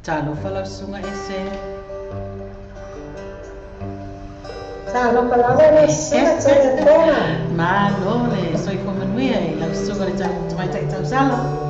Talofa lau susuga ese. Talofa lava lau susuga Taitapona. Malo le soifua manuia i lau susuga le tamaitai tausala.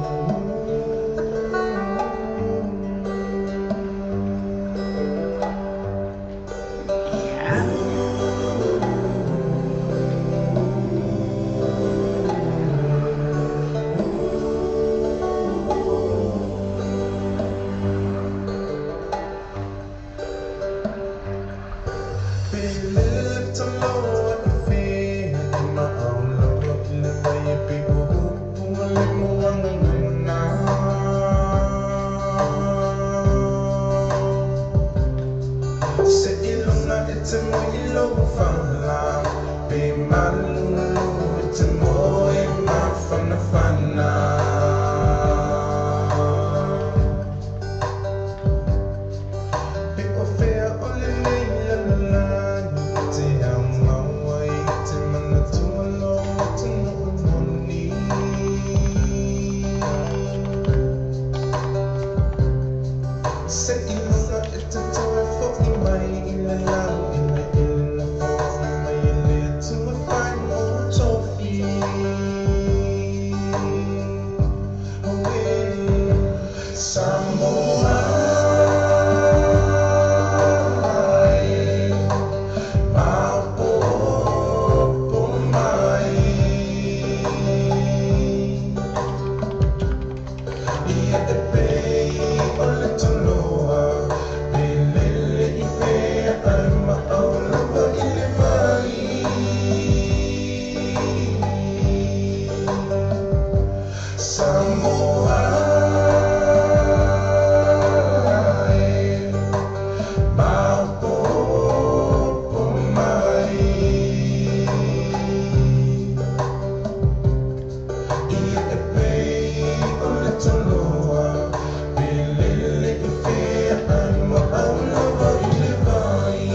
Samoa e, maopopo mai. Ia e pei o le toloa, pe lele i fea ai ma au lava i le vai.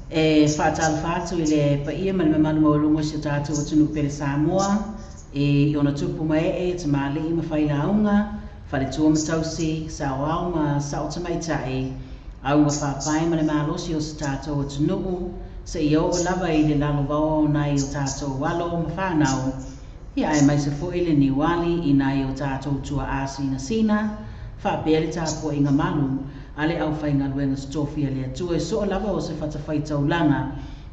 E faatalofa atu i le paia ma le mamalu maualuga o si o tatou atunuu pele Samoa e i ona tupu ma ee, tamalii ma failauga, faletua ma tausi, saoao ma sao tamaitai, auga faapae ma le malosi o se tatou atunuu, seia oo lava i le lalovaoa o nai o tatou alo ma fanau, ia aemaise foi le niuali i nai o tatou tuaa sinasina, faapea le tapuaiga malu a le aufaigaluega totofi a le Atua e soo lava o se fatafaitaulaga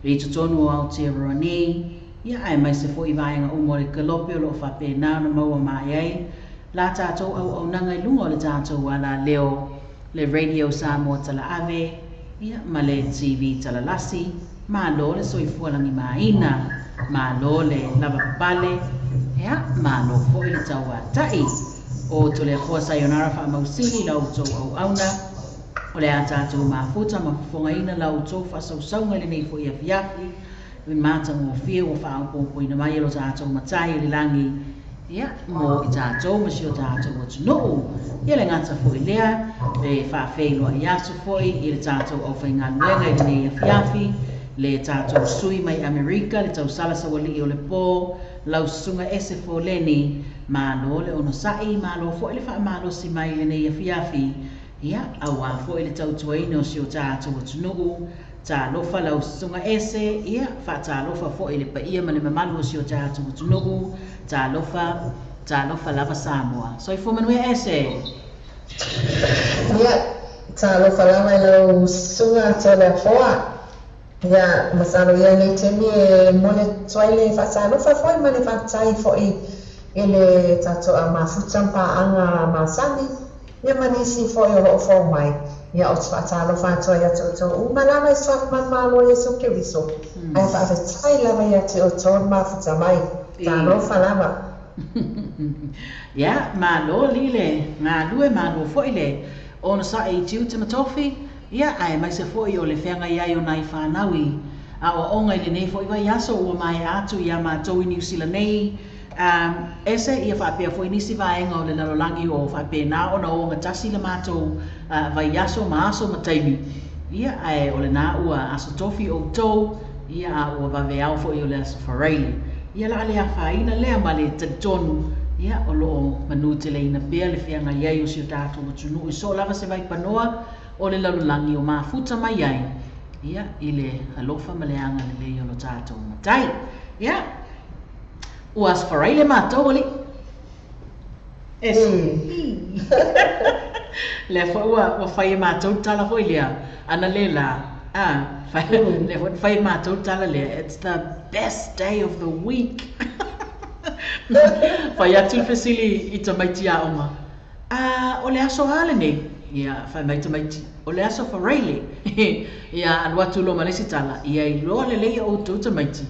i totonu o Aotearoa nei, ia aemaise foi vaega uma o le kalope o loo faapena ona maua mai ai la tatou auaunaga i luga o le tatou alaleo, le Radio Samoa Talaave, ia ma le TV Talalasi. Malo le soifua lagimaina, malo le lavapapale, ia malo foi le tauatai. O Toleafoa Sayonara faamausili la outou auauna, o le a tatou mafuta ma fofogaina la outou faasausauga i lenei foi afiafi, i matagofie ua faaopoopoina mai e lo tatou matai i le lagi, ia mo i tatou ma si o tatou atunuu. Ia le gata foi lea, e faafeiloai atu foi i le tatou aufaigaluega i lenei afiafi, le tatou sui mai Amerika, le tausala saualii o le po, lau susuga ese foleni, malo le onosai, malo foi le faamalosi mai i lenei afiafi, ia auā foi le tautuaina o si o tatou atunuu. Talofa lau susuga ese, ia faatalofa foi le paia ma le mamalu o si o tatou atunuu. Talofa, talofa lava Samoa. Soifua manuia ese. Ia, talofa lava i lau susuga Toleafoa. Ia, masalo ia nei taimi e momoli atu ai le faatalofa foi ma le faafetai foi i le tatou au mafuta ma paaga masani, ia ma nisi foi o loo fou mai. Ia o te faatalofa atu ai ia te outou uma lava i suafa manumalo o Iesu Keriso, ae faafetai lava ia te outou le mafuta mai. Talofa lava. Ia, malo alii le galue, malo foi le onosai i tiute ma tofi, ia, aemaise foi o le feagai ai o nai fanau i aoaoga i lenei foi vaiaso ua maea atu ia matou i Niu Sila nei. A ese ia faapea foi nisi vaega o le lalolagi o faapena ona ogatasi le matou vaiaso ma aso ma taimi, ia, ae o lena ua aso tofi outou, ia, a ua vaveao foi o le aso Faraile. Ia, la a le afaina lea ma le talitonu, ia, o lo o manuteleina pea le feagai ai o si o tatou atunuu i so o lava se vaipanoa o le lalolagi o mafuta mai ai, ia, i le alofa ma le agalelei o lo tatou Matai. Ia, ua aso Faraile matou alii. Ese. Lea foi ua fai e matou le tala foi lea, ana le la, a, fai, lea foi na fai e matou le tala lea, it's the best day of the week. Fai atu le fesili i tamaiti aoga, A, o le aso a lenei? Ia, fai mai tamaiti, o le aso Faraile. Ia, alu atu loa ma le isi tala, ia iloa lelei e outou tamaiti,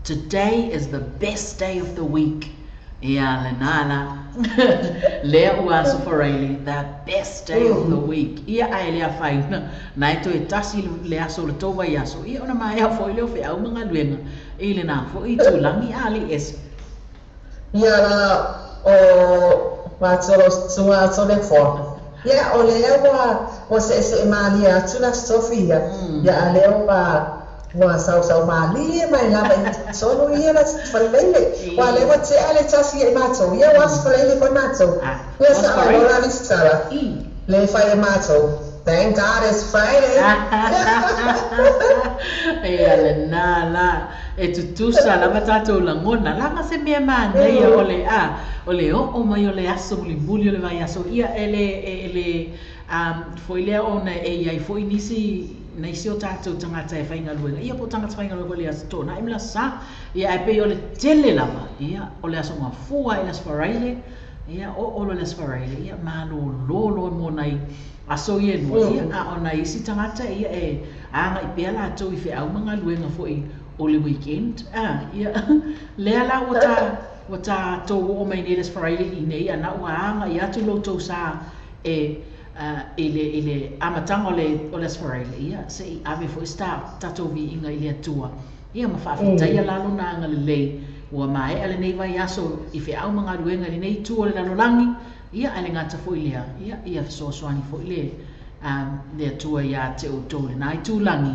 today is the best day of the week. Ia, lena la. Lea ua aso Faraile, the best day of the week. Ia, ae le afaina, na e toe tasi le aso o le tou vaiaso, ia ona maea foi lea o feau ma galuega i lena foi itulagi a alii ese. Ia la o matou susuga a Toleafoa. Ia, o lea ua ua seʻeseʻe malie atu le Aso Tofi ia, ia a lea ua ua sausau malie mai lava i totonu ia le Aso Faraile. Ua lea ua tea le tasi ia i matou, ia ua Aso Faraile foi matou. Ia sa malo la le isi tala, le fai e matou, Thank God it's Friday! Ia lena la, e tutusa lava tatou lagona, leaga se mea manaia o le a, o le oo mai o le aso mulimuli o le vaiaso, ia e le, e le, foi lea ona e i ai foi nisi, nisi o tatou tagata e faigaluega, ia po o tagata faigaluega foi i le Aso Toonai ma le Aso Sa, ia ae pei o le tele lava, ia, o le Aso Gafua i le Aso Faraile, ia, oo loa i le Aso Faraile, ia malolo loa mo nai aso ia e lua, ia, a o nai isi tagata, ia, e agai pea latou i feau ma galuega foi o le weekend, a, ia, lea la ua ta, ua tatou oo mai nei i le Aso Faraile i nei, ana ua agai atu lo outou sa e, i le, i le amataga o le, o le Aso Faraile, ia, se i ave foi se tatou viiga i le Atua, ia, ma faafetaia la Lona agalelei, ua maea lenei vaiaso i feau ma galuega i lenei itu o le lalolagi, ia, ae le gata foi lea, ia, ia fesoasoani foi le, le Atua ia te outou i lena itulagi,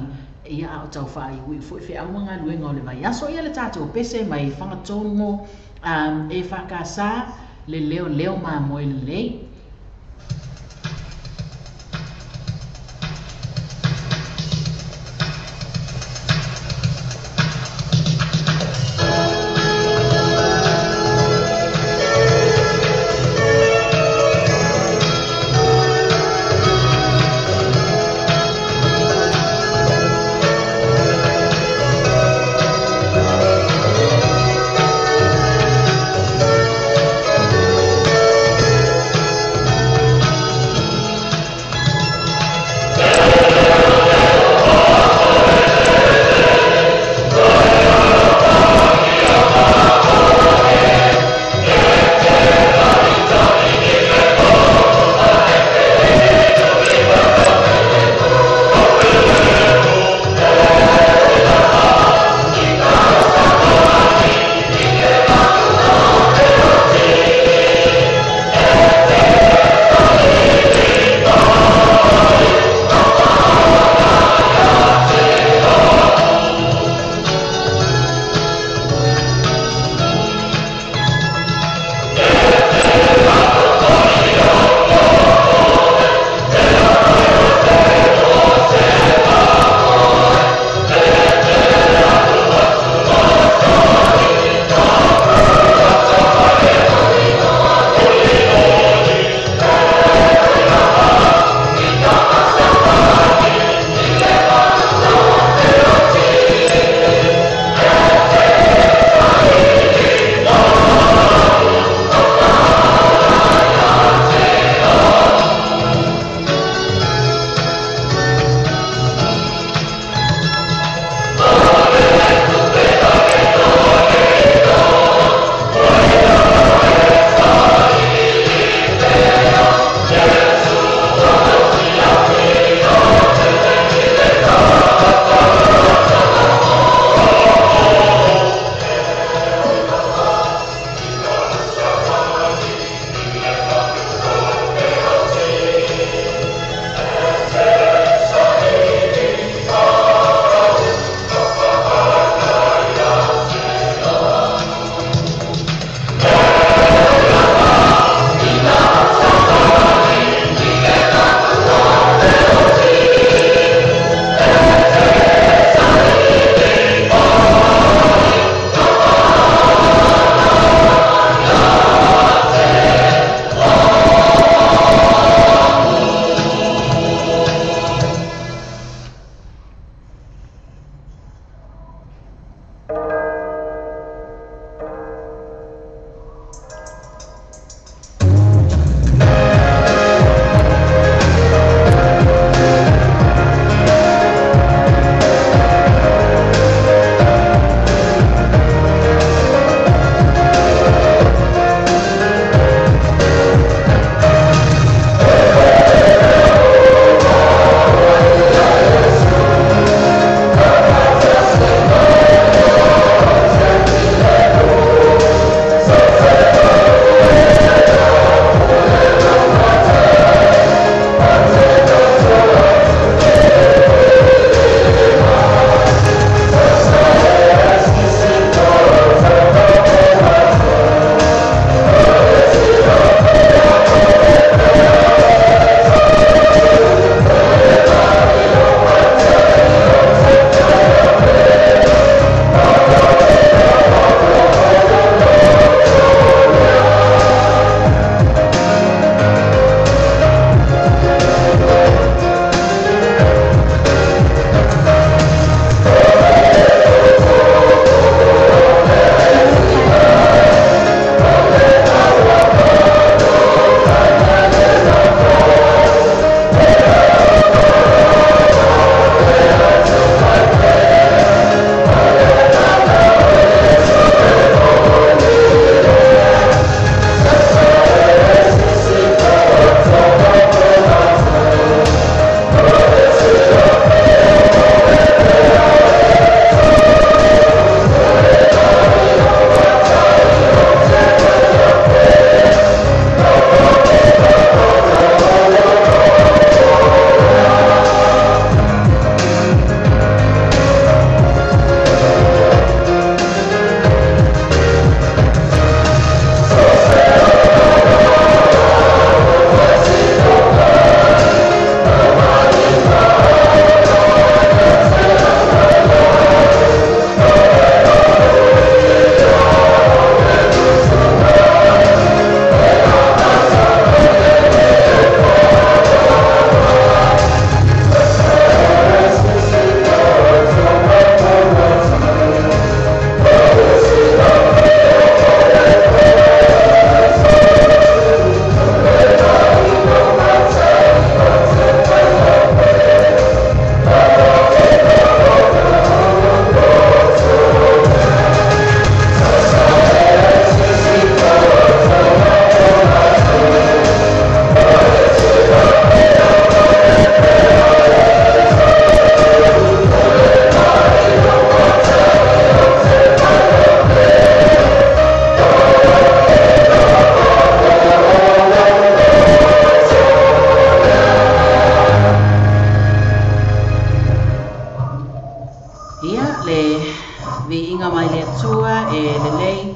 ia, a o tau faaiuiu foi feau ma galuega o le vaiaso. Ia le tatou pese mai Fagatogo, EFKS, le leo leo mamoe lelei. E lelei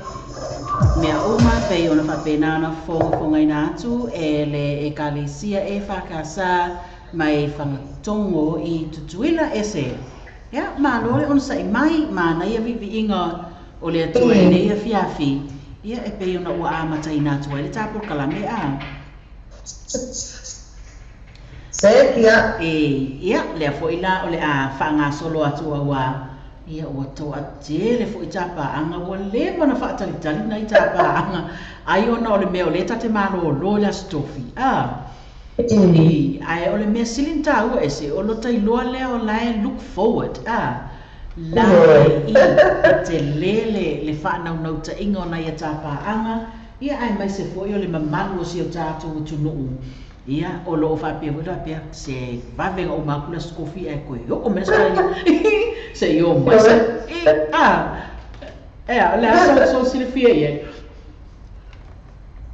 mea uma pei ona faapena ona fofogafogaina atu e le Ekalesia EFKS mai Fagatogo i Tutuila ese. Ia, malo le onosai mai, manaia viiviiga o le Atua i lenei afiafi, ia e pei ona ua amataina atu ai le ta polokalame a. Sec, ia. E, ia, lea foi la o le a faagasolo atu auā, ia ua toatele foi tapaaga, ua leva ona faatalitali nai tapaaga, ai ona o le mea o lea ta te malōlō i le Aso Tofi, a. I, ae o le mea sili ona tāua ese, o lota iloa lea o la e look forward, a. La e i, e telē le, le faanaunautai-ga o nai a tapaaga, ia aemaise foi o le mamalu o si o tatou atunuu. Ia, o lo o faapea foi faapea, se vave ona uma atu le Aso Tofi ae toe oo mai le Aso Faraile se i o mai se i, a, ea, o le a sou, sou silafia i ai?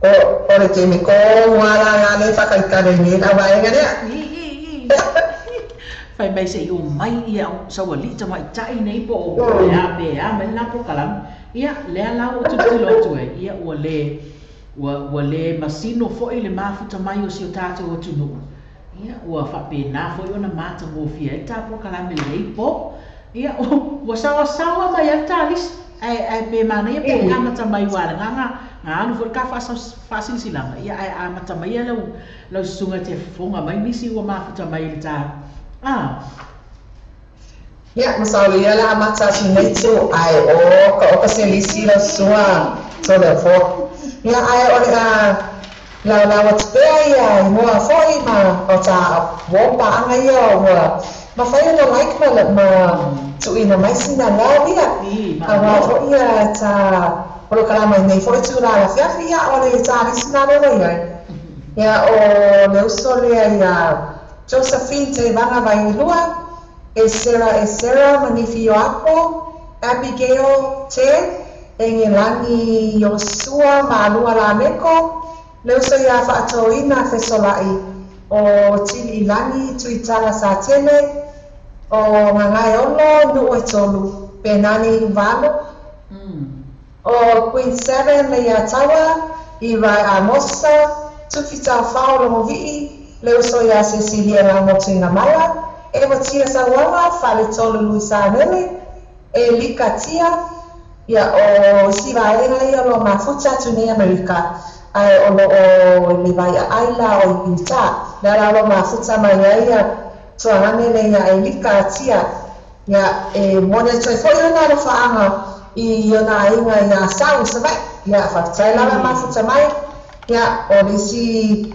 O, o le taimi ko ua la le faatalitali nei lau vaega lea. I, i, i. Fai mai se i o mai ia saualii tamaitai nei po o le a pe a mai lena polokalame. Ia, lea la ua ou tilotilo atu ai, ia ua le, ua, ua le masino foi le mafuta mai o si o tatou atunuu. Ia, ua faapena foi ona matagofie ai le ta polokalame i lenei po. Ia, ua saoasaoa mai lava le ta lisi, ae, ae pe manaia pe amata mai aua leaga na alu foi le ta faasilasilaga, ia ae amata maia lau, lau susuga e te fofoga mai nisi ua mafuta mai i le ta, a. Ia, masalo ia le amata atu nei tu, ae oka oka se lisi lau susuga Toleafoa. Ia, ae o le a laulau atu pea ia igoa foi ma o ta uo paaga ia ua mafai ona like ma ma tuuina mai sina lau ia. Aua foi ia ta polokalame nei foi tula afiafi ia o le ta lisi na lea ua iai. Ia o le uso lea ia Josephine Teivaga Vailua, Esera Esera Manifi Ioapo, Abigail Te, Egelagi Iosua Malua Lameko, le uso ia Faatoina Fesola'i, o Tiliilagi Tuitala Satele, o Gagaeolo Nuu e tolu, Penani Valo, o Queen Seven Leiataua, Irai Amosa, Tufi Taufao Logovii, le uso ia Cecilia Lamotuinamala, Ewa Tia Sauaga, Faletolu Luisa Anele, e Lika Tia, ia o isi vaega ia o lo o mafuta atu nei Amerika, ae o lo o i le Vaiaai la o i Utah, lea la o lo o mafuta mai ai ia Tuagane le ia e Lika Tia, ia e moni atu ai foi ona alofaaga i ona aiga ia Sau i Savaii, ia faafetai lava mafuta mai, ia o le isi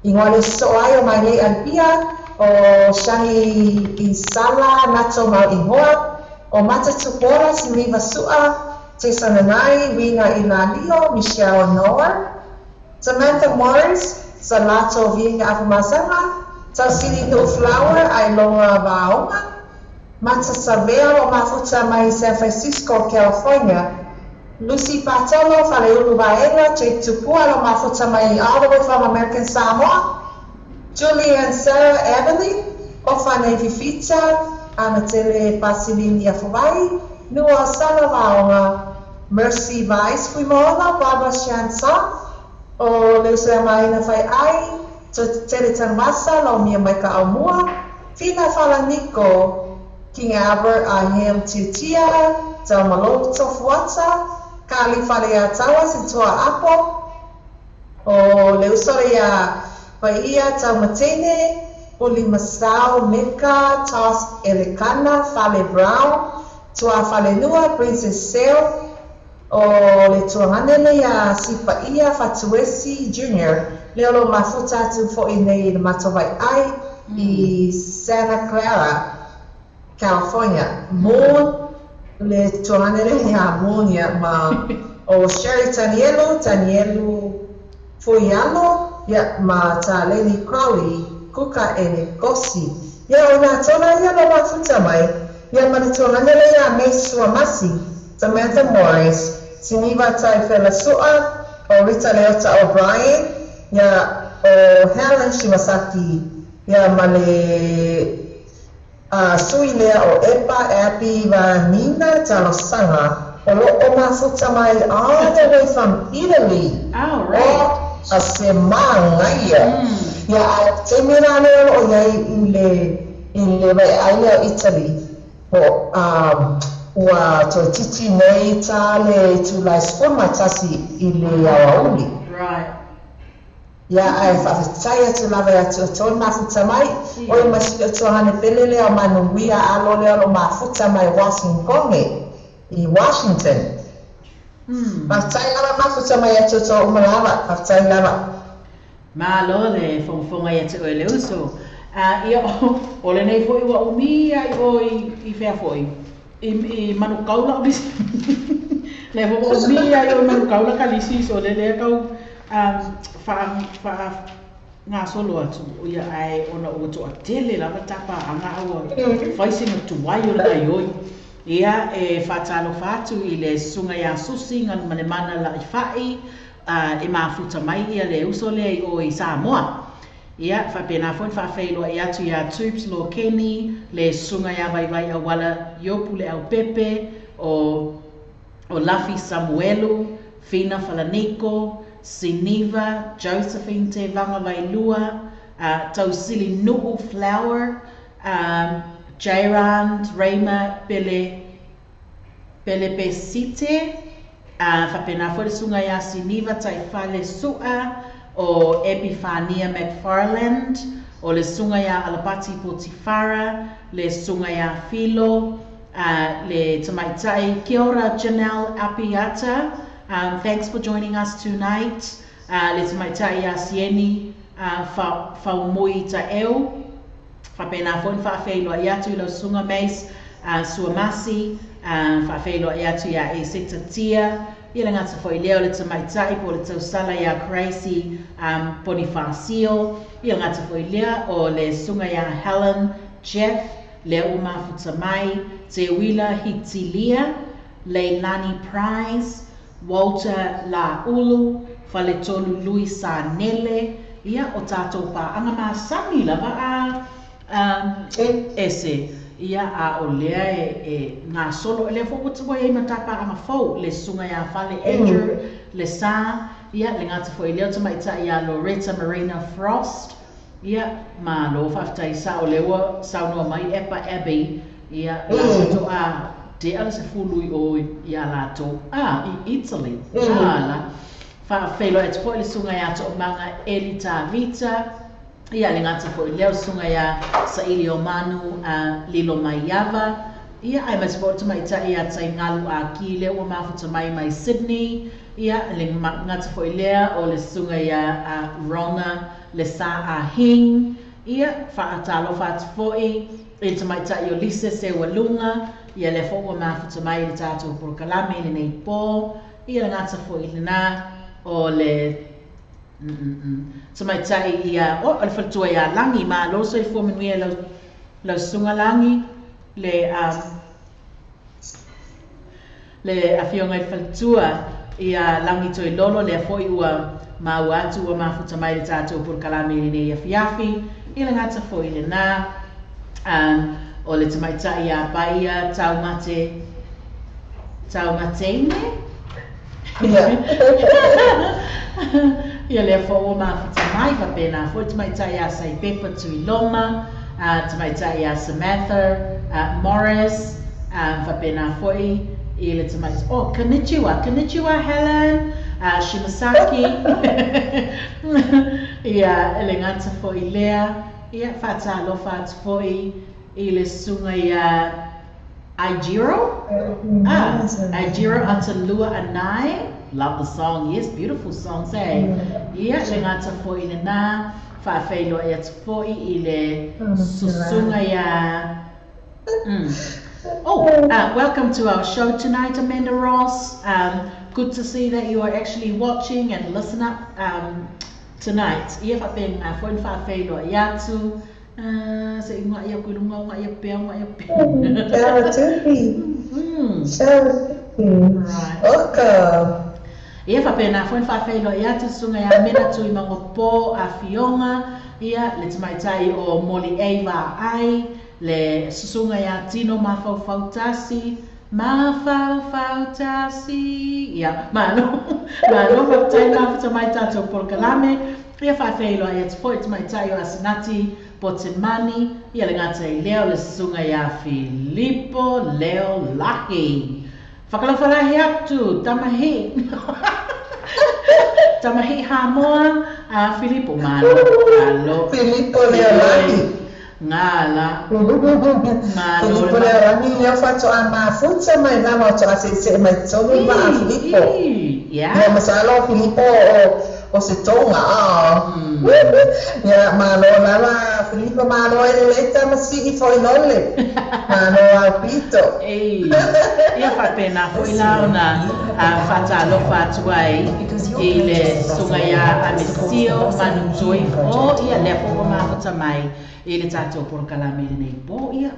igoa le sosoo ai o Mailei Alipia, o Shani Isala Nato mau igoa, o Mata Tupuola Siniva Su'a, Tessa Nanai, Rina Ilalio, Michelle Noah, Samantha Morris, Salato Via Afumasaga, Tausili Nu'u Flower, Ailoga Vaoga, Mata Savea o mafuta mai San Francisco, California, Lucy Patolo, Faleulu Vaega, Jake Tupua lo mafuta mai all the way from American Samoa, Julie and Sarah Everly, Ofa Nei Fifita, Anatele Pasilini Afuvai, Nua Sala Vaoga, Mercy Vice Fuimaono, Barbara Shansa, o le uso ia Maina Fai'ai, Tele Tanuvasa, Laumia Maika Aumua, Fina Falaniko, King Albert Ahem Tiatia, Taumalo Tofuata, Kali Faleataua Sitoa Apo, o le uso ia Paia Taumatene, Uli Masao Meka, Toss Elekana, Fale Brown, Tua Falenua, Princess Seo, o le tuagane lea ia Sipaia Fatuesi Junior, lea o lo o mafuta atu foi nei i le matou vai'ai i Santa Clara, California. Moon, le tuagane lea ia Moon ia ma o Sherry Tanielu, Tanielu Fuialo, ia ma Taleni Crowley, Kuka e Kosi. Ia o nā tona ia lo mafuta mai, ia ma le tuagane lea ia May Suamasi, Samantha Morris, Siniva Taifela Su'a, o Rita Leota O'Brien, ia o Helen Shimasaki, ia ma le Sui lea o Epa Abby Vanina Talosaga o lo'o mafuta mai all the way from Italy. All right. O se magaia. Ia ae taimi la lea o lo'o iai i le vaiaai lea o Italy po ua toetiti nei ta le itulai 11 i le aoauli. Ia ae faafetai atu lava ia te outou le mafuta mai. O le ma si fesoasoani pele lea o manuia alo lea o lo mafuta mai Washington i Washington. Faafetai lava mafuta mai ia te outou uma lava. Faafetai lava. Malo le fogafoga ia te oe le uso. Ia o lenei foi ua umi ai o i fea foi. I Manukaula o lisi. Le fo umi ai o Manukaula ka lisi so le le kau fa fa gasolo atu ia ae ona ua toatele lava tapa anga ua fai sina tuai o le gaioi. Ia e faatalofa atu i le susuga ia Susi Galumalemana Laifai e mafuta mai ia le uso lea i o i Samoa. Ia faapena foi faafeiloai atu iā Tubes Lo Kenny, le susuga iā Vaivai Auala Iopu le Aupepe, o Lafi Samuelu, Fina Falaniko, Siniva, Josephine Te Vanga Vailua, Tausili Nu'u Flower, Jairand Rayma Pele Pelepesite, faapena foi le susuga iā Siniva Taifale Su'a, o Epifania McFarland, o le susuga iā Alapati Potifara, le susuga iā Filo, le tamaitai. Kia ora Janelle Apiata, thanks for joining us tonight. Le tamaitai iā Sieni Faumui Ta'eu, faapena foi na faafeiloai atu i lau susuga Mace Suamasi, faafeiloai atu iā Eseta Tia, ia le gata foi lea o le tamaitai po o le tausala iā Gracie Bonifacio, ia le gata foi lea o le susuga iā Helen Jeff, lea ua mafuta mai, Teuila Hitilia, Leilani Price, Walter La'ulu, Faletolu Lui Sanele, ia o tatou paaga masani lava a ese. Ia a o lea e gasolo, e lea foi ua iai ma tapaaga fou, le susuga iā Fale Andrew, le Sa, ia le gata foi lea o tamaitai iā Loretta Marina Frost, ia malo faafetai sao lea ua saunoa mai Epa Abby, ia latou a tea le 10 i o iā latou i Italy. Ala faafeiloai atu foi le susuga iā Toomaga Eli Tavita, ia le gata foi lea o le susuga iā Saili o Manu Lilo Maiava, ia ae maise foi o le tamaitai iā Taigalu Aki lea ua mafuta mai mai Sydney, ia le gata foi lea o le susuga iā Rona le Sa Ahing, ia faatalofa atu foi i le tamaitai o Lise Seualuga, ia lea foi ua mafuta mai i le tatou polokalame i lenei po, ia le gata foi lena o le tamaitai ia o le faletua ia Lagi malo soifua manuia lau susuga Lagi le afioga i le faletua ia Lagi Toilolo lea foi ua maua atu ua mafuta mai le tatou polokalame i lenei afiafi ia le gata foi lena o le tamaitai ia Paia Taumate Taumateine. Ia lea foi ua mafuta mai faapena foi tamaitai ia Saipepa Tuiloma, tamaitai ia Samantha Morris, faapena foi i le tamaitai. Oh, konnichiwa, konnichiwa Helen, Shimasaki. Ia le gata foi lea, ia faatalofa atu foi i le susuga ia Aijiro. Aijiro Atalua Anai. Love the song. Yes, beautiful songs, eh? Ia, le gata foi lena, faafeiloai atu foi i le susuga ia. Oh, welcome to our show tonight, Amanda Ross. Good to see that you are actually watching and listen up tonight. Ia faapena foi na faafeiloai atu. Se inga ia ku lunga unga ia pea unga ia pea. Ciao tutti. Ciao tutti. Right. Welcome. Ia faapena foi na faafeiloai atu susuga ia Mena Tui Mangopo Afioga, ia le tamaitai o Moli Ava Ai, Le susuga iā Tino Mafaufautasi, Mafaufautasi. Ia, malo, malo faafetai mafuta mai tatou polokalame. Ia faafeiloai atu fo'i tamaitai o Asenati Potemani, ia le gata i lea o le susuga iā Filipo Leo Laki. Fakalafalahi atu, tamahi. Tamahi Hamoa, a Filipo malo, malo. Filipo Leo Laki. Ngala. Malo. Filipo Leo Laki, lea faatoa mafuta mai lava toa se'ese'e mai tonu ma a Filipo. Ia masalo Filipo o se tonga ia malo lava Filipo malo e lelei tamasi'i foilole malo au pito. Ia faapena fo'i la ona faatalofa atu ai i le susuga iā Amesio Manutuifo, ia lea fo'i ua mafuta mai i le tatou polokalame i lenei po. Ia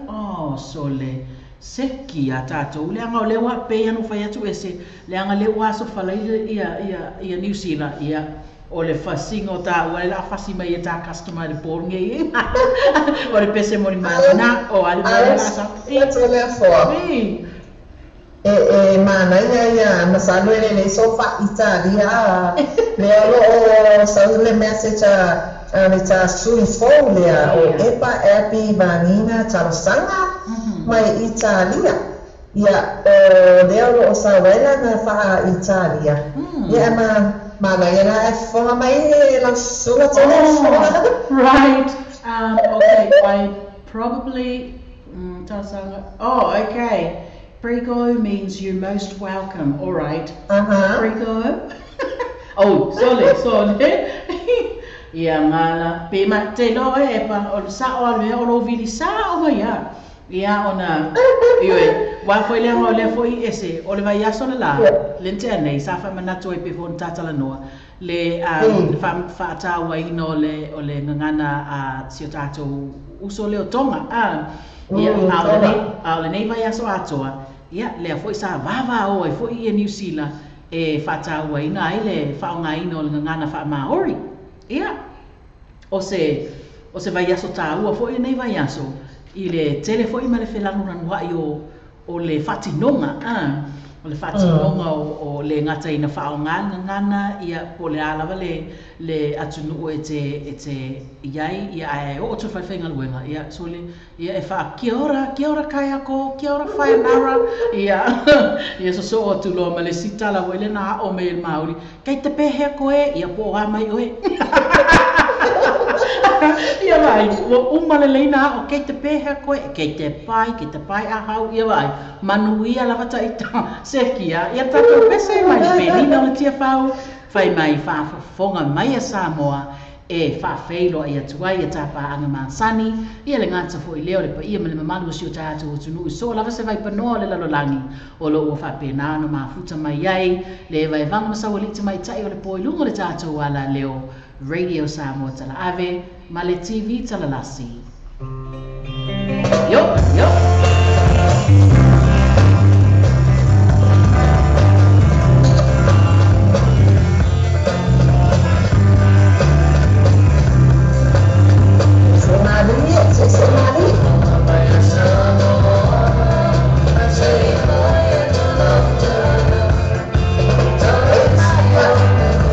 sole seki a tatou leaga o lea ua pei ana fai atu ese leaga lea ua asofala ia ia ia New Zealand, ia o le fasiga o taua le laa fasi mai e tā customer le po nei o le pese moni mana o ale mea la sa le foa e manaia ia masalo e lelei so fa'aitalia lea o loo sau le message a le tasui fou lea o Epa Api Vanina talosaga mai Italia. Ia o lea o loo sau ai lana fa'aitalia. Ia ma manaia la e fofoga mai e lau susuga tele. Right. Okay, I probably talosaga. Oh, okay. Prego means you're most welcome. All right. Prego. Oh, sole, sole. Ia ngala pe ma te lo e pa o sa o le o lo vili sa o mai ia. Ia ona iwe wa foi le o le foi ese o le vai aso le la le te nei sa fa manatu e pe fon tata la noa le fa fa ta wa ino le o le ngana a si o tatou uso le o tonga a ia a o le nei vai aso atoa. Ia lea foi sa vava o e foi ia New Zealand e faataua ina ai le faaaogaina o le gagana faamaori. Ia o se vaiaso tāua fo'i lenei vaiaso i le tele fo'i ma le felanulanua'i o le faatinoga o le faatinoga o le gataina faaaoga le gagana, ia po o le a lava le atunuu e te iai, ia ae oo atu faifaigaluega, ia sole ia e faa kia ora kaiako, kia ora whainara, ia ia sosoo atu loa ma le sitala ua ile na ao mai e le Māori kei te pehea koe, ia po o a mai oe. Ia vai, ua uma le leina ao, kei te pehea koe, kei te pai ahau, ia vai, manuia lava ta'ita, sekia, ia tatou pese mai le penina o le tiafau, fai mai faafofoga mai a Samoa, e faafeiloai atu ai ia tapaaga masani, ia le gata fo'i lea o le paia ma le mamalu o si o tatou atunuu i soo lava se vaipanoa o le lalolagi o loo ua faapena ona mafuta mai ai le vaevaga ma sauali'i tamaita'i o le po i luga o le tatou ala leo Radio Samoa Talaave ma le TV Talalasi. Yo, yo.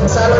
Masalo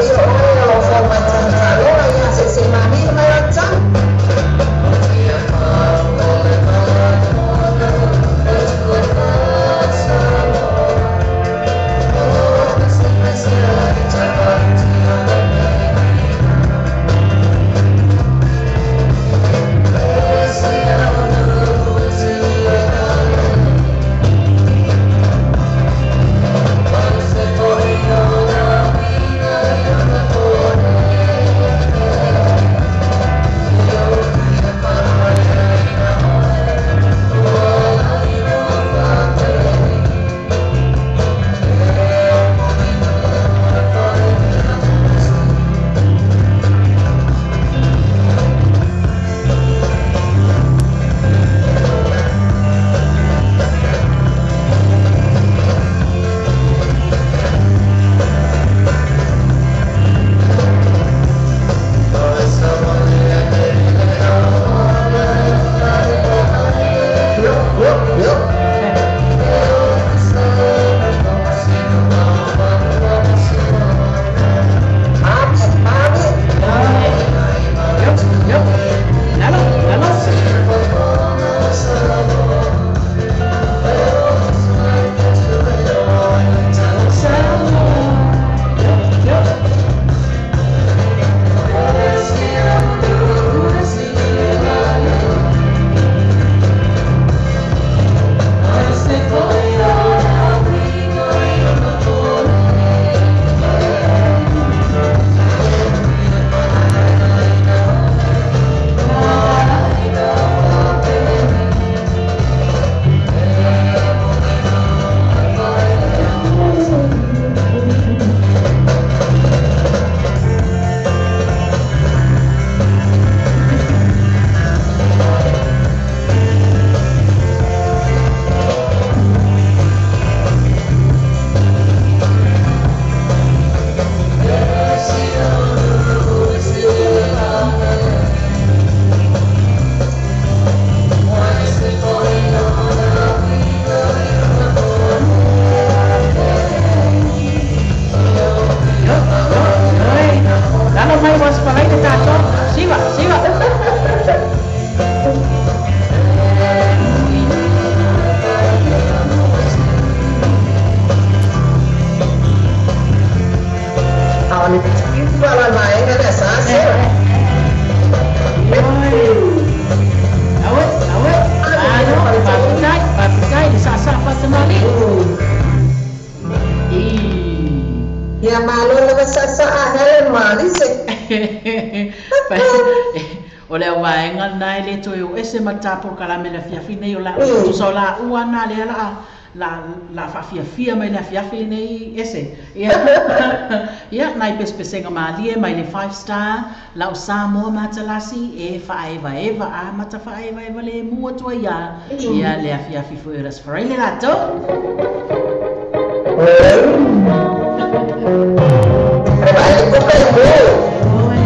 Ifa la vaega le sa se. Aue, aue, malo, faafetai, faafetai le saasaa faatamali. Ia malo lava saasaa hele malise. O le auvaega lena e lē toe o ese ma le tapolokalame le afiafi nei o la tusa o laua na lea la la faafiafia mai le afiafi lenei ese. Ia, ia nai pesepesega malie mai le Five Star lau Samoa matalasi e faaevaeva a mata faaevaeva le mu atu ai ia ia le afiafi foi o le Aso Faraile latou. Oi.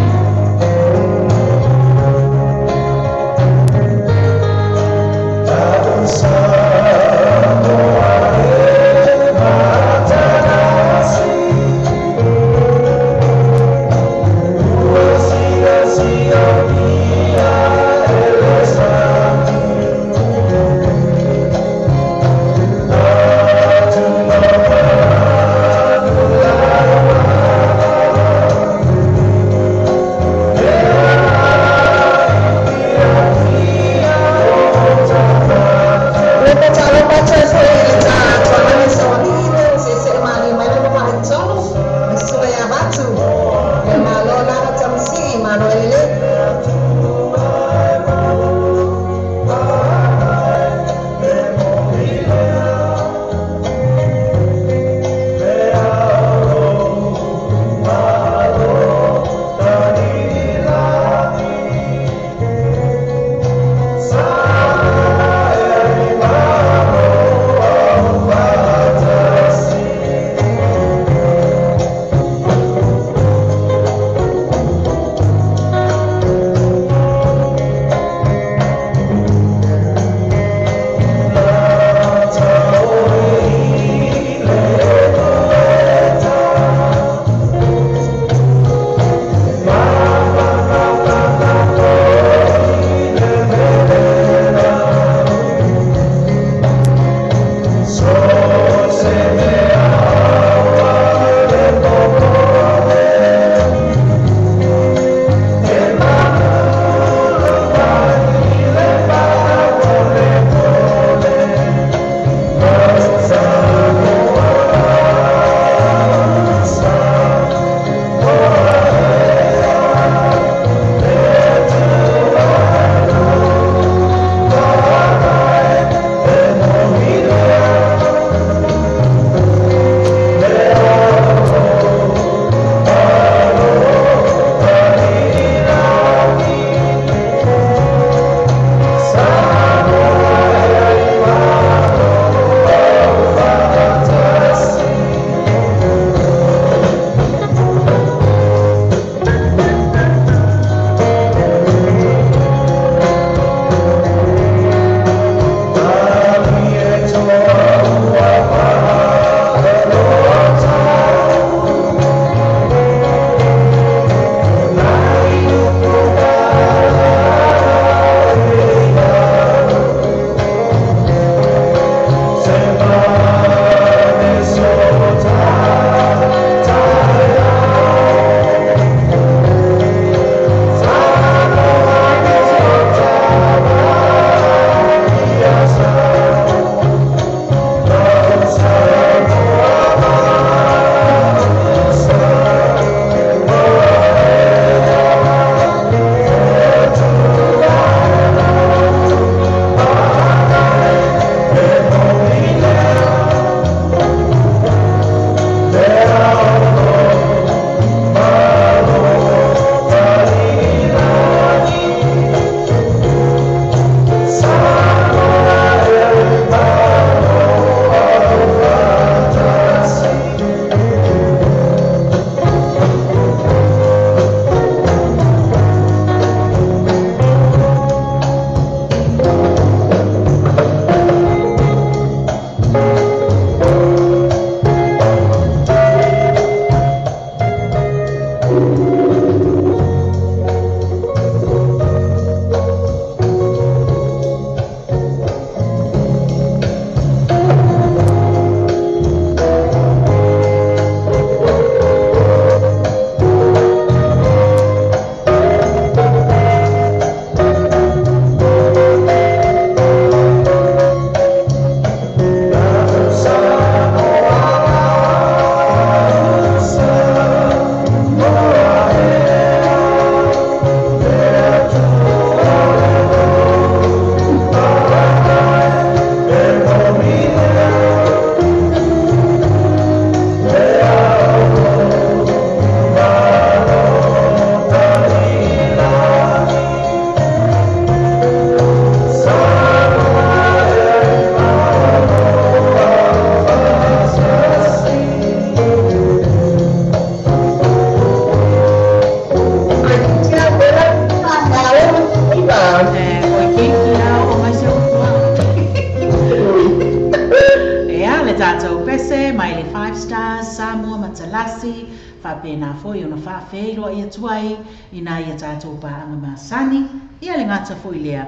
mai le Five Stars Samoa Matalasi faapena foi ona faafeiloai atu ai i nai a tatou paaga masani. Ia le gata foi lea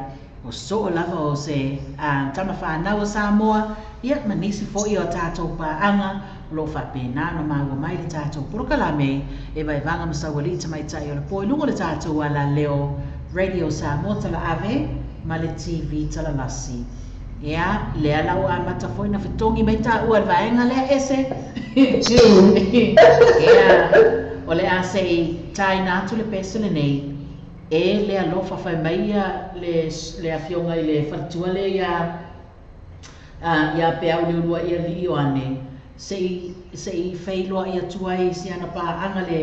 o soo lava o se tama fanau o Samoa, ia ma nisi foi o tatou paaga o loo faapena ona maua mai le tatou polokalame e vaevaga ma saualii tamaitai o le po i luga o le tatou alaleo Radio Samoa Talaave ma le TV Talalasi. Ia lea la ua amata foi na fetogi mai taua i le vaega lea ese. Ia o le a se i taina atu le pese lenei e le alofa fai mai ia le afioga i le faletua lea ia ia Peau le uluai alii Ioane se i feiloai atu ai si ana paaga le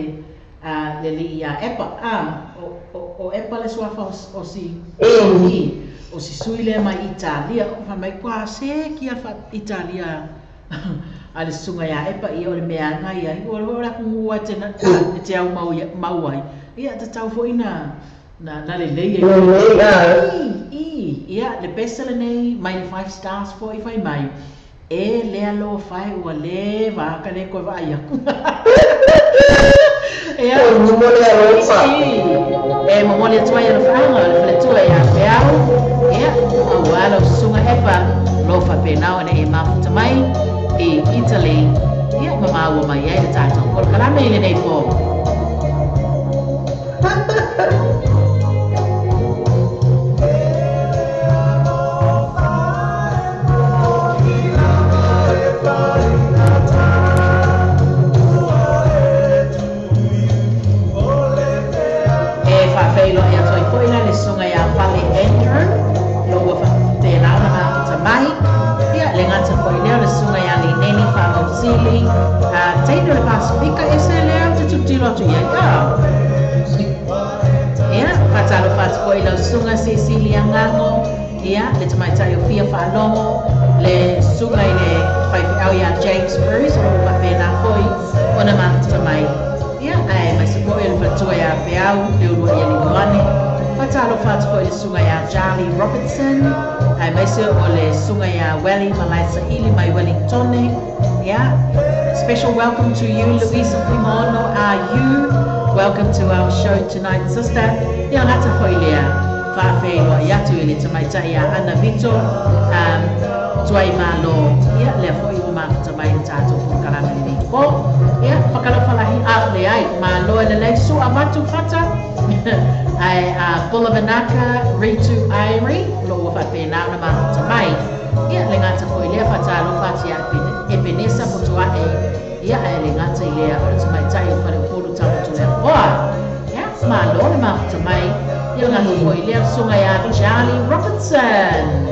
le alii ia Epa o Epa le suafa o si o si sui lea mai Italia. Fai mai kua se kia fa Italia a le susuga ia Epa, ia o le mea agai ai o le atunuu e te au mau mau ai, ia tatau foi na lelei ai ia le pese lenei mai le Five Stars foi. Fai mai e le alofa e ua leva ka le koe vaai aku. Ia momoli alofa. E momoli atu ai alofaaga o le faletua ia Peau, ia auā lau susuga Epa lo faapena ona e mafuta mai i Italy, ia ma maua mai ai le tatou polokalame i lenei po. E faafeiloai atu ai foi la le susuga ia Fale Andrew lo ua faapena ona mafuta mai. Ia le gata foi lea o le susuga ia Lineni Faamausili teine o le Pasifika ese lea ou te tutilo atu i ai ia faatalofa atu foi lau susuga Cecilia Gago, ia le tamaitai o fia faalogo le susuga i le faifeau ia James Bruce o loo faapena foi ona mafuta mai. Ia ae mai se foi o le faletua ia Peau le uluai alii Ioane. Faatalofa atu foi le susuga ia Charlie Robertson ae maise o le susuga ia Welly Malaisa Ili mai Wellington. Ia special welcome to you, Louisa Fuimono. Are you welcome to our show tonight, sister. Ia gata foi lea faafeiloai atu i le tamaitai ia Ana Vito tuai malo, ia lea foi ua mafuta mai le tatou polokalame lenei po. Ia fakalofalahi a leai malo e lelei sua avatu fata ae Bulavanaka Ritu Irie lo ua faapena ona mafuta mai. Ia le gata foi lea faatalofa atu ia Epenesa Fotua'e, ia ae le gata i lea o le tamaitai o Faleupolu Tamatulea. Ia malo le mafuta mai. Ia le gata foi lea susuga ia Charlie Robertson.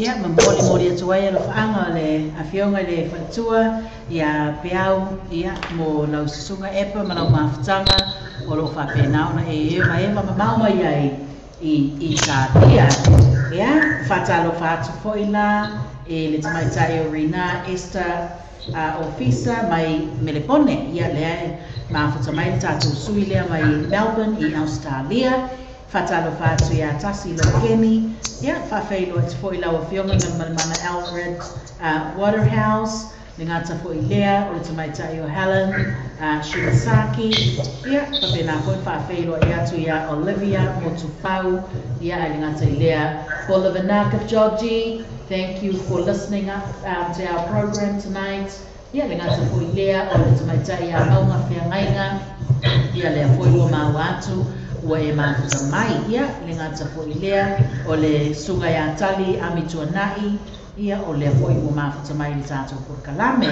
Ia, ma molimoli atu ai alofaaga o le afioga i le faletua ia Peau, ia, mo lau susuga Epa ma lau mafutaga o loo faapena ona e eva mamao mai ai i Italia. Ia, faatalofa atu foi la e le tamaitai o Rina Esther Ofisa mai Melepone. Ia, lea e mafuta mai le tatou sui lea mai Melbourne i Australia. Faatalofa atu ia Tasi Lokeni. Ia, faafeiloai atu foi lau afioga Galumalemana Alfred Waterhouse, le gata foi lea o le tamaitai o Helen Shimasaki. Ia, faapena foi faafeiloai atu ia Olivia Motufau. Ia, ai le gata i lea Bolivanaka Georgie, thank you for listening up to our program tonight. Ia, le gata foi lea o le tamaitai ia Mauga Feagaiga. Ia, lea foi ua maua atu ua e mafuta mai. Ia, le gata foi lea o le suga ia Tali Amituanai. Ia, o lea foi ua mafuta mai le tatou polokalame.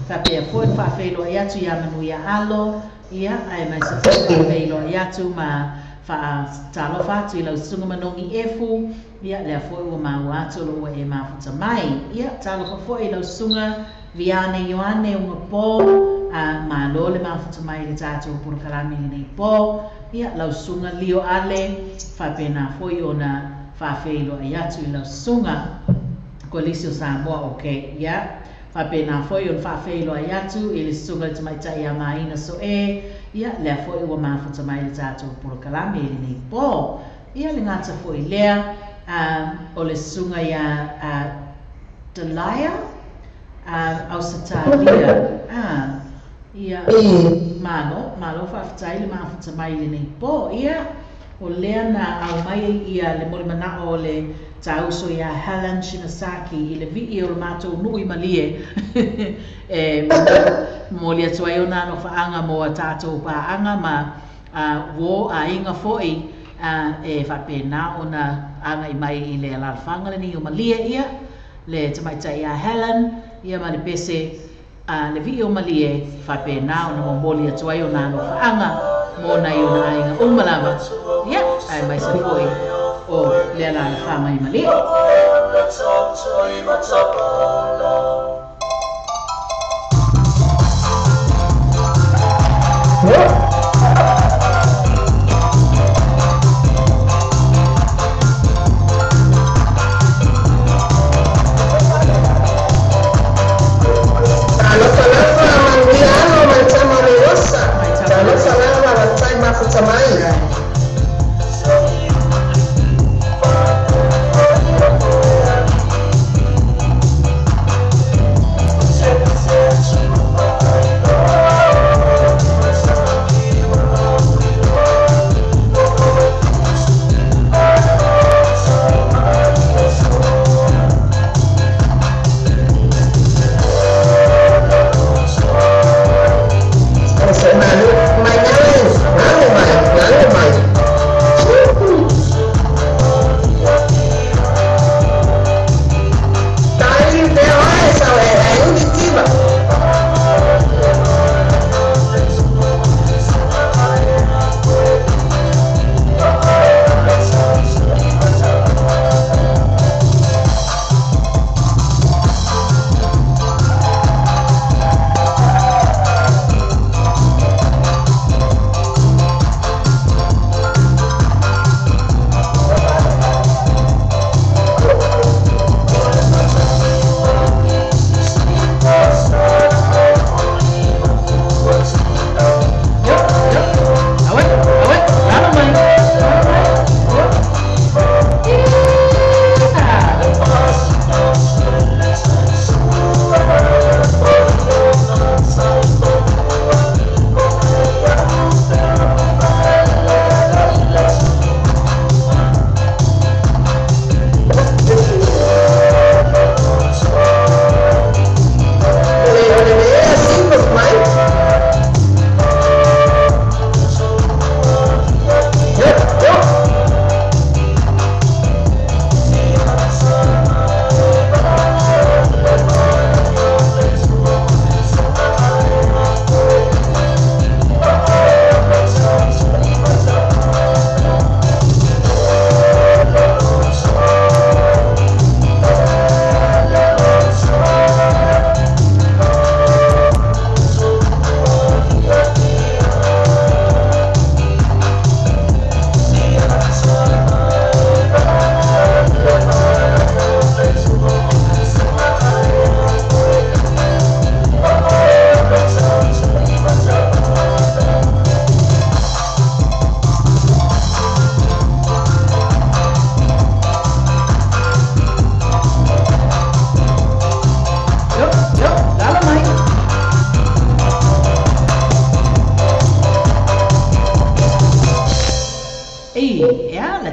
Faapea foi le faafeiloai atu ia Manuia Alo. Ia, ae mai se foi faafeiloai atu ma faatalofa atu i lau susuga Manogi Efu. Ia, lea foi ua maua atu o lo ua e mafuta mai. Ia, talofa foi i lau susuga Viane Ioane Ugapo, malo le mafuta mai le tatou polokalame lenei po. Ia, lau susuga Lio Ale, faapena foi ona faafeiloai atu i lau susuga Kolisi o Samoa. Okay, ia, faapena foi ona faafeiloai atu i le susuga le tamaitai ia Maina Soe. Ia, lea foi ua mafuta mai le tatou polokalame lenei po. Ia, le gata foi lea o le susuga ia Delia Ausetalia. Ia, malo faafetai le mafuta mai lenei po. Ia, o lea na au mai ia le molimanao o le tauso ia Helen Shimasaki i le vii o le matou nui malie. E moli atu ai ona alofaaga mo a tatou paaga ma uō aiga foi e faapena ona agai mai i le alalafaga lenei o Malie. Ia, le tamaitai ia Helen, ia ma le pese le vii o Malie, faapena ona momoli atu ai ona alofaaga mo nai ona aiga uma lava. Ia, ae mai se foi o le alalafaga i Malie. Talofa lava manuia alo mai tama o le osa. Talofa lava faafetai mafuta mai. Right.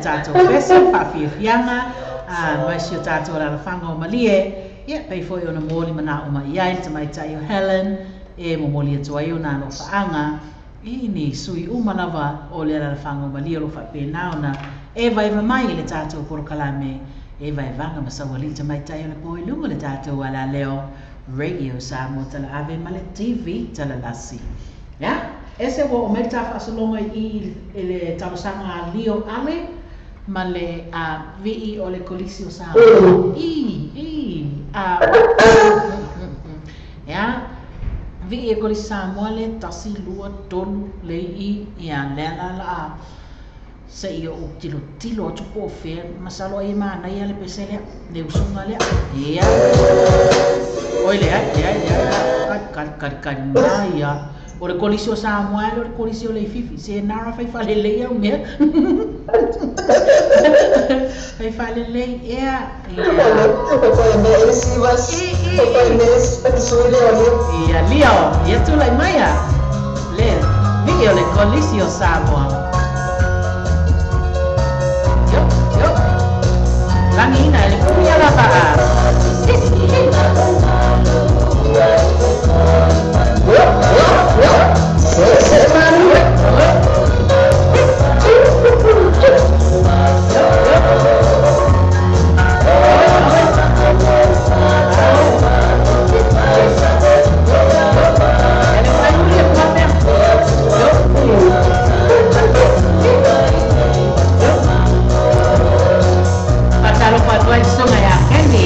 tatou pese faafiafiaga mai si o tatou alalafaga o Malie. Ia pei foi ona moli manao mai i ai le tamaitai o Helen e momoli atu ai ona alofaaga i ni sui uma lava o le alalafaga o Malie o lo faapena ona e vaeva mai i le tatou polokalame e vaevaga ma saualii tamaitai o le po i luga le tatou alaleo Radio Samoa Talaave ma le TV Talalasi. Ia, ese ua oo mai le ta faasologa i i le talosaga a Lio Ale ma le vii o le Kolisi o Samoa. I, i, a, ia, vii e Kolisi Samoa le 1, 2, 3, le i, ia, lea la la a, se i ou tilotilo atu po o fea, masalo ai e manaia le pese lea, le usuga lea. Ia. Oi leai, leai, leai, kali, kali, kali mai ia. O le Kolisi o Samoa o le Kolisi o Leififi, se nara fai falelei au mea. Fai falelei, ea, ia. Ia, Lio, ia tulai mai a. Le, vii o le Kolisi o Samoa. Yo, yo. Lagiina e le puni ala faa. Yo, yo, yo. Se, se, manu. Yo, yo. Ele vai uli e mea. Yo. Yo. Faatalofa atu ai susuga ia Candy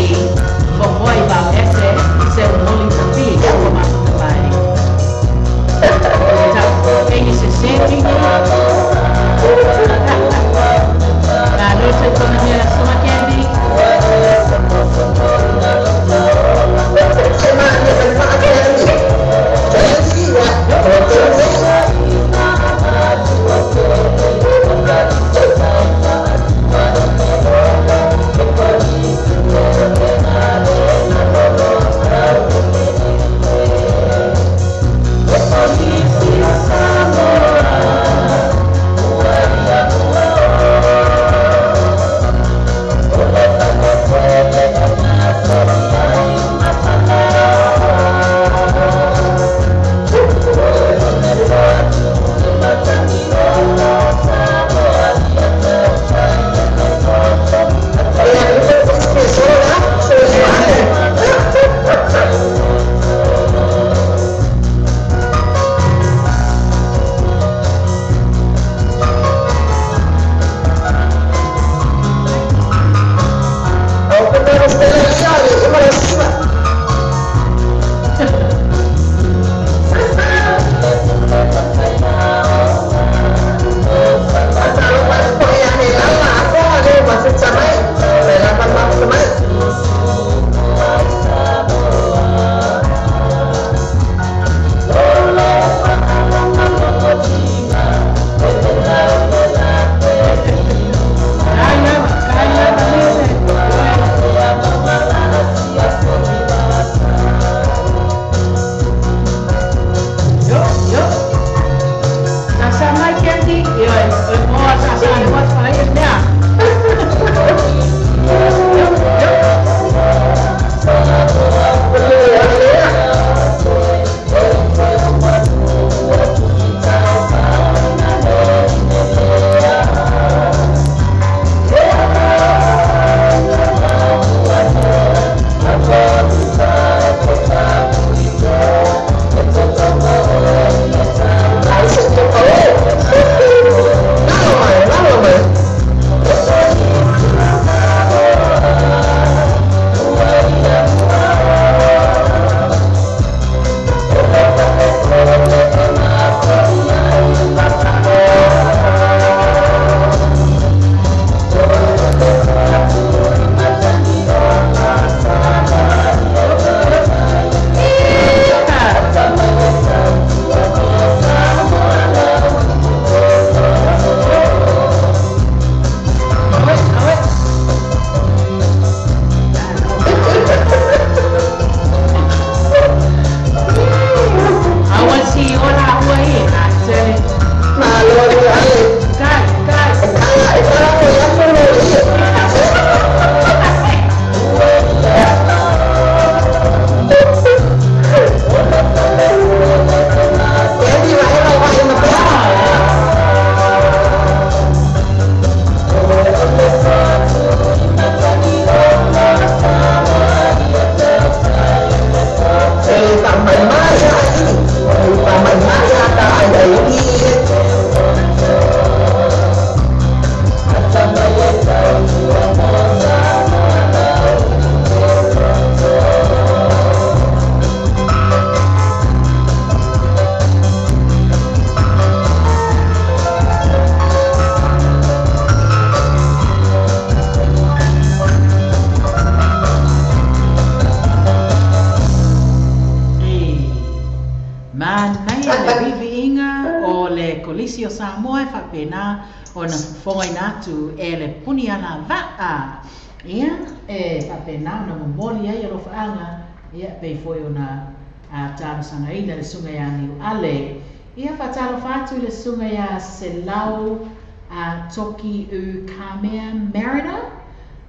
o Samoa e faapena ona fofogaina atu e le puni alavaa. Ia, e faapena ona momoli ai alofaaga, ia pei foi ona talosagaina le susuga ia Niuale. Ia, faatalofa atu i le susuga ia Selau Toki U Kamea Mariner.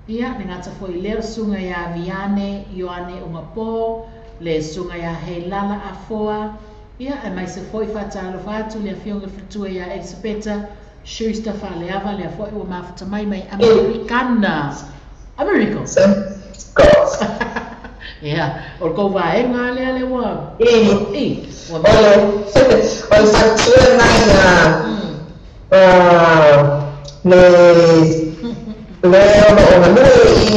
Ia, le gata foi i lea o le susuga ia Viane Ioane Ugapo, le susuga ia Heilala Afoa. Ia, aemaise foi faatalofa atu i le afioga i le faletua ia Elisapeta Schuster Faaleava, lea foi ua mafuta mai mai Amerikana. Amerika. Ia, o le kou vaega lea le ua i, ua O le o le faletua mai le le o lo o galue i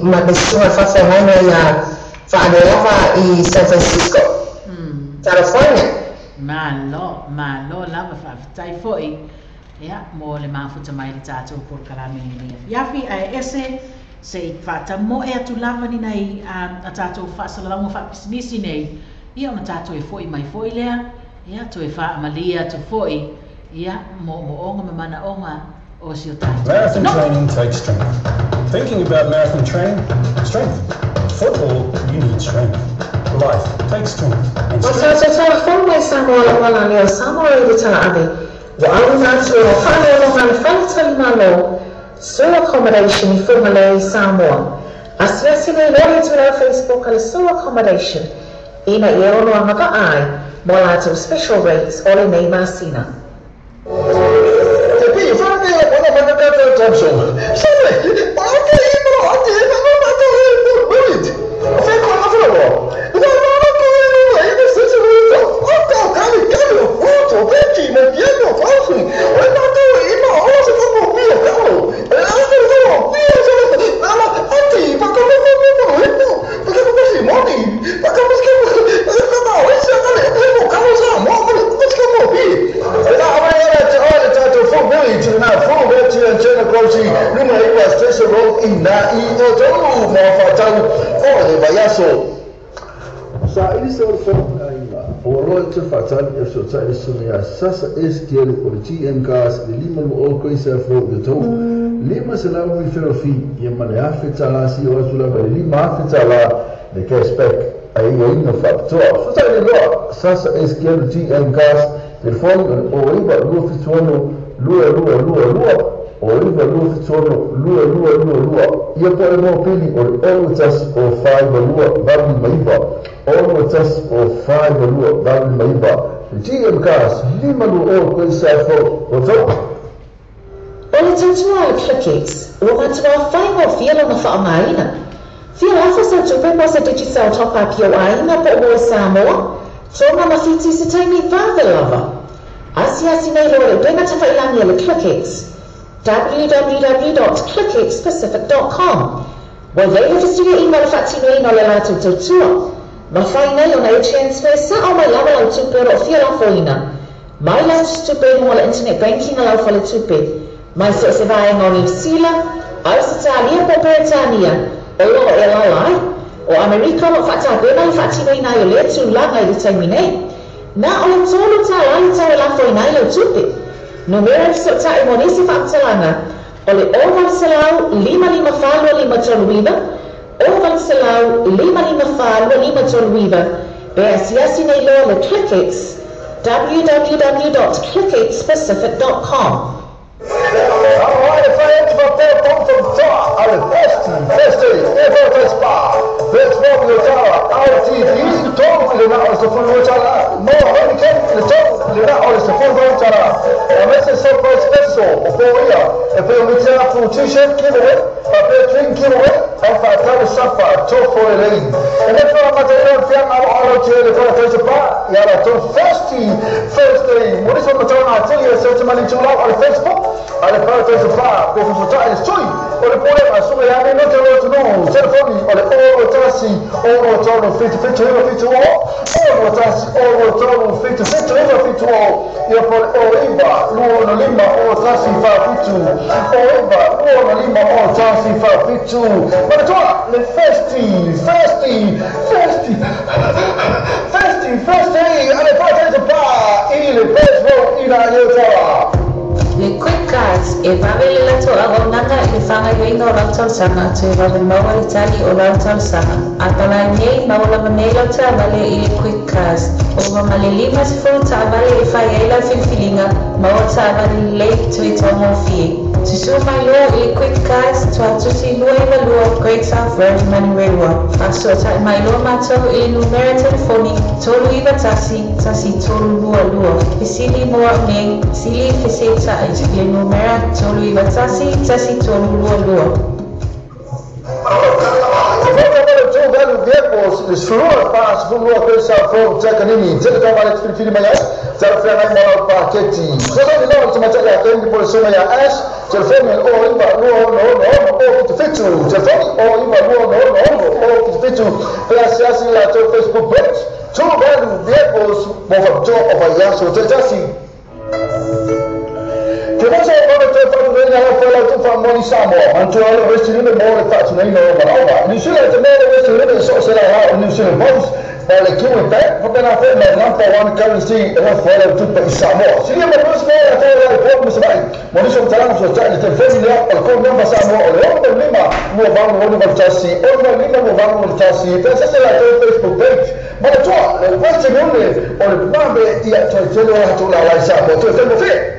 ma le susuga i le faafeagaiga ia Faaleava i San Francisco, California. Malo, malo lava, faafetai foi, ia, mo le mafuta mai i le tatou polokalame i lenei afiafi, ae ese se i faatamoe atu lava ni nai a tatou faasalalauga faapisinisi nei, ia ona tatou e fo'i mai foi lea, ia toe faamalie atu foi, ia moomooga ma manaoga o si o tatou Marathon atunuu. training takes strength. Thinking about marathon training? Strength. Football, you need strength. Life takes strength. And Ua strength tatou talafou mai Samoa lau ala lea o Samoa i le taaave, ua auina atu e lau faaloaloga le faletalimalo Sue Accommodation i Fugalei i Samoa. Asiasi nei loa le itulau Facebook a le Sue Accommodation ina ia ono agavaa ai mo a latou special rates o lenei masina. Sasa STL o le GM Cars le 520 Grace F Road le tau 500 referral fee ia ma le $1,000 si o atu lava le $5,000 le cashback ai ia ina faapitoa. Futai le loa Sasa STL GM Cars telefoni o le 09 276 2222 o 9 276 2222 ia po o le mopili o le 01 o 52 89 01 o 52 89 GM Cars 520 Grace F Road o tau. O le tautua a le ClickX, ua matua faigofie lona faaaogaina. Fia lafo sau tupe mo se Digicel top-up i ou aiga po o moe Samoa, Tonga ma Fiti i se taimi vave lava. Asiasi nei loa i le upega tafailagi a le ClickX, www.clickxpacific.com. Ua i ai le fesuiaiga o le faatinoina o le latou tautua. Mafai nei ona e transfer sa'o mai lava lau tupe o lo o fia lafoina mai lau tupe i luga o le internet banking a lau faletupe mai so o se vaega o Niu Sila, Ausetalia po o Peretania o lo o e alaala ai. O Amerika o lo o faatapena le faatinoina ai o lea tulaga i le taimi nei. Na o le $3 le tau e lafoina ai lau tupe. Numera e fesootai mo nisi faamatalaga o le 0800 554 2539, 0800 554 2539, pe asiasi nei loa le ClickX, www.clickxpacific.com. Alright, fai atu faapea tonu faapitoa a le Festi, Festi, e Paradise Spa, Best Mobile Tala, RTD, tolu i le na o le $12, mo Heineken i le tolu i le na o le $12, aemaise surprise special o foia e pei o mitiafu t-shirt giveaway, faapea drink giveaway, au faatau safa tofo lelei. E le faamataina o le fiaga alo alo tele Paradise Spa, ia latou Festi, Thursday, mo nisi o matauga atili e seu te mali tulau a le Facebook, a le Paradise Spa, po fesotai le sui o le pulega suga ia nei note o le atunuu, telefoni o le 01 63 77 9 70 01 63 77 9 70 ia po le 09 25 01 47 09 25 01 47. Manatua le Festi, Festi, Festi, Festi, Festi a le Paradise Spa i le Best Road i la Iotala. E vave le latou auaunaga i le fagaoioiga o lau talosaga toe vave maua le tali o lau talosaga. A palai nei maua lava nei lau taavale i le Quick Cars. Ova ma le 50 taavale e fai ai lau filifiliga, maua taavale lelei toe taugofie. Susū mai loa i le Quick Cars, Tuatusi 22 Great South Road, Manurewa. Faafesootai mai loa matou i le numera telefoni 391 1322. Fesili mo au nei, sili fesetai i le numera 391 1322. Facebook page, New Zealand te mea West Union so se la New Zealand Post ma le Kiwi Bank fa pena fe ma number one currency e la fo tu pa Samoa. Siria ma no se la te la po mo se mai. Mo ni so tala so ta le telefoni le o ko number Samoa o le o lima mo va no no tasi o no lima mo va no tasi. Pe se la te Facebook page. Ma le toa le West Union o le mambe ia to te le o la la Samoa. To te mo fe.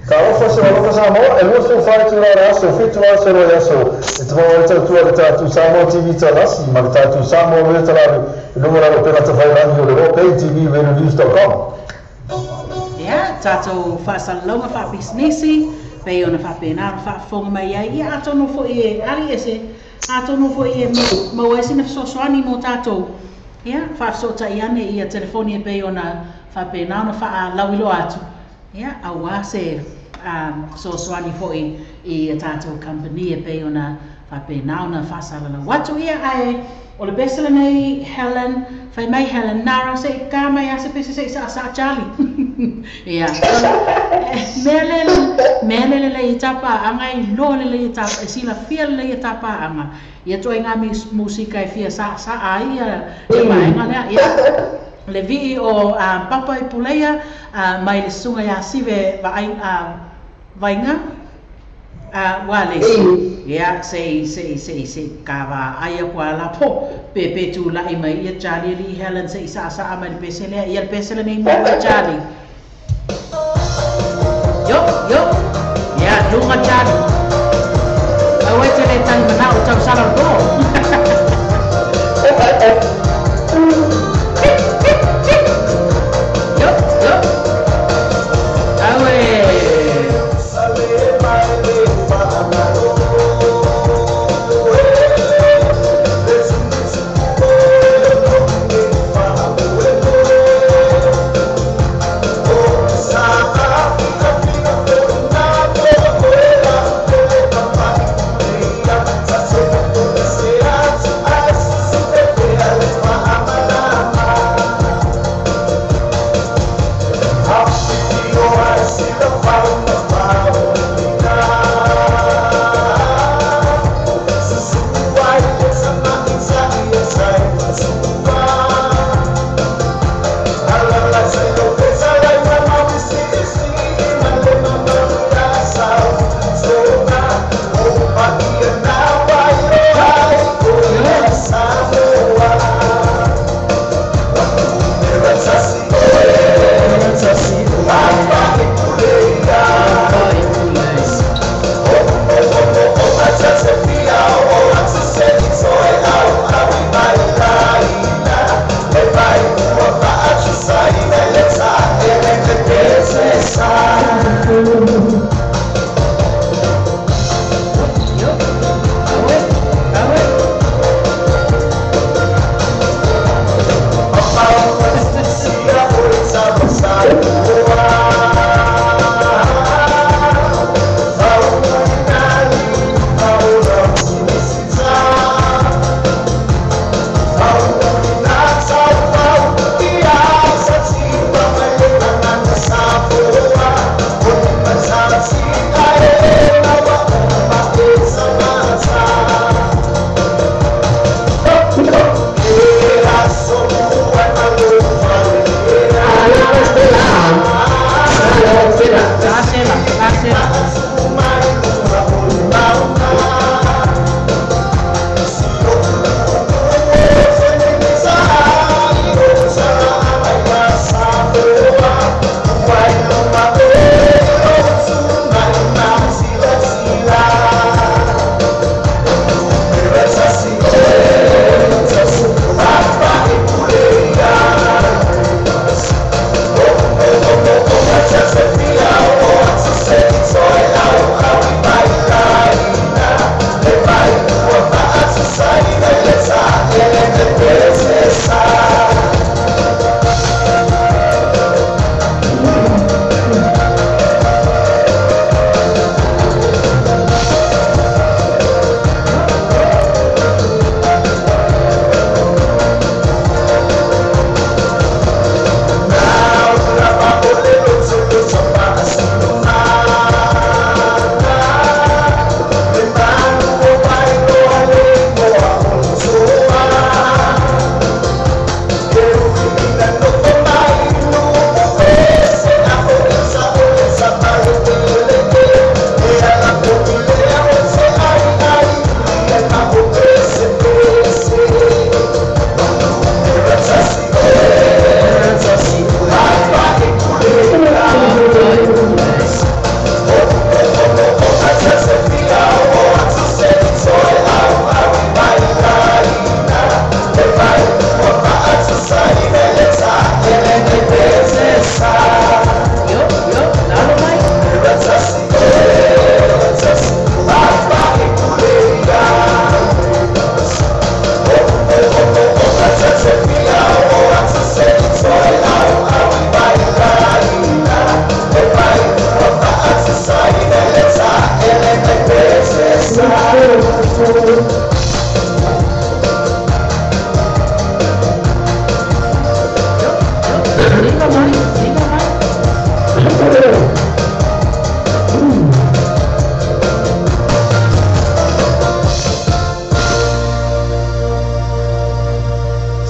Talofa se alofa Samoa, e lua fai tu la aso, fitu aso ro aso. E te wā tau tua le tātou Samoa TV talasi, ma le tātou Samoa le talaru, e lunga raro pena te whai rangi o le rope TV venunews.com. Ia, tātou whaasalauga whaapisnesi, pei ona whaapenara whaafonga mai ai, ia atono fo i e ali ese, atono fo i e mau ese na fesoasoani mo tātou. Ia, whaafesootai ane ia telefoni e pei ona whaapenara whaalauiloa atu. Ia, aua se fesoasoani foi i a tātou company e pei ona whaapenā ona whaasalalau atu ia ae o le pese lenei Helen, whai mai Helen Nara se i ka mai a se pese se i sa sa Charlie. Ia, mea lele le i tapa anga i loa lele i tapa, e sila fia lele i tapa anga. Ia toi ngā musika e fia sa sa ai ia maenga lea, ia. Le vii o Papa i Puleia mai le sunga ia sive vainga wale ia sei sei sei sei ka va ai kwa la po pe pe tu la mai ia Charlie li Helen sei sa sa mai le pese le ia le pese le nei mo Charlie yo yo ia lunga Charlie awe te le tali mana o tau sala do. Yeah.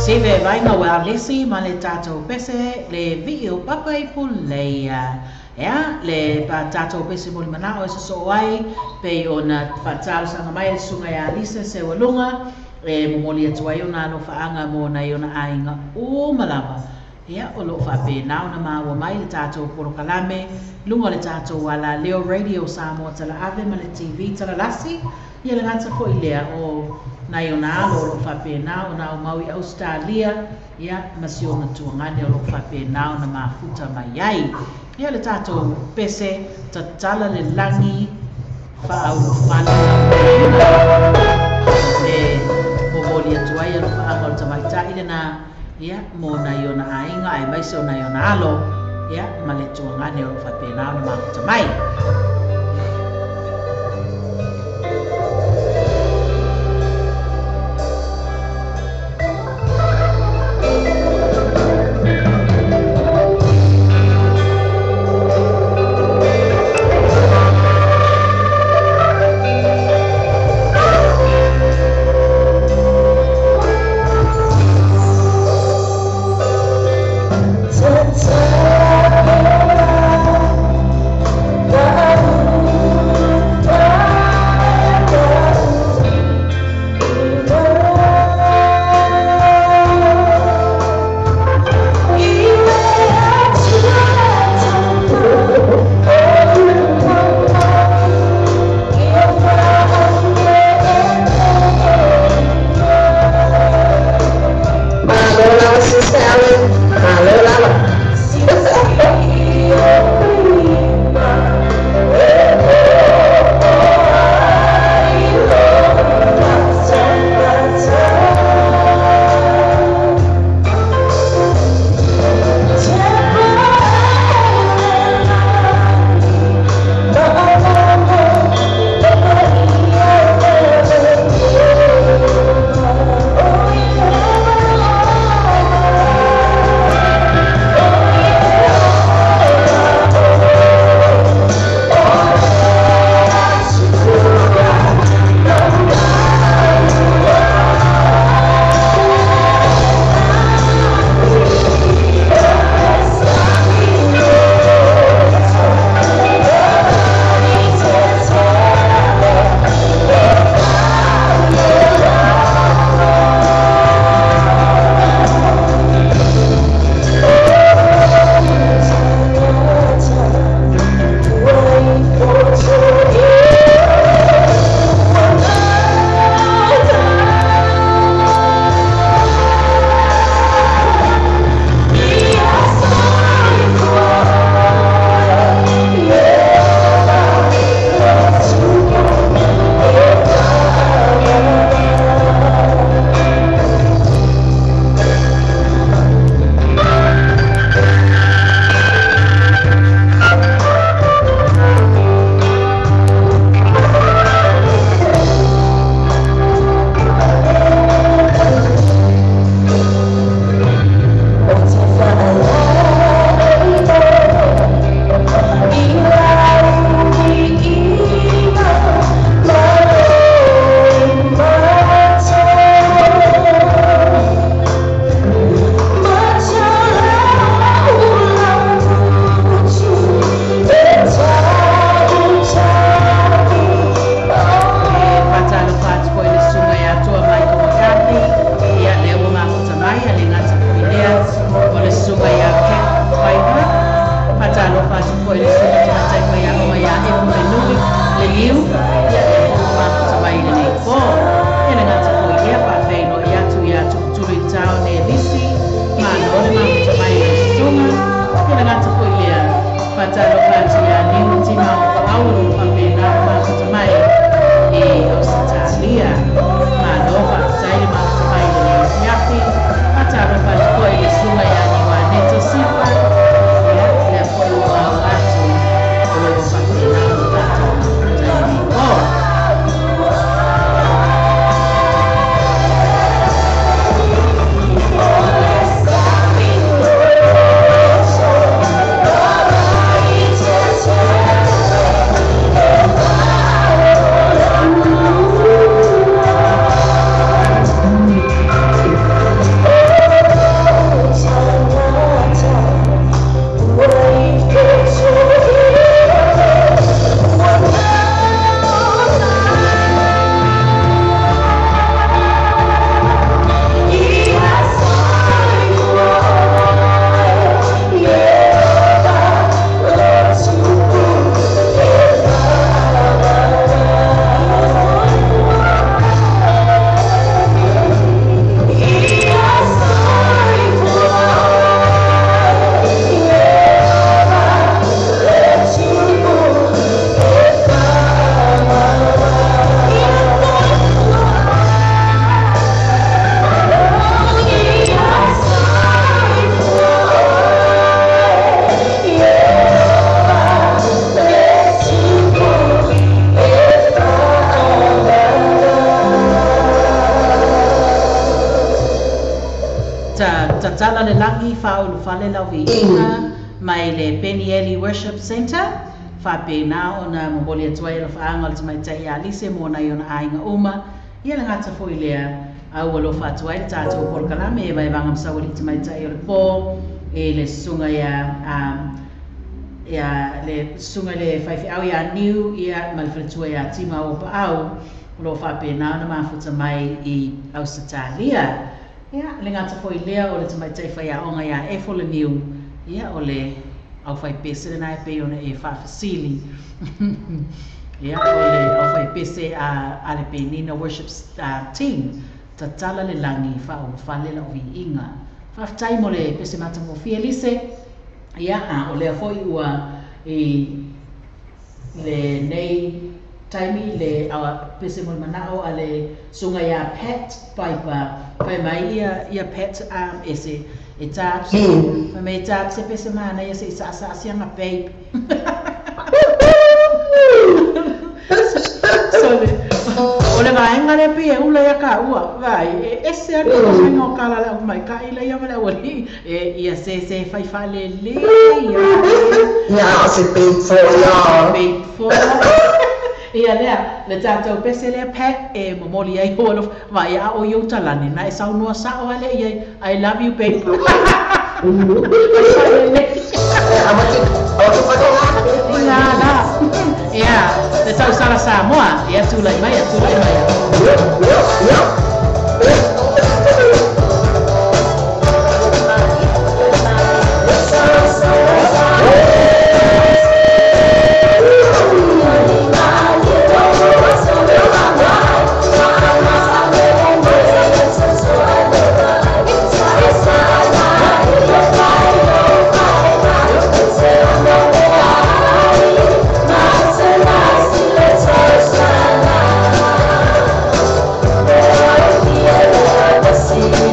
Sive vainga ua lesi ma le tatou pese le vii o papa i puleia. Ea le pa tatou pese mo le manao e sosoo ai pei ona faatalosaga mai le susuga ia Alisa Seualuga e momoli atu ai ona alofaaga mo nai ona aiga uma lava. Ia o loo faapena ona maua mai le tatou polokalame luga o le tatou alaleo radio Samoa Talaave ma le TV Talalasi. Ia le gata foi lea o nai ona alo o loo faapena ona aumau i Australia ia ma si ona tuagane o loo faapena ona mafuta mai ai. Ia le tatou pese tatala le lagi faaulufale e momoli atu ai alofaaga o le tamaitai lena ia mo nai ona aiga aemaise o nai ona alo ia ma le tuagane o loo faapena ona mafuta mai. Thank Tatala le lagi faaulufale lau viiga mai le Penieli Worship Center. Faapena ona momoli atu ai alofaaga o le tamaitai ia Lise mo nai ona aiga uma. Ia le gata foi lea a ua alofa atu ai le tatou polokalame e vaevaga ma saualii tamaitai o le po i le susuga ia ia le susuga le faifeau ia Niu ia ma le faletua ia Tima o Paau o loo faapena ona mafuta mai i Ausetalia. Ia le gata foi lea o le tamaitai faiaoga ia Efo le Niu ia o le aufaipese lena e pei ona e faafesili. Ia o le aufaipese a le Penina Worship Team tatala le lagi faaulufale lau viiga. Faafetai mo le pese matagofie Lise. Ia a o lea foi ua i le nei taimi le pese mo le manao a le susuga ia Pat Piper. Fai mai ia Pat ese e tā fai mai e tā se pese manaia se i saasaasiaga babe. So le o le vaega lea pei e ula ia kaua vai e ese atu le faiga o kala le au maikaʻi la ia ma le aualii e ia se se fai faalelei ia. Ia o se babe for ia. Babe for ia lea le tatou pese lea Pat e momoli ai o alofa vai a o iou talani na e saunoa sao ale ia I love you babe. La la ia le tausala Samoa ia tulai mai ia tulai mai. See.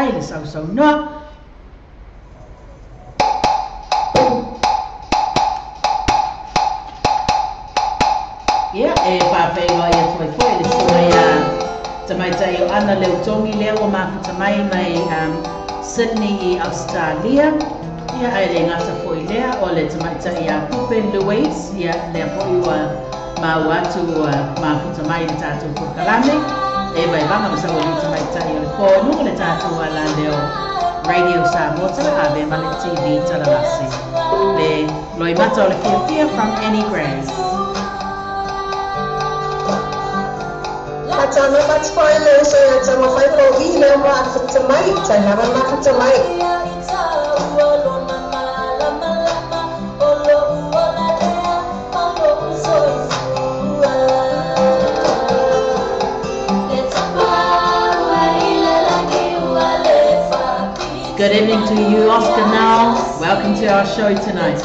Faafetai le sausaunoa. Ia, e faafeiloai atu ai foi le susuga ia Tamaitai o Ana Leutogi lea ua mafuta mai mai Sydney i Australia. Ia, ae le gata foi lea o le Tamaitai ia Pupe Louise, ia lea foi ua maua atu ua mafuta mai le tatou polokalame. E vaivaga ma sauali'i tamaitai o le pō i luga le tatou alaleo Radio Samoa Tala Ave ma le TV Talalase. Le loimata o le fiafia from Annie Grace. Faatalofa atu foi le uso ia Taumafai Povi lea ua afuta mai, tainava mafuta mai. Good evening to you, Oscar Now. Welcome to our show tonight.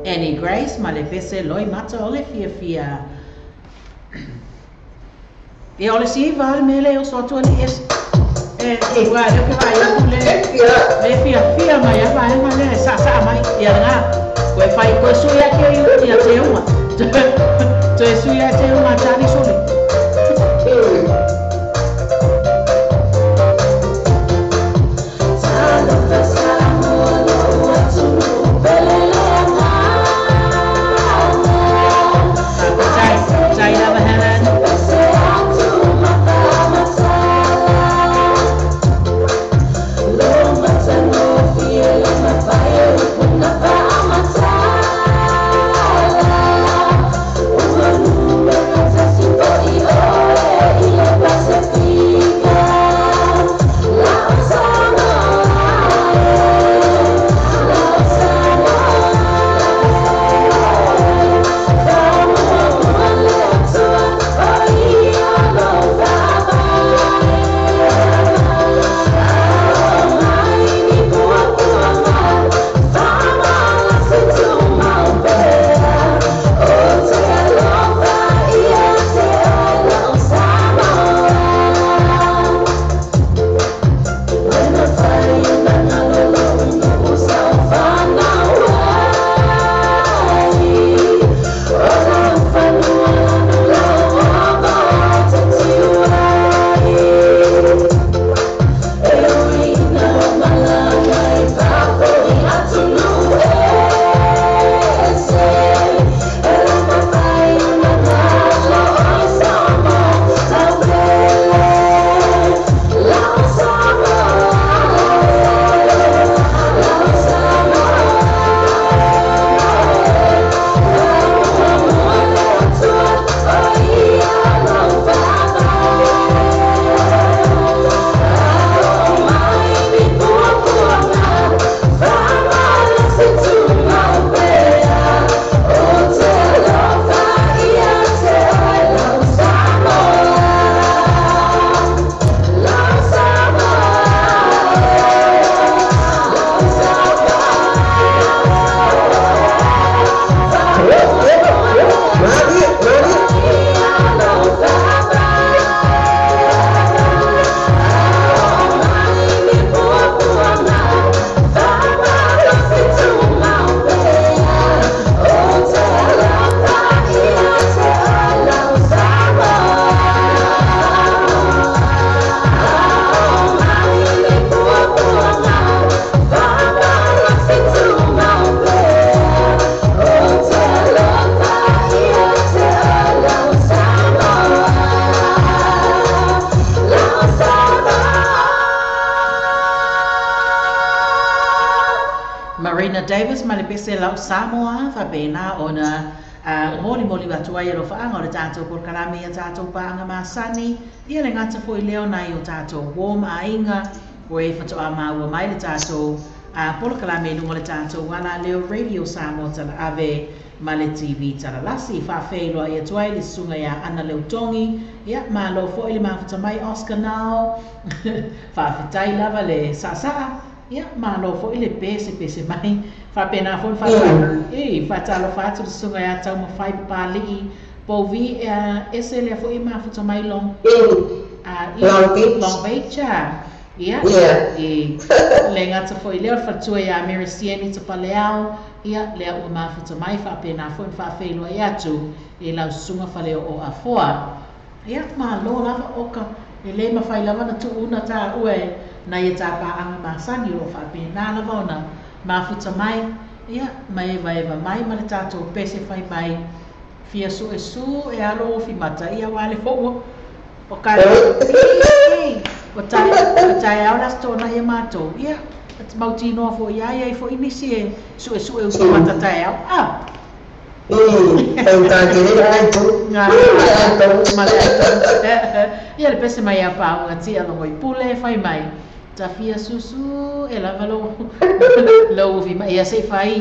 Annie Grace ma le pese loi mata o le fiafia. Ia o le siva le mele o soatu ali es. E ua le ke vai aku le. Le fiafia mai a vai ma le sa sa mai ia nga. Koe fai koe sui a ke i ia te uma. Toe sui a te uma tani soli. Bye. Marina Davis ma le pese lau Samoa faapena ona moli moli atu ai alofaaga o le tatou polokalame ia tatou paaga masani ia le gata foʻi lea ona ai o tatou uō ma aiga ua e fatoʻā maua mai le tatou polokalame i luga o le tatou alaleo Radio Samoa Talaave ma le TV Talalasi faafeiloai atu ai le susuga iā Ana Leutogi ia malo foʻi le mafuta mai Oscar Nao faafetai lava le saasaa ia malo foʻi le pesepese mai faapena foʻi e faatalofa atu le susuga iā Taumafai Papali'i Pouvi ese lea foʻi mafuta mai Long Long Beach ia e le gata foʻi lea o le faletua iā Mary Sieni Tapaleao ia lea ua mafuta mai faapena foʻi na faafeiloai atu i lau susuga faleoo afoa ia malo lava oka e lē mafai lava na tuuna tāua e nai e tāpaaga masani o loo faapena lava ona mafuta mai ia ma evaeva mai ma le tatou pese fai mai fia suʻesū e alo ofi mata ia uā le foʻu o ka o taeao le aso tonaʻi e matou ia mautinoa foʻi ai ai foʻi nisi e suʻesuʻe ufi mata taeao a ia le pese mai a paauga tia logoi pule fai mai tafia susu e lava lou ufi mai ia seʻi fai.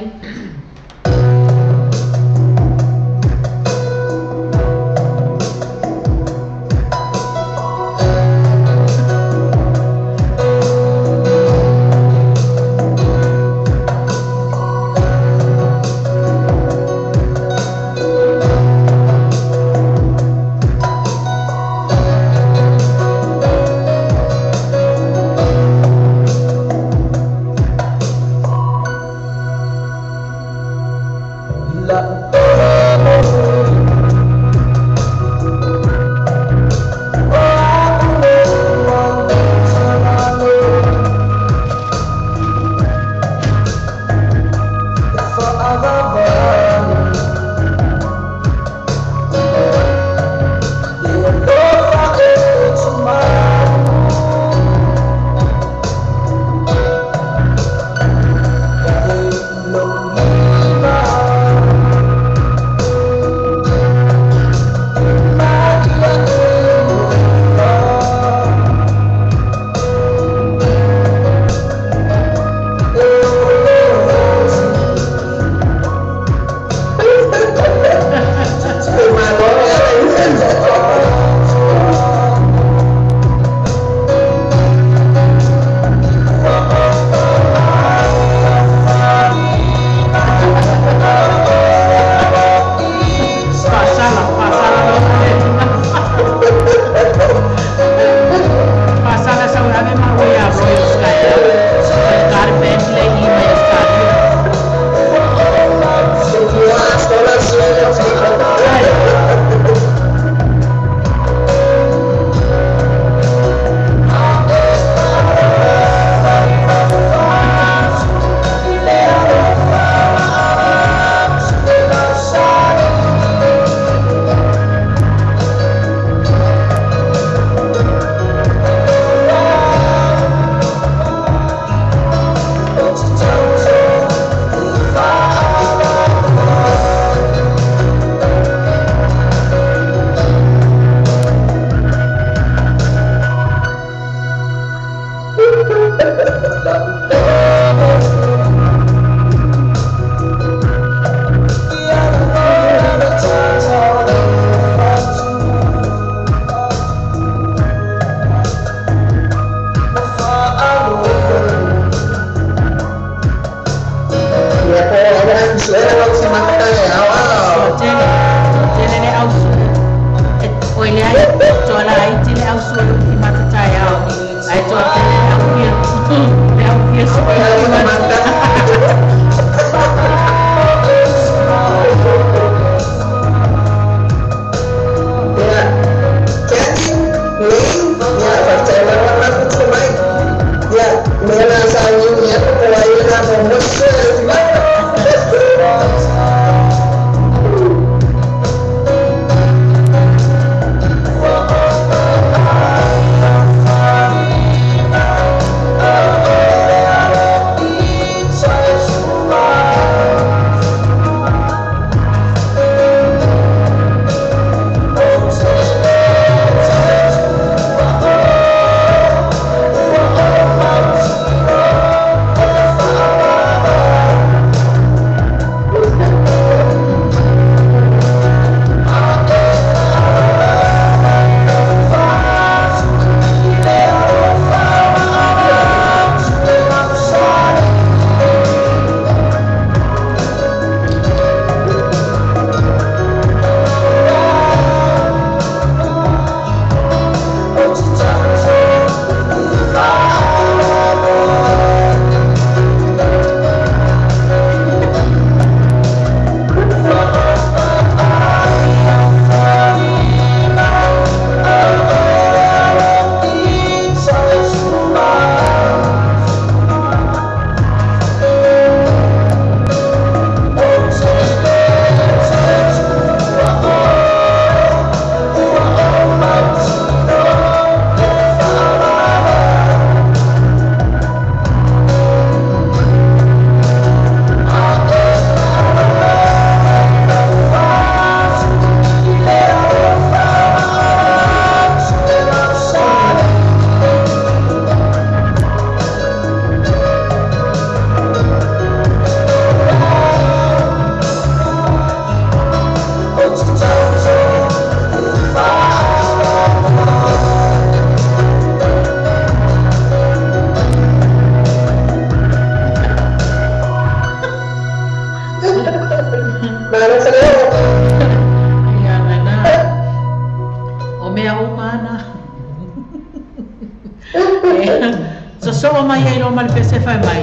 pese fai mai.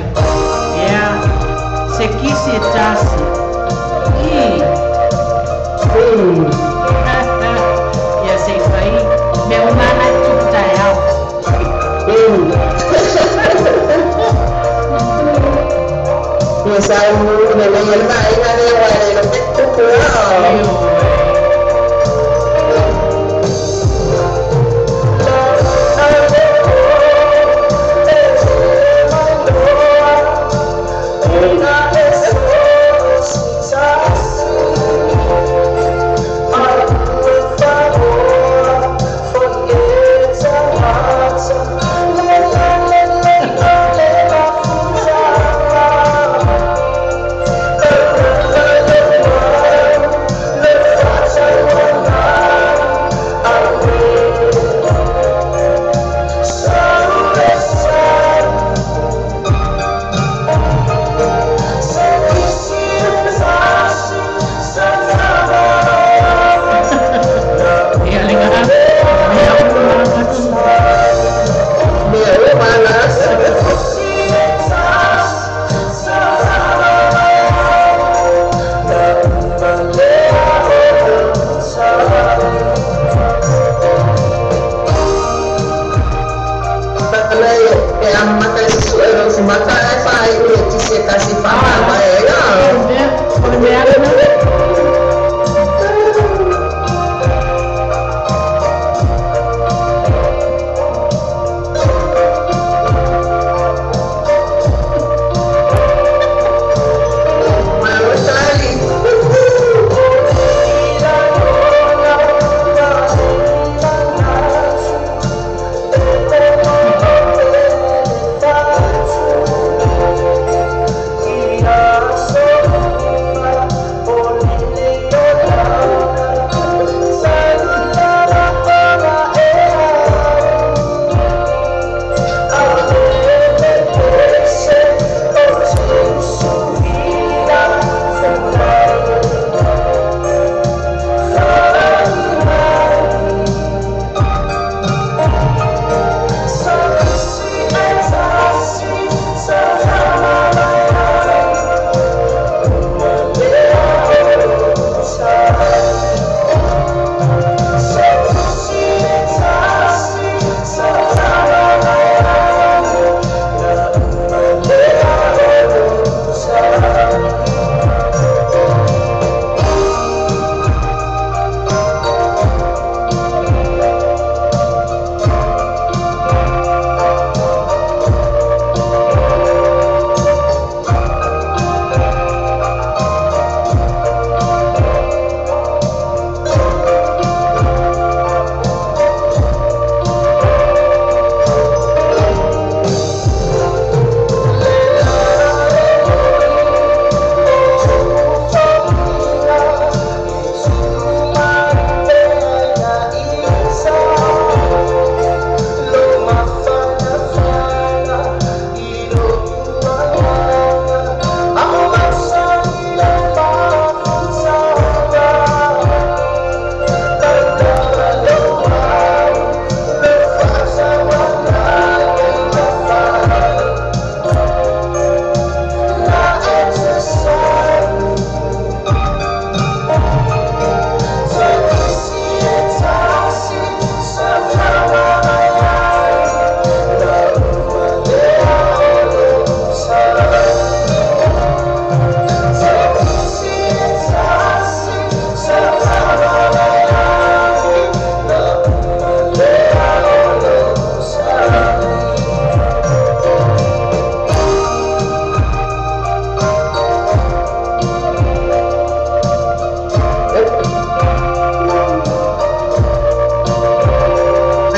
Ia, se kisi e tasi. I. Ia se i fai, mea uma lava e tupu taeao. Ia sa ulu lelei ai le vaaiga lea ua e le iloa pe tupu a. Ioe. Ia le ga, mea uma lava tupu. Mea uma lava. Malai e amata i le susu'u ai lou fumata ae faai'u i le kisi e tasi faamamae ai a. O le mea, o le mea lena. Malo tali.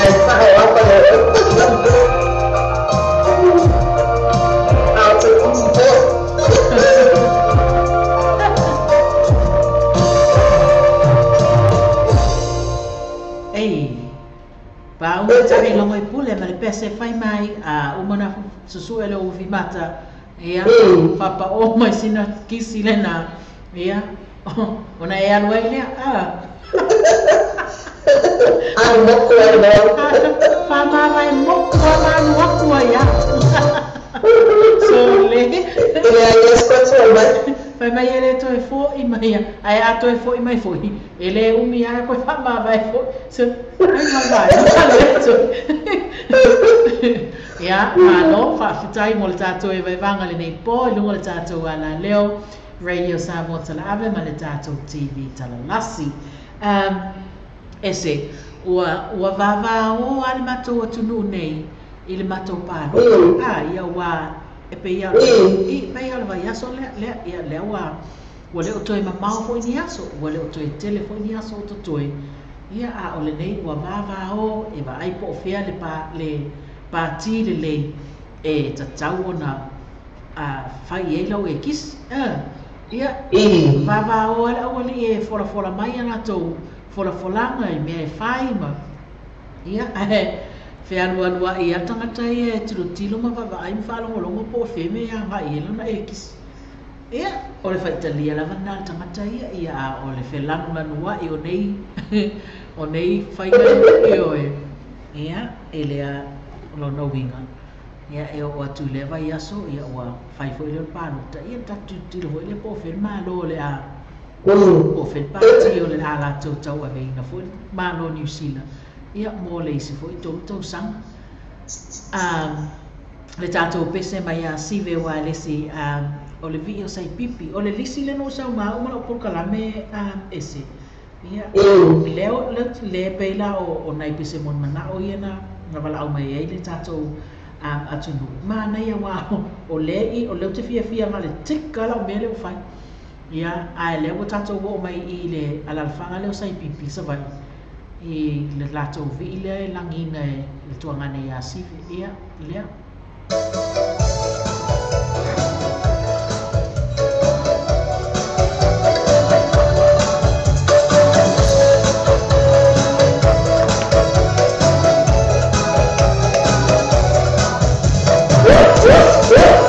Ae fa'aoa pa le ao te kisi po. Ei, pa uma taʻi logo i pule ma le pese fai mai, a uma na susuʻe le ufi mata, ia, fapaʻō mai sina kisi lena, ia, ona e alu ai lea, a. Alu moku ai loa. Faamavae moku a ma alu aku ai a. So le E leai ia se toe mai. Fai mai e le toe fo'i mai ae a toe fo'i mai fo'i e lē umi a koe faamavae fo'i so ai mavae alo ia malo faafetai mo le tatou e vaevaga lenei po i luga o le tatou alaleo Radio Samoa Talaave ma le tatou TV Talalasi. Ese ua ua vavāō a le matou atunuu nei i le matou palota a ia ua e pei a i pei o le vaiaso lea lea ia lea ua ua le o toe mamao fo'i ni aso ua le o toe tele fo'i ni aso o totoe ia a o lenei ua vavāō e vaai po o fea le pa le pati lelei e tatau ona a fai ai lau e kisi ia vavāō a le aualii e folafola mai a latou folafolaga i mea e fai ma ia ae fealualua'i a tagata ia e tilotilo ma vaavaai ma faalogologo po o fea mea e aga'i ai lona ekisi ia o le faitalia lava lena le tagata ia ia a o le felanulanua'i o nei faiga ioe ia e lea lona uiga ia e oo atu i lea vaiaso ia ua fai foi lea o le palota ia tatou tilotilo foi lea po o fea le malo o le a po o fea le pati o le a latou tauaveina foi le malo Niu Sila ia mo le isi foi 3 tausaga. Le tatou pese mai ia Sive Uaelesi o le vi'i o Saipipi o le lisi lea na ou sauga uma la'u polokalame ese ia lea le pei la o nai pese monimana'o ia na valaau mai ai le tatou atunuu manaia uā o lea i o lea ou te fiafia na o le tika la'u mea lea ua fai ia ae lea ua tatou oo mai i le alalafaga lea o Saipipi Savaii i le latou vi'i lea e lagiina e le tuagana ia Sive ia lea. Ioe.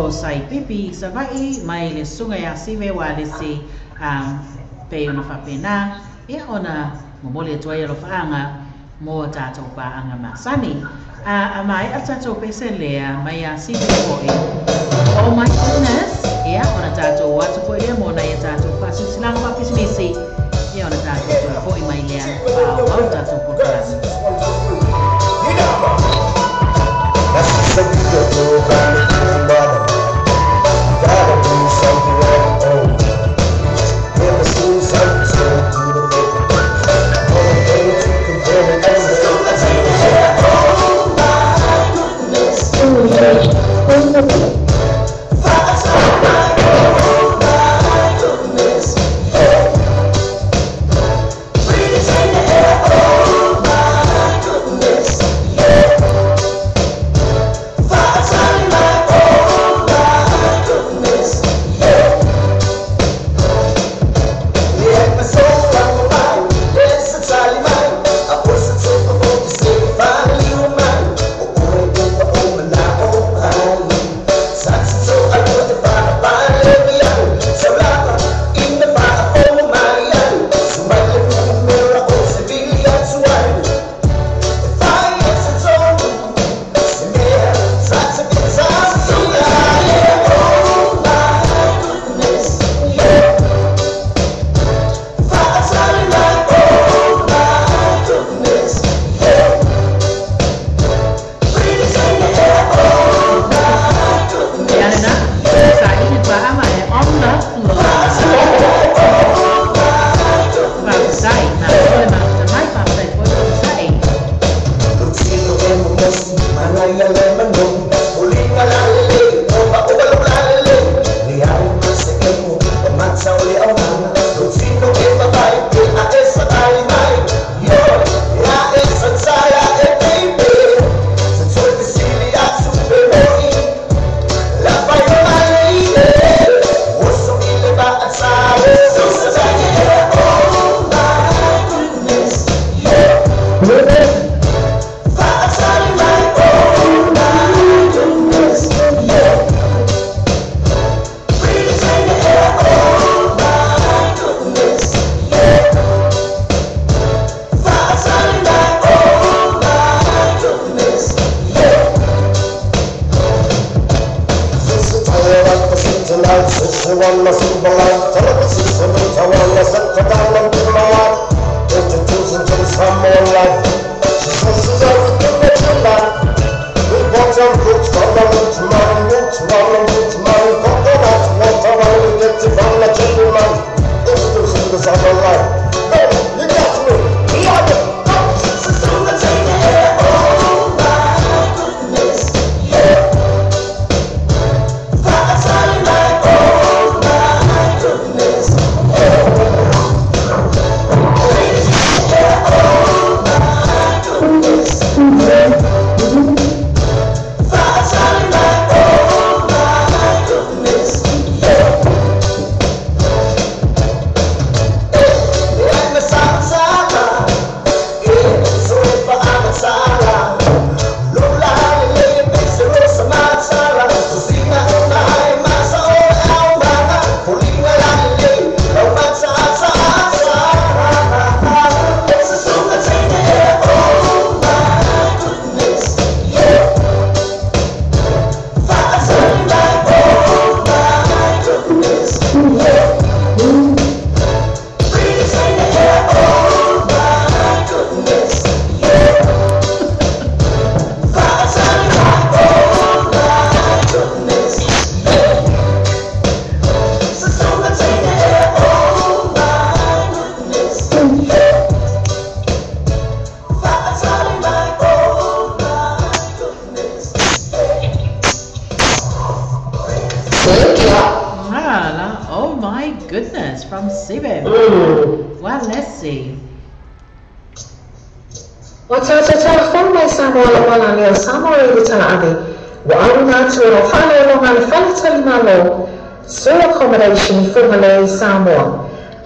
o Saipipi i Savaii mai le susuga ia Sive Ualesi pei ona faapena ia ona momoli atu ai alofaaga mo tatou paaga masani. A maea tatou pese lea mai ia Sive fo'i. Oh my goodness! Ia ona tatou atu fo'i lea mo nai a tatou faasilasilaga faapisinisi ia ona tatou toe fo'i mai lea faaauau tatou polokalame. Ia lena, saili paaga e on the floor. Faafetai, malo le mafuta mai, faafetai foi le onosai. Oh my goodness, from Sive. Well, let's see. O tātou telefonu mai Samoa le malani o Samoa i le taave. Ua auina atu e lau faalologa le faletalimalo Sua Accommodation i Fugalei, Samoa.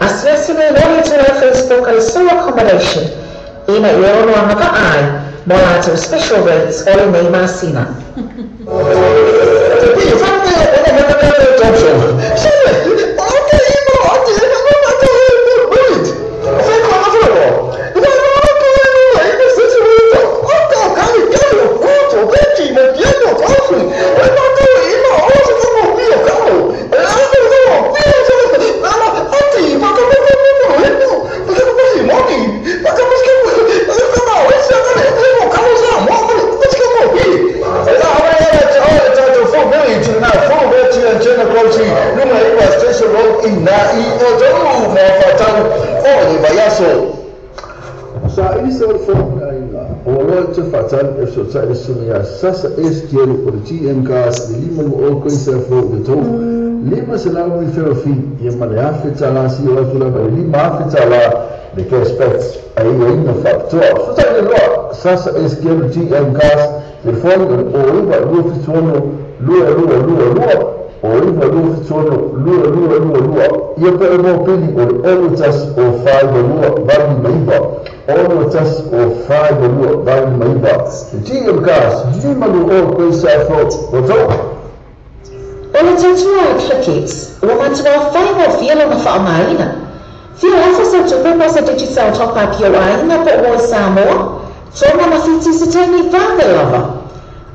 Asiasi le loli atu ai Facebook a le Sua Accommodation ina ia ono agavaa ai mo latou special rates o lenei masina. I nā i o tau mo whātau o le vaiaso. Sa ili se o le fono le aiga, o aloa te whātau e so tai le sunga ia Sasa S. Kielu o le GM Cars le lima mo o koe sa fo le tau. Lima se lau i wherofi ia ma le afe tala si o atu lava le lima afe tala le cashback ai ia ina whapitoa. So tai le loa Sasa S. Kielu GM Cars telefoni o le o iwa lua fitono lua lua lua lua o iwa lua fitono lua lua lua lua ia pe o mō pili o le olo tasi o whai lua valu maiva olo tasi o whai lua valu maiva le GM Cars lima lua o koe sa fo o tau. O le tautua a Clickx, ua matua faigofie lona faaaogaina. Fia afa sau tupe mo se Digicel top-up i ou aiga po o oe Samoa, toma ma fiti se taimi vave lava.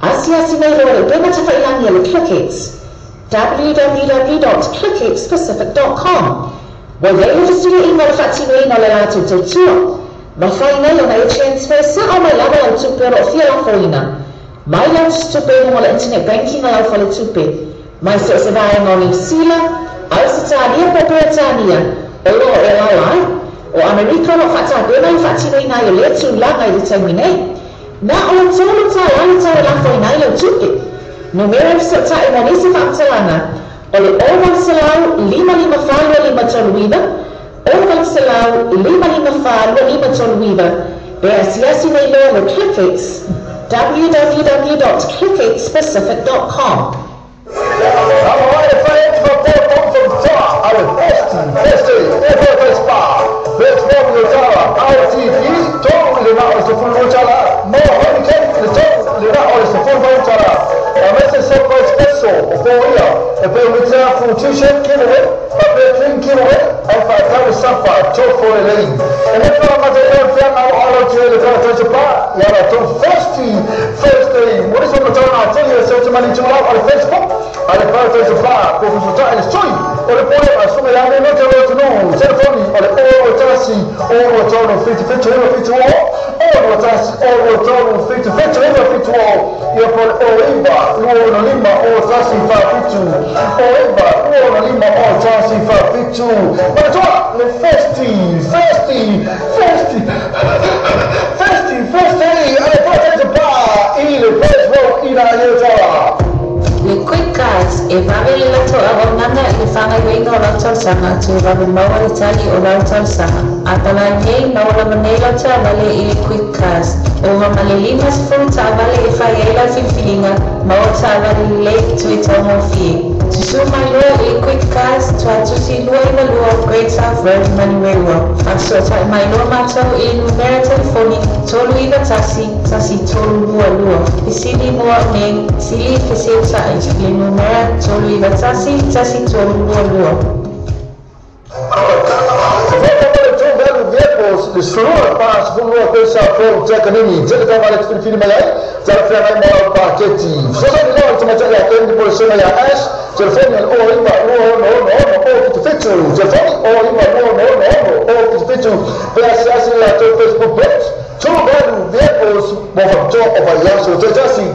Asiasi mai loa le upega tafailagi a le Clickx, www.clickxpacific.com. Ua i ai le fesuiaiga o le faatinoina o le latou tautua. Mafai nei ona e transfer sa'o mai lava lau tupe o loo fia lafoina. Mai lau tupe i luga o le internet banking a lau faletupe. Mai so o se vaega o Niu Sila, Ausetalia po o Peretania, o loo e alaala ai. O Amerika o loo faatapena le faatinoina ai o lea tulaga i le taimi nei. Na o le $3 le tau e lafoina ai lau tupe. Numera e fesootai mo nisi faamatalaga o le 0800 554 539, 0800 554 539, pe asiasi nei loa le Clickx, www.clickxpacific.com. Aloha e whai atu whapea tau whakatoa a le Festi, Festi, e whai spa, Festi le tala, RTD, tolu i le nao le sefulu lua tala, mo Heineken le tolu le nao le sefulu valu tala. A mese sopa espresso o fōia, e pe mitea fu t-shirt giveaway, ma pe clean giveaway, ai whaatau safa, tofo e lei. E me wha mata e whianga o alo te le tala tau pa, ia la tau Festi, Festi, mo nisi o matau nā tele e seu te mani tūlau a le Facebook, a le wha tau pa, ko fusutai le sui, o le pole a sunga ia me te roa tunu, telefoni o le o o tasi, o o tonu whitu whitu iwa whitu o, o o tasi, o o tonu whitu whitu iwa whitu o, ia po le o iwa, lua ono lima o tasi wha whitu, o iwa, lua ono lima o tasi wha whitu. Manatua, le Festi, Festi, Festi, Festi, Festi, a le wha tau pa, i le Facebook i nā ia tala. Le Quick Cards e vave le latou auaunaga i le faagaoioiga o lau talosaga toe vave maua le tali o lau talosaga. A palai nei maua lava nei lau taavale i le Quick Cards. Ova ma le 50 taavale e fai ai lau filifiliga maua taavale lelei toe taugofie. Susū mai loa i le Quick Cards tuatusi 292 Great South Road Manurewa. Faafesootai mai loa matou i le numera telefoni 391 1322. Fesili mo au nei, sili feseotai le numera 391 1322. Le sulu pa sulu ko sa fo te kanini te ka vale te fili mai te la fia mai mo paketi so sa ni lo te mata ya kendi por sema ya S telefoni o iwa o no no no o te fitu telefoni o iwa o no no no o te fitu pe asiasi la to Facebook page tu valu vehicles mo fa to o va ya so te jasi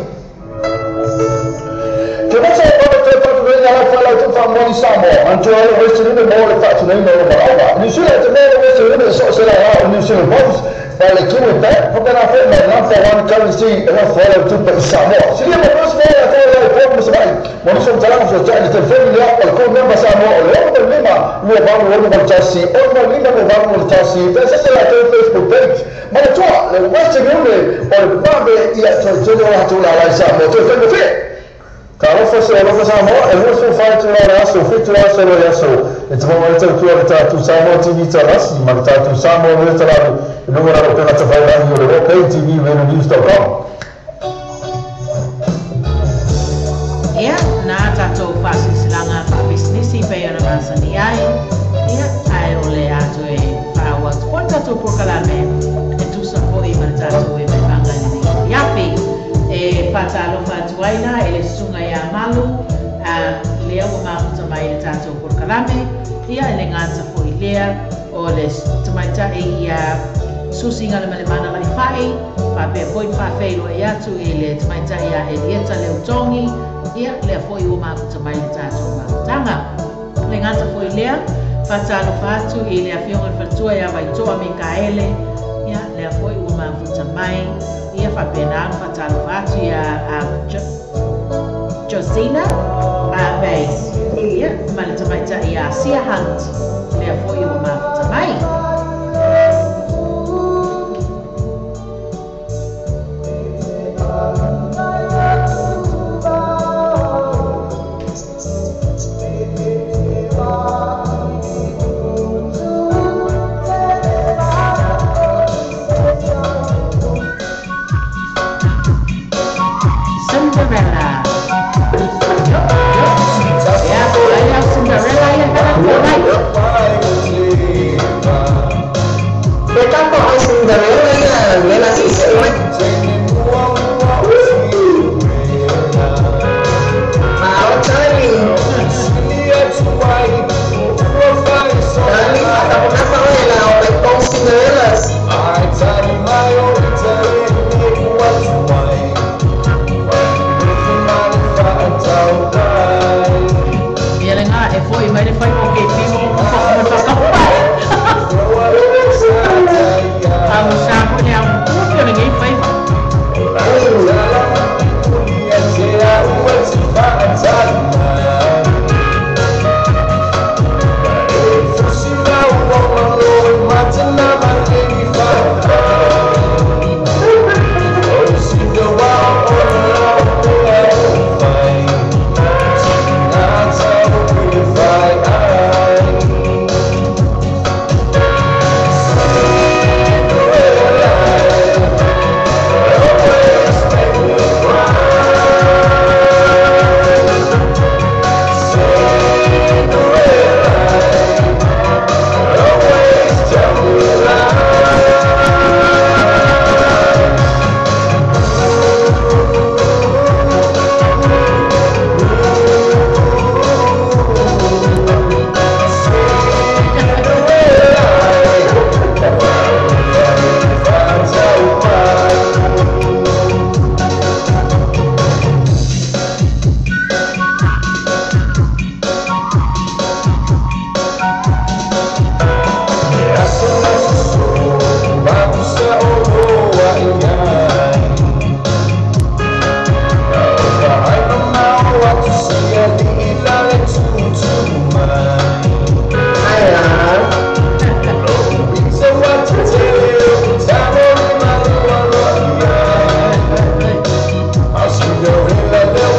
Ke mata o te fatu nei ala fa la tu fa moni samo anto ale west ni mo le fatu nei mo ba ba ni sila te mo west ni so se la ni sila boss ba le kiwi pa ko na fa ma na fa one currency na fa la tu pa samo si le mo mo la fa la ko mo sa mo ni so tala so ta ni telefoni ya o ko member samo o le mo lima mo ba mo mo ta si o mo lima mo ba mo ta si pe se la te Facebook page ma le toi le west ni o le ba be ya to to la to la la sa mo to te Talofa se alofa Samoa, e lua fa tu la aso, fitu aso le aso. E te maua le tau le tātou Samoa TV talasi, ma le tātou Samoa le talalu, e lunga raro pena te whairangi o le OK TV radionews.com. Ia, nā tātou whaasisilanga whaabisnisi pe ona masani ai. Ia, ai o le ato e whaawatu. Ko tātou porkalame, e tusa foi ma le tātou e mai whangai nei. Iapi, e whātalofa atuaina e le sunga ia malu, lea ua mafuta mai le tātou porkalame, ia e le ngata foi lea o le tamaitai ia susi ngale male mana lai whai, whapea foi whawheiro e atu i le tamaitai ia Elieta Leutongi, ia lea foi ua mafuta mai le tātou mafutanga. Le gata foi lea, faatalofa atu i le afioga i le faletua ia Vaitoa Mikaele, ia lea foi ua mafuta mai, ia faapena ona faatalofa atu ia Josina Bay, ia ma le tamaitai ia Sia Hunt, lea foi ua mafuta mai. Cinderella. Ia, ai au Cinderella ia kana mai. E tapo ai Cinderella ia lela si se mai. Ma o tali. Tali whakapunapa oe la o mai tong Cinderellas. Ia le ngā e foi mai le whai o ke piwo o whakapai. A mo sa mo le au kupi o le ngei whaiva. Ai a.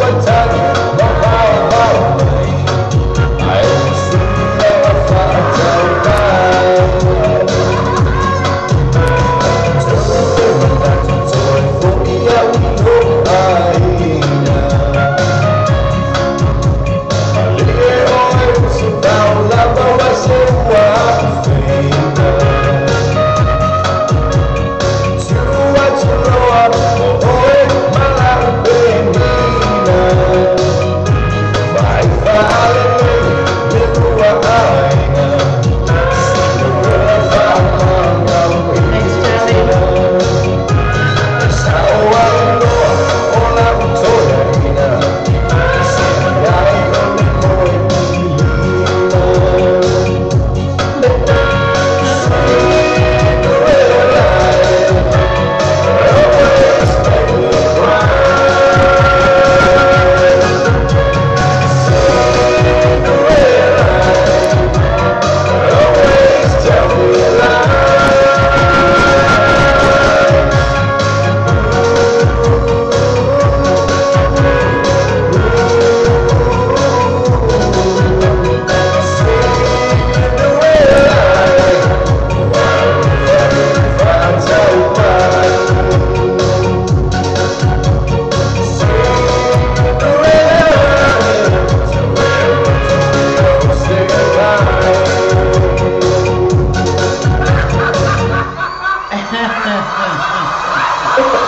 Thanks, Charlie.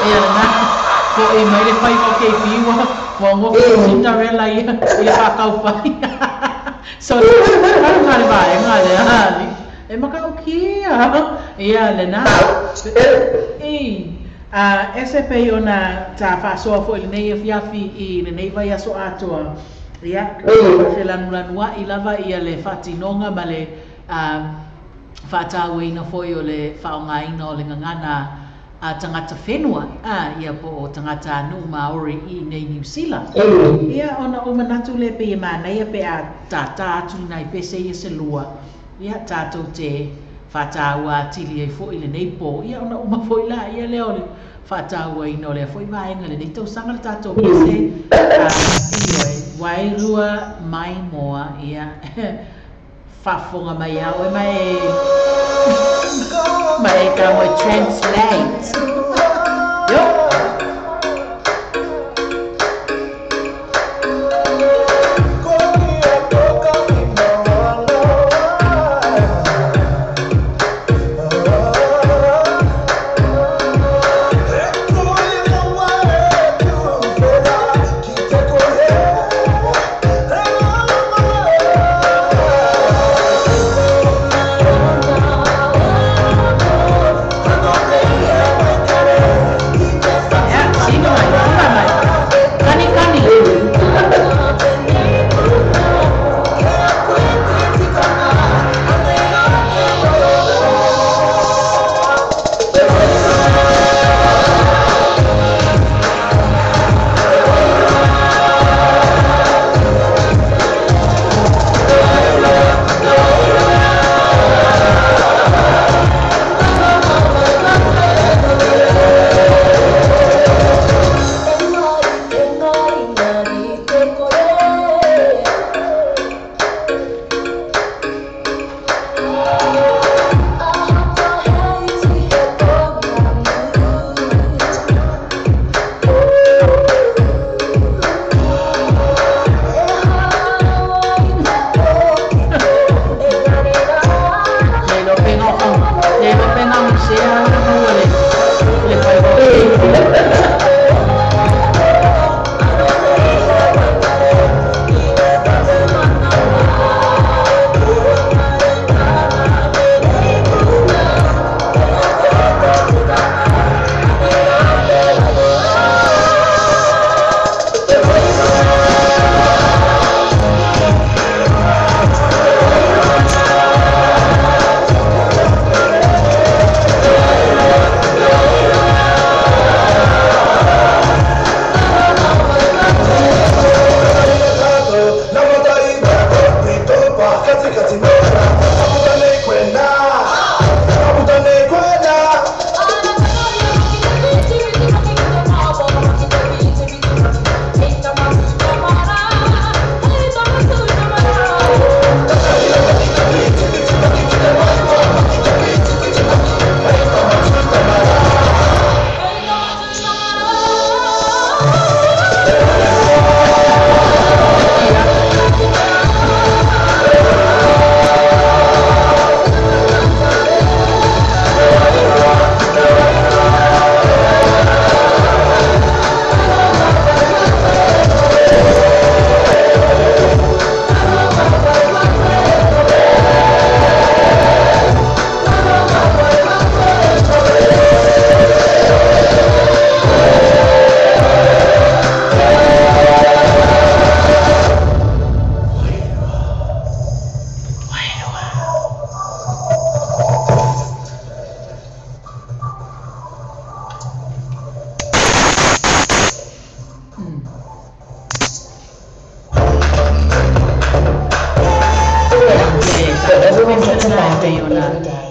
Ia lena, foʻi mai le faiva o keipi ua ua gofi Cinderella ia i le faakaufai. So, alu ngā le vaega lea ali. E makaukia. Ia lena. E, a ese pei ona ta faasoa foi lenei afiafi i lenei vaiaso atoa. Ia, felanulanua'i lava ia le faatinoga ma le faatauaina foi o le faaaogaina o le gagana a tagata whenua, ia po o tagata nuu Maori i nei Niu Sila. Ia, ona ou manatu lea pei e manaia pe a tātā atu nai pese ia se lua, ia tatou te faataua atili ai foi lenei po, ia ona uma foi la ia lea o le faatauaina o lea foi vaega lenei tausaga le tatou pese, ioe, Wairua Maimoa, ia, faafofoga mai au e mai e ka mo translate. Yo.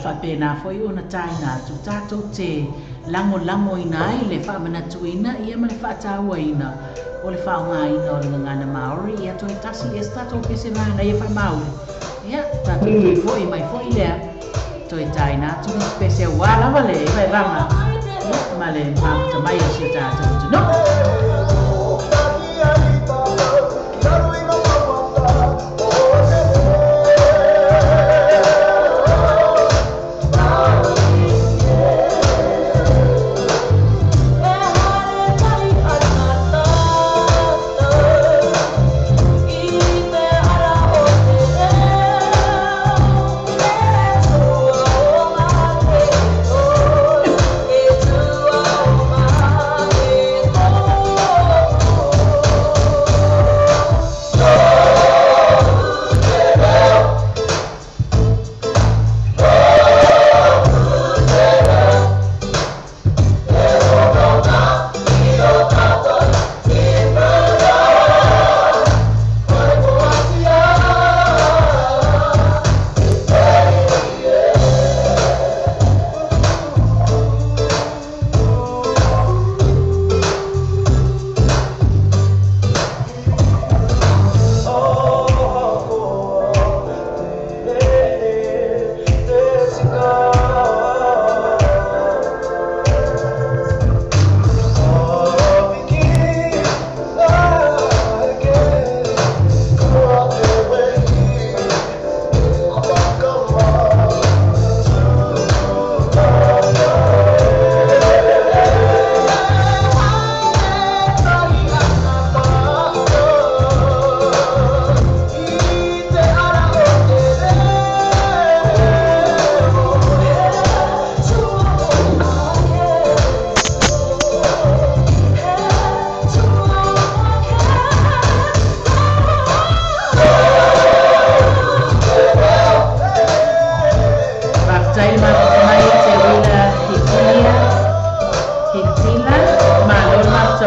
Faapena foi ona taina atu tatou te lagolagoina ai le faamanatuina ia ma le faatauaina o le faaaogaina o le gagana Maori, ia toe tasi ia se tatou pese manaia faamauli. Ia tatou toe foi mai foi lea toe taina atu le pese auā lava le vaevaga ma le mafuta mai o si o tatou atunuu. Oh.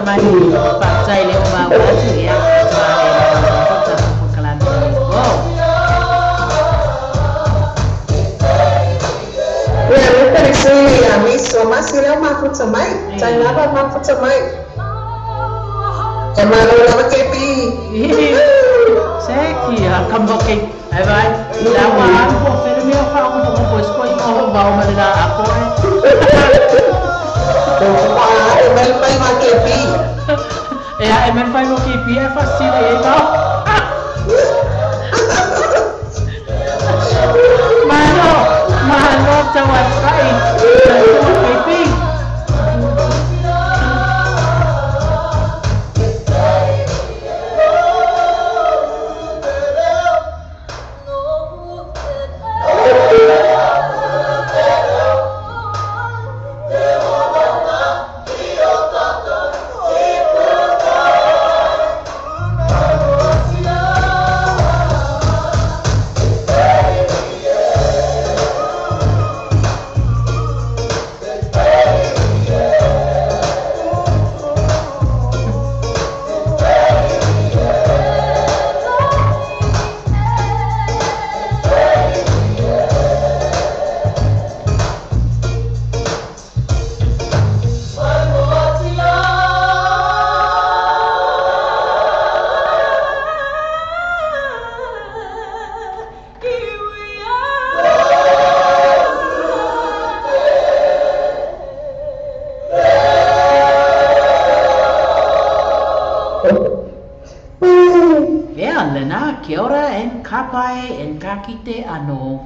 mai faafetai le o maua atu ia ma le tatou polokalame i lenei po. Ia le pele sui a miso masi leo mafuta mai. Tai lava mafuta mai. E malo lava ke pi. Se ki a kamboke ai vai la wa po fere me fa o po po sko i o va o ma le la a ko e. O e mel mai ma ke pi. E a e mel fai mo ke pi e fa sila e no. Malo, malo tau ai. Ke pi. Ia, lena, kia ora en ka pai en ka kite anō.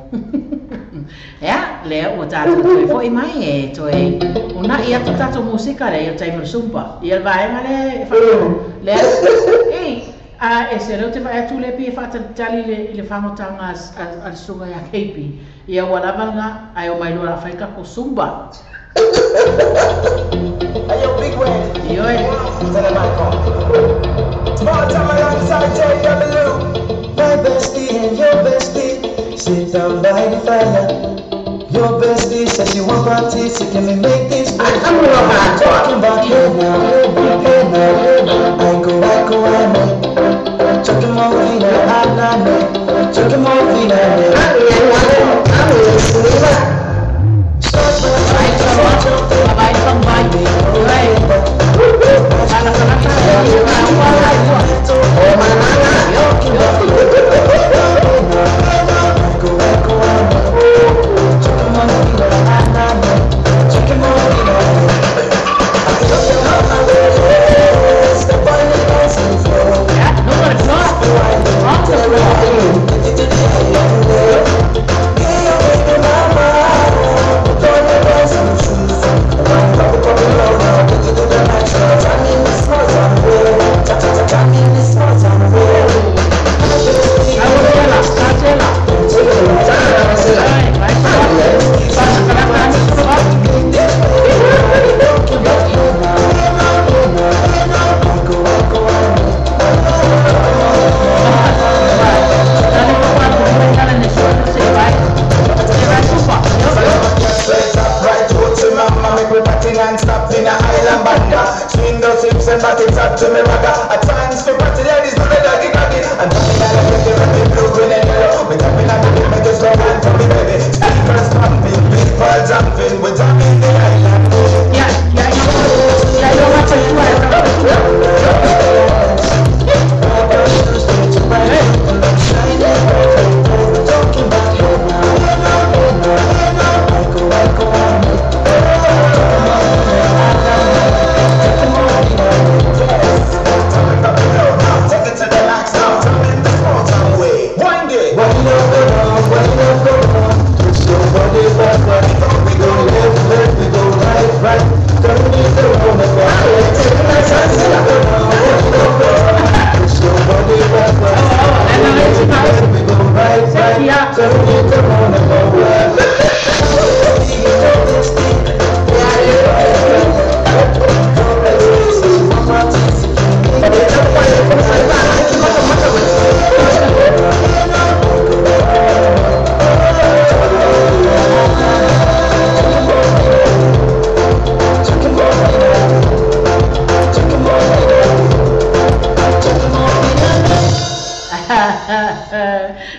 Ia, lea ua tātou toe fo'i mai e toe una'i atu tātou musika le ia taimi o le sumpa. Ia le vaega le e whakao. Lea, ei, a e se leo te whae atu le pi e whaatalitali i le whangotanga a le sunga ia keipi. Ia ua lava ngā, ai o mai lua la whaika ko sumba. Hey yo, Big Red. Ioe. Turn the mic on. Small time alongside JW. My bestie and your bestie sit down by the fire. Your bestie says she want party, so can we make this I am Talking about hey now, hey now, hey now, hey now. I go, I go, I know. Talking more vina, I know. Talking more vina,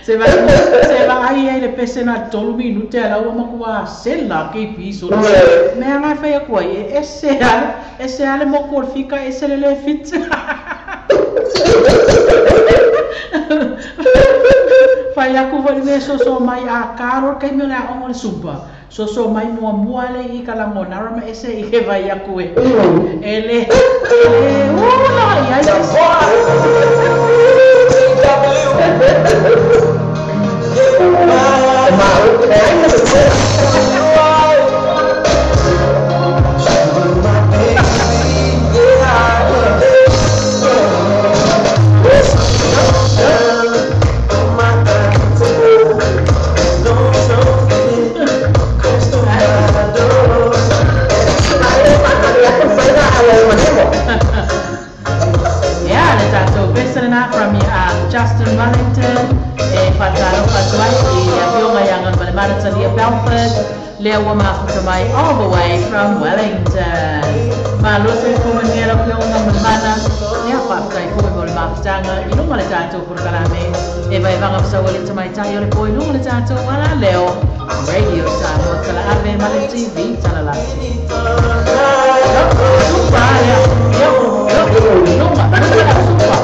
Se vai ai le pese na tolu minute ala ua makua sela ke piso. Me anga fai aku ai ese ale moku o le fika ese le le fit. Fai aku foi me so mai a karo kai me la ongo le supa. So mai mua mua le i kalangona ma ese i ke vai aku e. Ele ula ia from Justin Wellington, Fatalo Fatuai, Afioga Yangan Malemana Talia Belford, Lea Wama Fukamai, all the way from Wellington. Malose Kumaniela Pionga Malemana, Lea Fatai Kumimol Mafutanga, Ilunga le Tato Purkalame, Eva Evanga Fsawali Tamaitai, Ole Poi Lunga le Tato, Wala Leo, Radio Samoa, Tala Ave, Male TV, Tala Lati. Supa, Lea, Yo, Lunga, Lunga, Supa.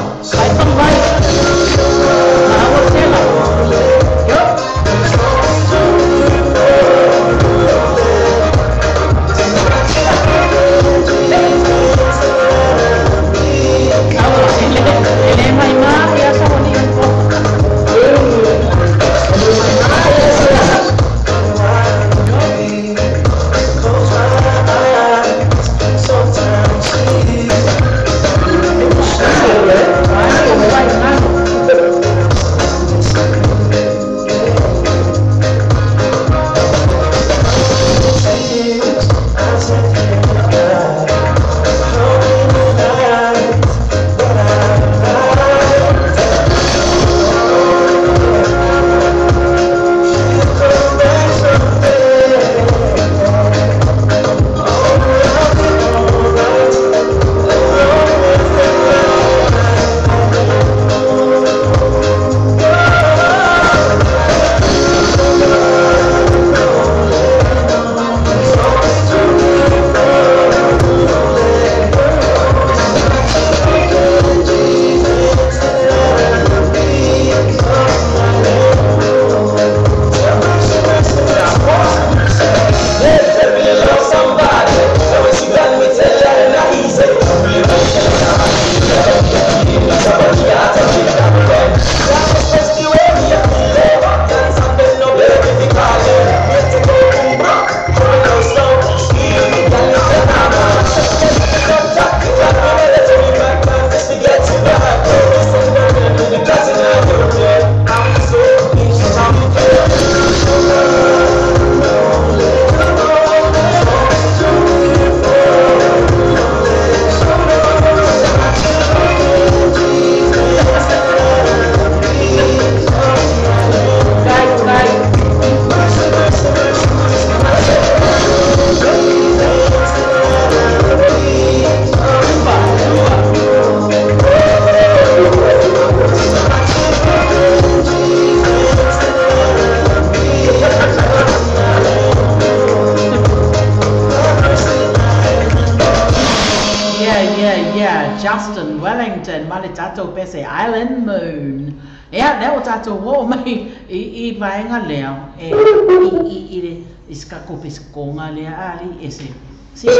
Justin Wellington, Maletato Pese Island Moon. Yeah, that was tato wo mai i vaenga lea e i le iskako peskonga lea ali ese. Si i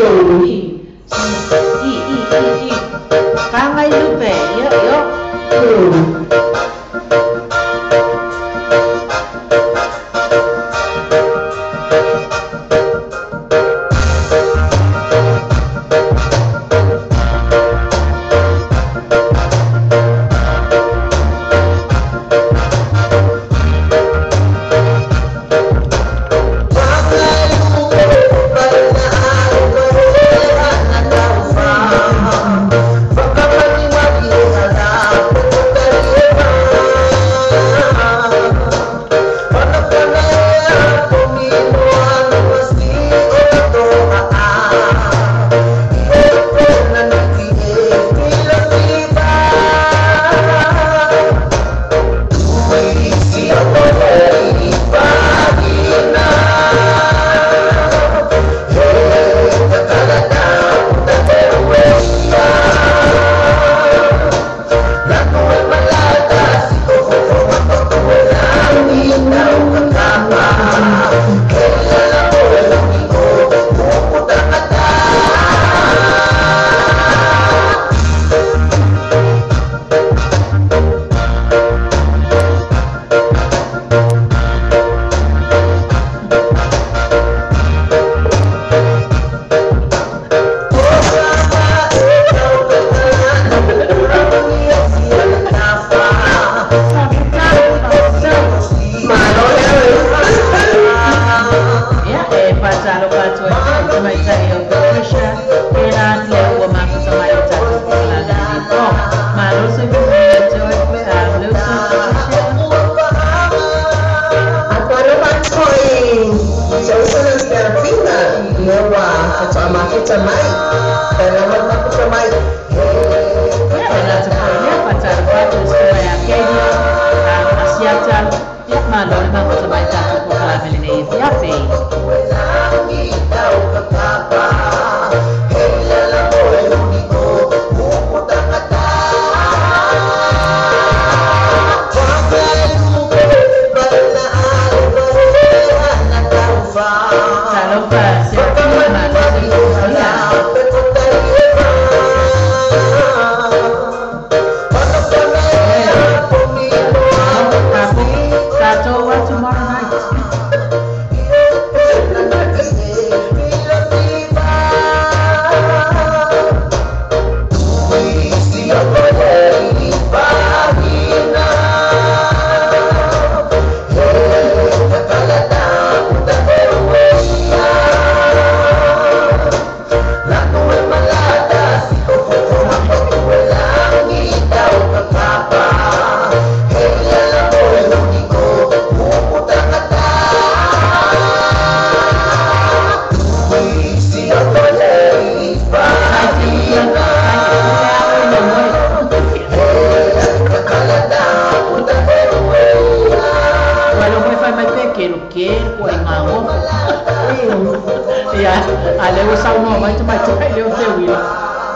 i i i Pangai lupe yo yo. Bye. Ia, a lea ua saunoa mai tamaitai lea o Teuila,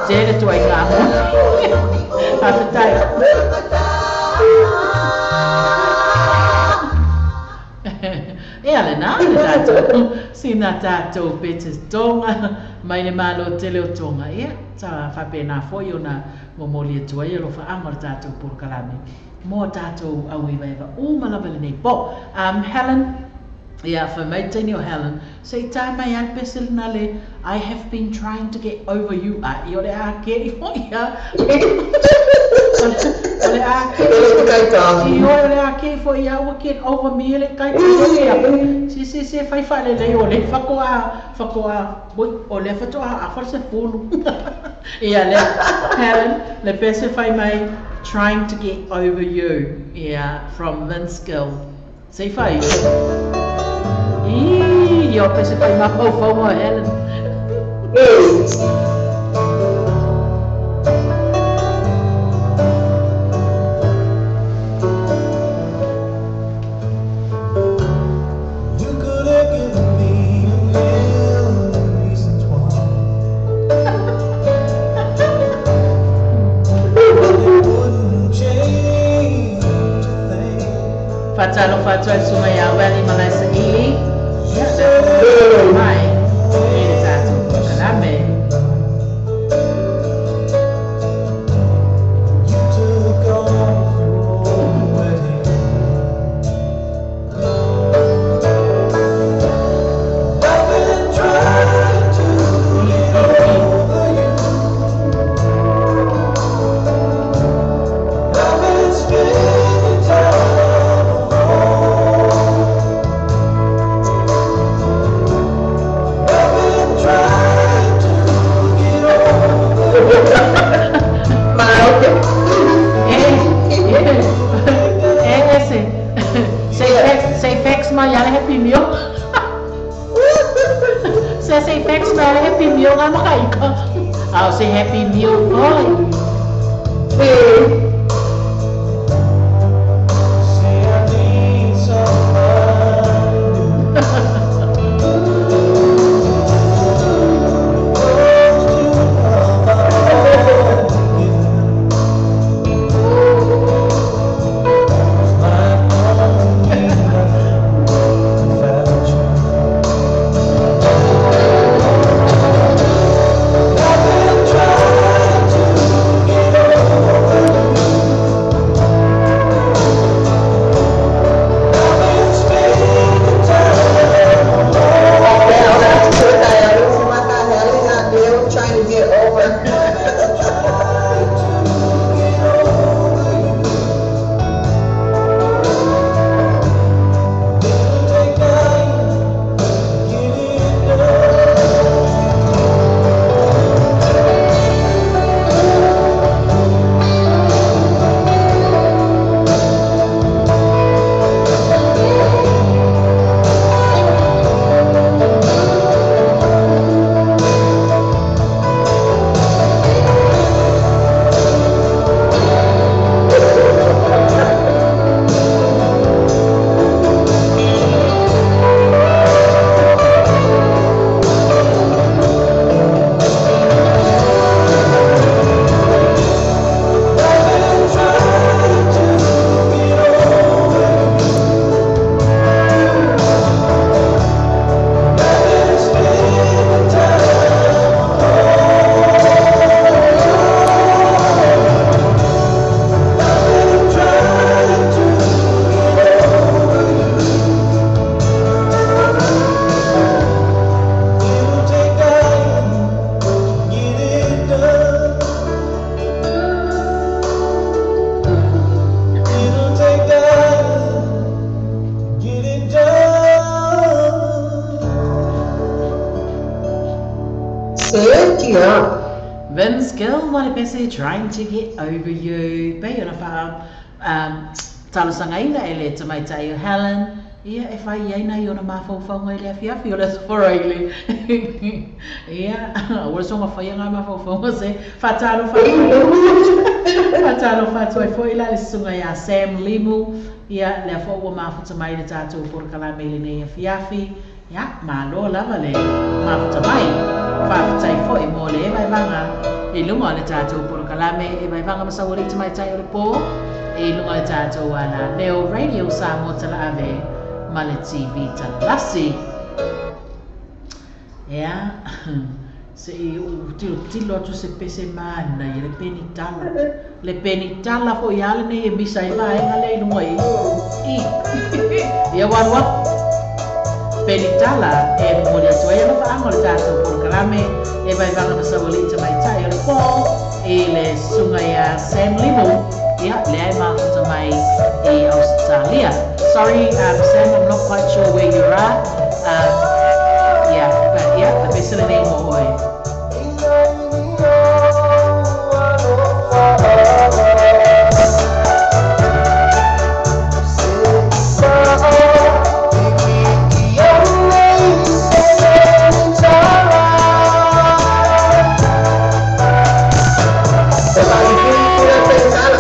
tele tuaiga moni. Faafetai. Ia lena le tatou sina tatou pese Tonga mai le Malo tele o Tonga. Ia, sa faapena foi ona momoli atu ai alofaaga o le tatou polokalame mo tatou auivaeva uma lava lenei po. Helen, ia, fai mai taini o Helen, se i tā mai lava le pese lena le I have been trying to get over you. A i o le a ke i foi ia. O le a ke i o le a ke i foi ia ua get over me le kai te ia. Si si si fai fa le le o le fakoa fakoa o le fatoa a fa se fulu. Ia le Helen le pese fai mai trying to get over you. Ia from Vince Gill. Se fai. Ii, o pese fai ma fau fau mo Helen. You could have given me a million reasons why, but it wouldn't change a thing. Faatalofa atu ai le susuga ia Wally Malaisa Ili. Ia, lea foi mai i le tatou polokalame. You took off your wedding ring. I've been trying to get over you. I've been spending time alone. I've been trying to get over you. E, e, e, se, se i fax mai ia le Happy Meal. Se se i fax mai ia le Happy Meal nga makaika. Ao se Happy Meal foi. Say I need somebody new. Close to love again. Like only nothing without you. I've been trying to get over you. I've been spending time alone. Trying to get over. Trying to get over you. It'll take time to get it done. I've been trying to get over you. I've been spending time alone. I've been trying to get over you. It'll take time to get it done. It'll take time to get it done. Sekia. Vince Gill ma le pese trying to get over you. Pei ona wha talosagaina e le tamaitai o Helen. Ia e fai ai nai ona mafaufauga i le afiafi o le aso Faraile. Ia, ua soga faia ngā mafaufauga se faatalofa faatalofa atu ai foi la le susuga ia Sam Limu. Ia, lea foi ua mafuta mai le tatou polokalame i lenei afiafi. Ia, malo lava le mafuta mai. Faafetai foi mo le vaevaega i luga o le tatou polokalame e vaevaega ma saualii tamaitai o le po i luga o le tatou alaleo Radio Samoa Talaave ma le TV Talalasi. Ia, se i ou tilotilo atu se pese manaia le penitala. Le penitala foi a lenei e misa ai vaega lea i luga i i. Ia ua alu atu. Penitala e momoli atu ai alofaaga o le tatou polokalame e vaevaega ma saualii tamaitai o le po i le susuga ia Sam Limu, ia lea e mafuta mai i Ausetalia. Sorry, Sam, I'm not quite sure where you are. Yeah, but yeah, le pese lenei mo oe. E faalifili le penitala.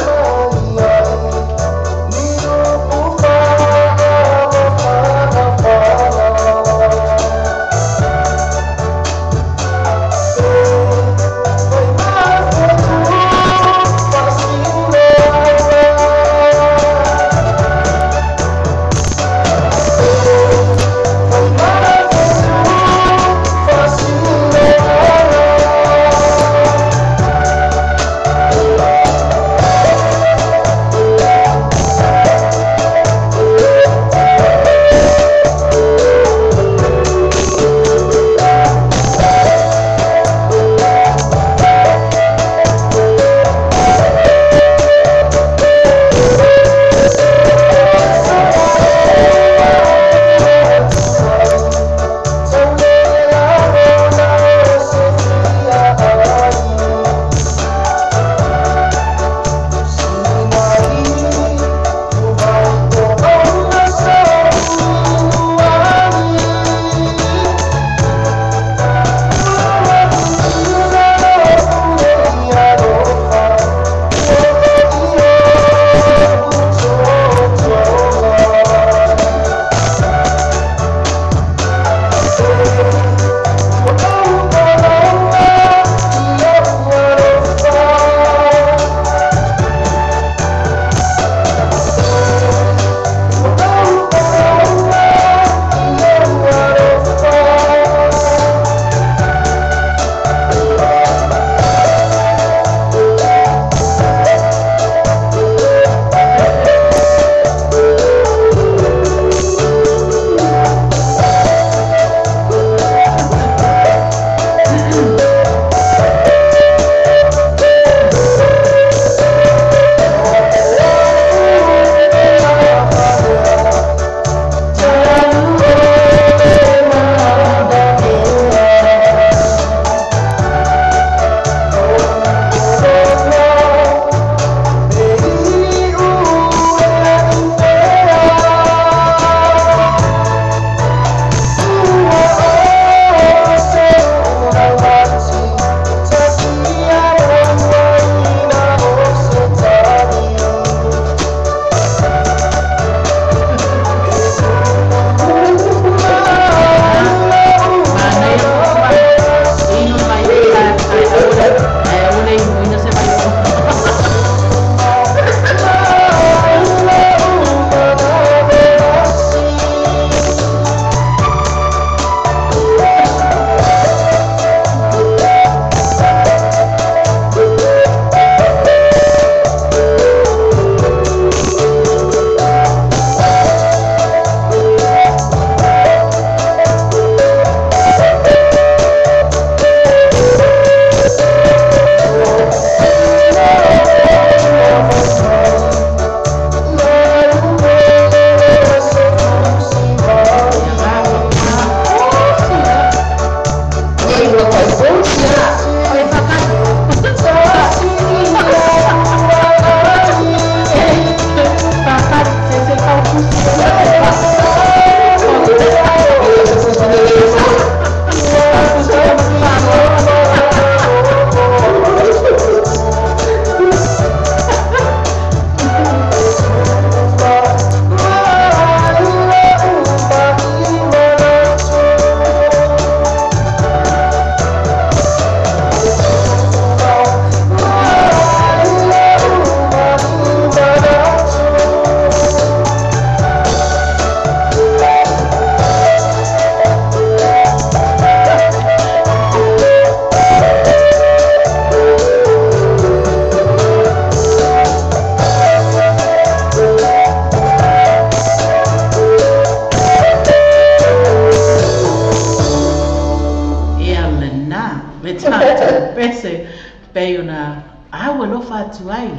pei ona au alofa atu ai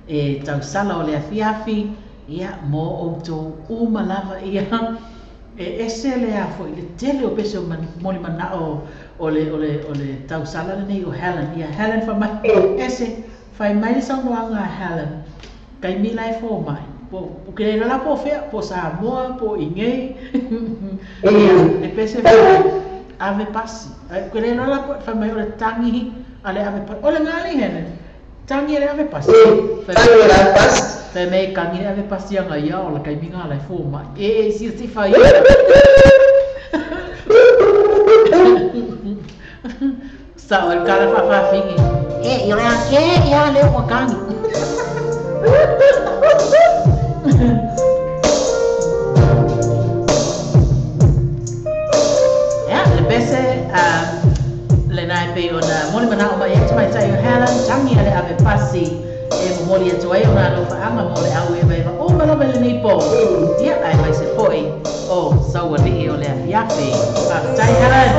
e tausala o le afiafi ia mo outou uma lava ia e ese le a foi le tele o pese o moli mana'o o le tausala lenei o Helen. Ia Helen fai mai ese fai mai le saunoaga a Helen taimi la e fō mai po o ke le la po fea po Samoa po ingei ia le pese ave pasi ke le la po fai mai o le tangi ale ave pasi o le ngali Helen tangi ale ave pasi tangi ale ave pasi fai mai kangi ave pasi anga ia o le kaiminga la e fō mai e si si fai sa o le kala faafaafigi e i le ake ia le ua kangi. Ia le pese le nai pei ona moli mana'o mai e tamaitai o Helen tangi ale ave pasi e momoli atu ai ona alofaaga mo le au evaeva uma lava i lenei po ia ae mai se fo'i o sauali'i o le afiafi. Faafetai Helen.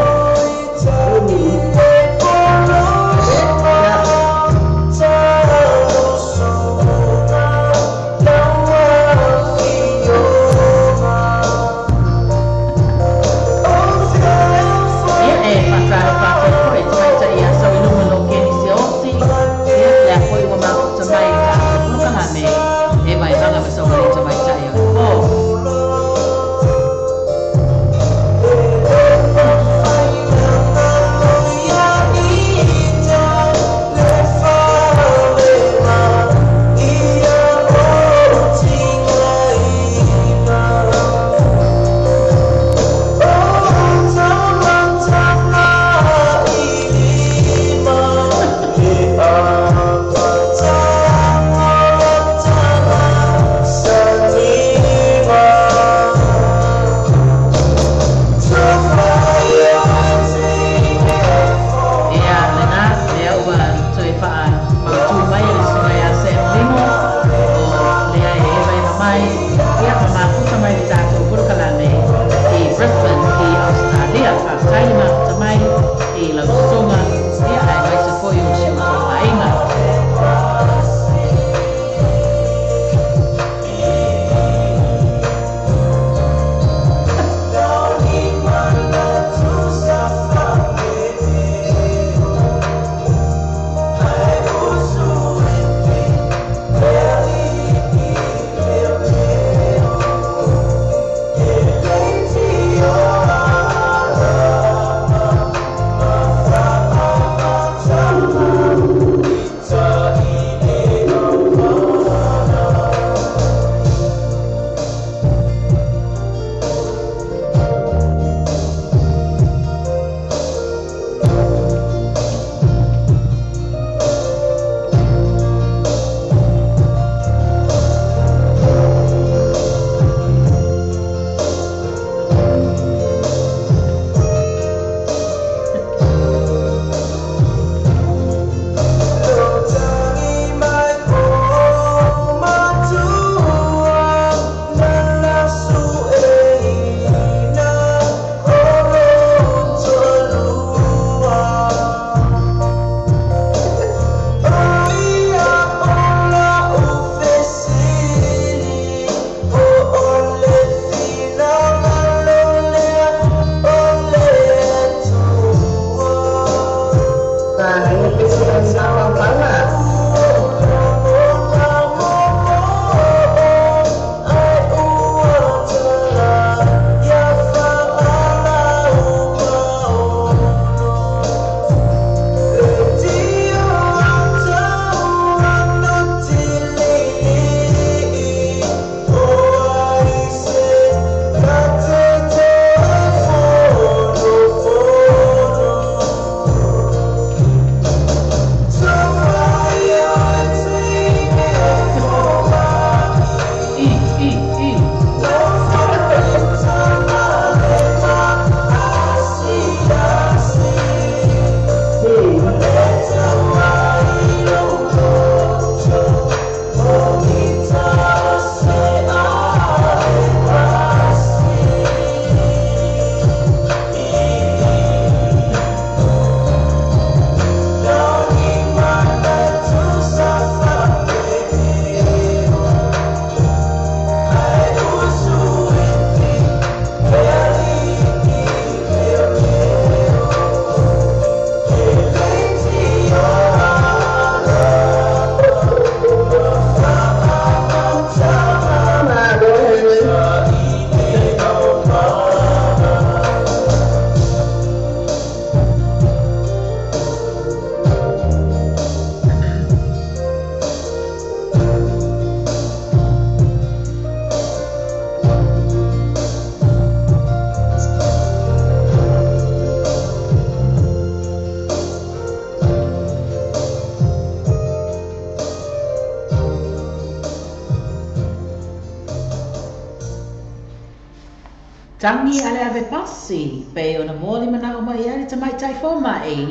Tagi a le ave pasi, pei ona molimana'o mai ai le tamaitai foma'i,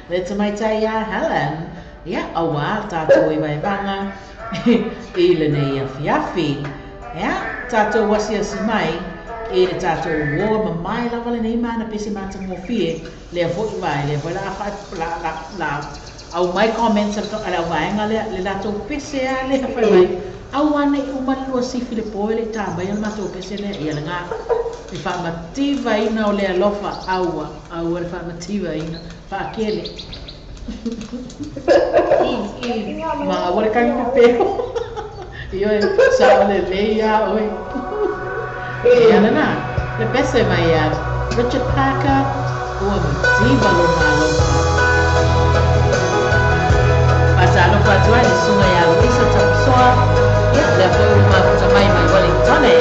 le tamaitai ia Helen, ia, auā le tatou evaevaga i lenei afiafi. Ia, tatou asiasi mai i le tatou uō, e mamae lava lenei mana pese matagofie, lea foi vae, lea foi la a fa, la, la, la aumai comments a le auvaega lea, le latou pese lava lea fai mai, Aua ne i uma le luasifi le po e le i tā mai le matou pese lea. Ia lena, le faamativaina o le alofa, aua, aua le faamativaina, faakele. Ma aua le kagi pepelo. Ioe, sao lelei lava oe. Ia lena, le pese mai ia Richard Parker, ua mativa lona alofa. Faatalofa atu ai le susuga ia Luisa Tapusoa, ia, lea foi ua mafuta mai mai Wellingtone.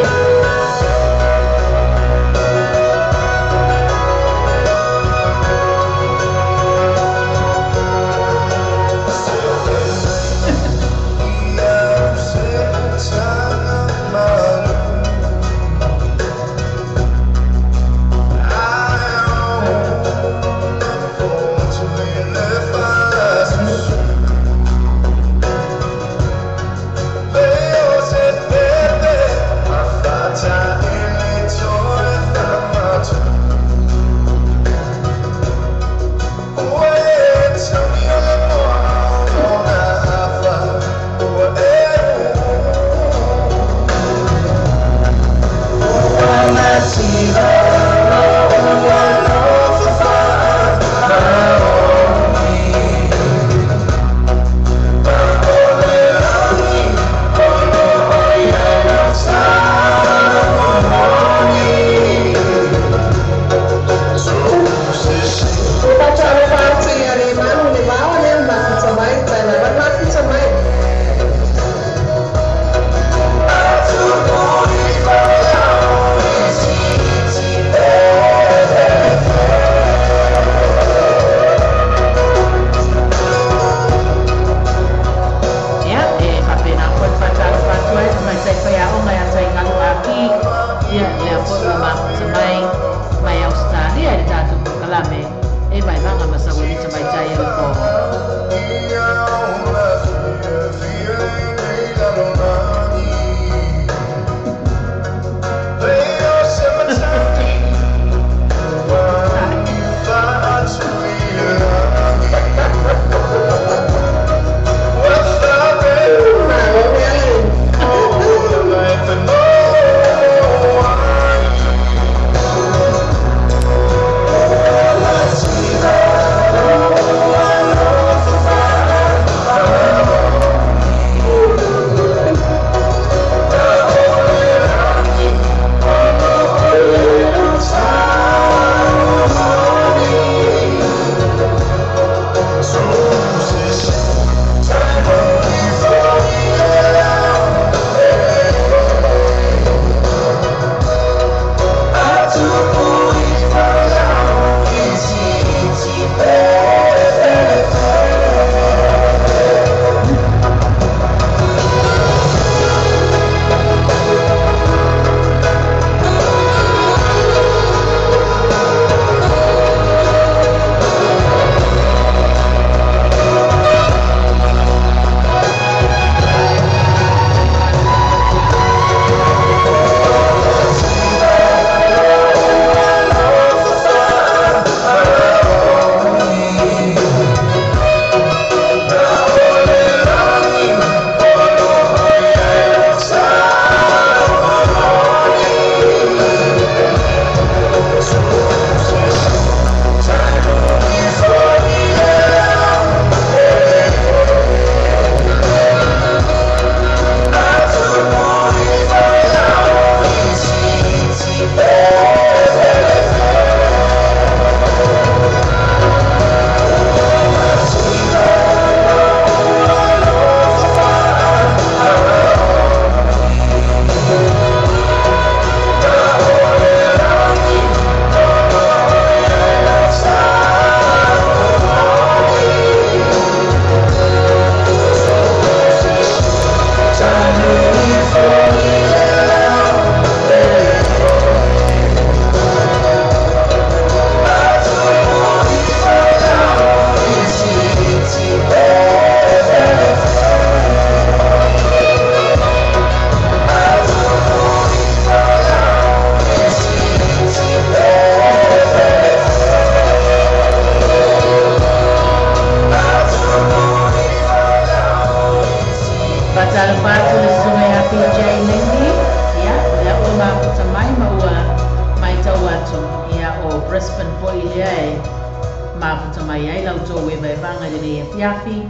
Mafuta mai ai lau tou evaevaga i lenei afiafi.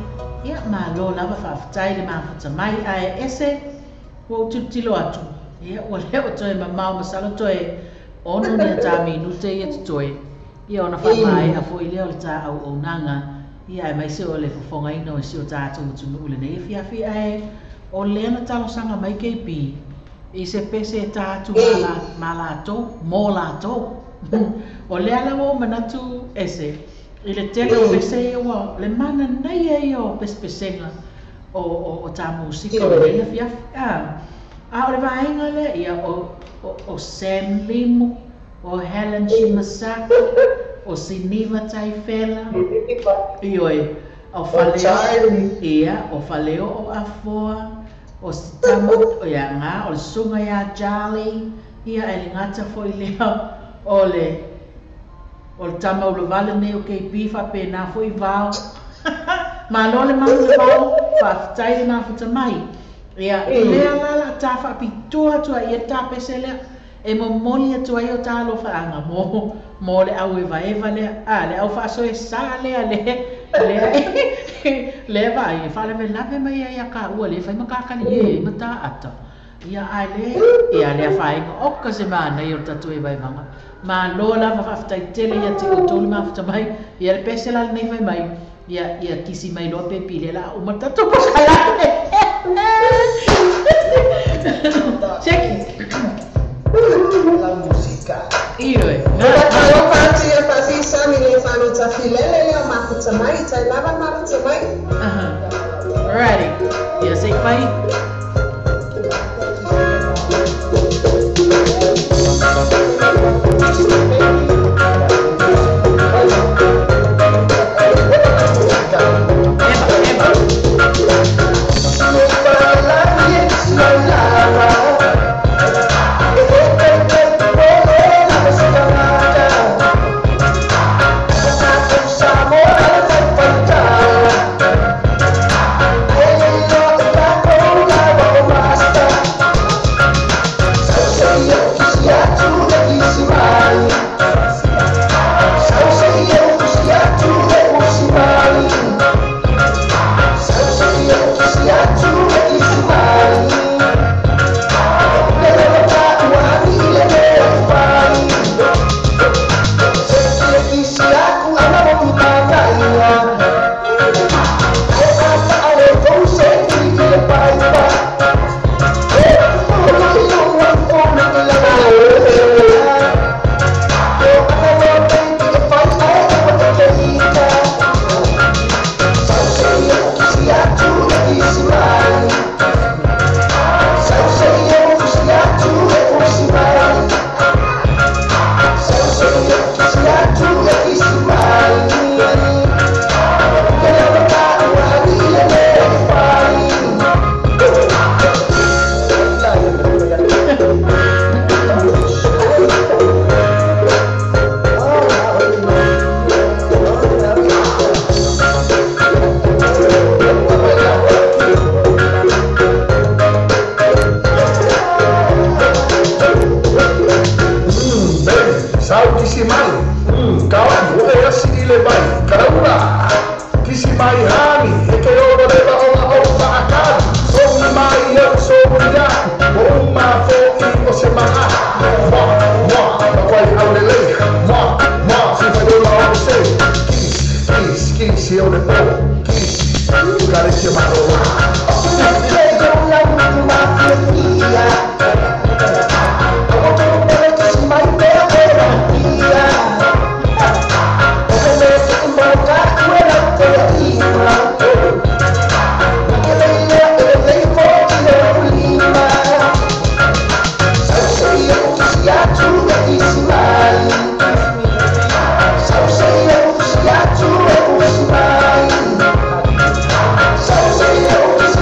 Ia malo lava faafetai le mafuta mai ae ese ua ou tilotilo atu. Ia ua le o toe mamao masalo toe 6 ni a ta minute ia totoe. Ia ona faamaea foi lea o le ta auaunaga. Ia aemaise o le fofogaina o si o tatou atunuu i lenei afiafi ae o lea na talosaga mai KB i se pese e ta atu ma latou, mo latou. O lea la ua ou manatu ese i le tele o pese ia ua le mananaia ia o pesepesega o ta musika o lenei afiafi. A o le vaega lea ia o Sam Limu, o Helen Shimasaki, o Siniva Taifela, ioe, o Faleo, ia, o Faleo o Afoa, o Sitama, o ia ngā, o le susuga ia Charlie, ia e le gata foi lea o le tama ulavale nei o KB faapena foi vao. Malo le malu le vao, faafetai le mafuta mai. Ia, lea la la ta faapitoa atu ai ia ta pese lea, e momoli atu ai o ta alofaaga mo le au evaeva lea, a le au faasoesa lea lea vaai e faalavelave mai ai ia kaua le fai ma kakali e ma ta ata. Ia ae le, ia lea faaiga oka se manaia o le tatou evaevaga. Malo lava faafetai tele ia te outou le mafuta mai. Ia le pese la lenei fai mai. Ia ia kisi mai loa pe pile la uma tatou pokalame. Check. La musica. Ioe. Talofa atu ia faafisani le fanutafilele lea o mafuta mai, tai lava mafuta mai. Alrighty. Ia se i fai. Eva, Eva.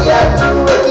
Yeah.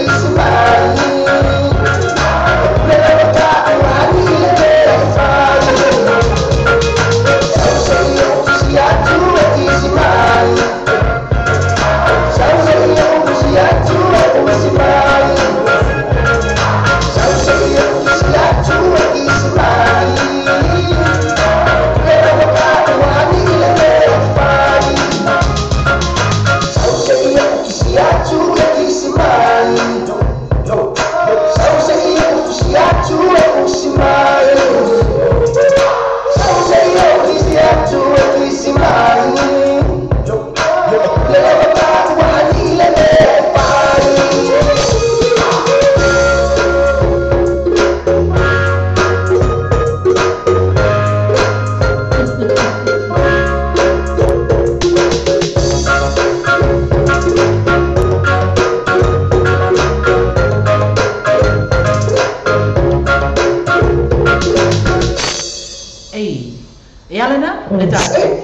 Ia lena, le tatou.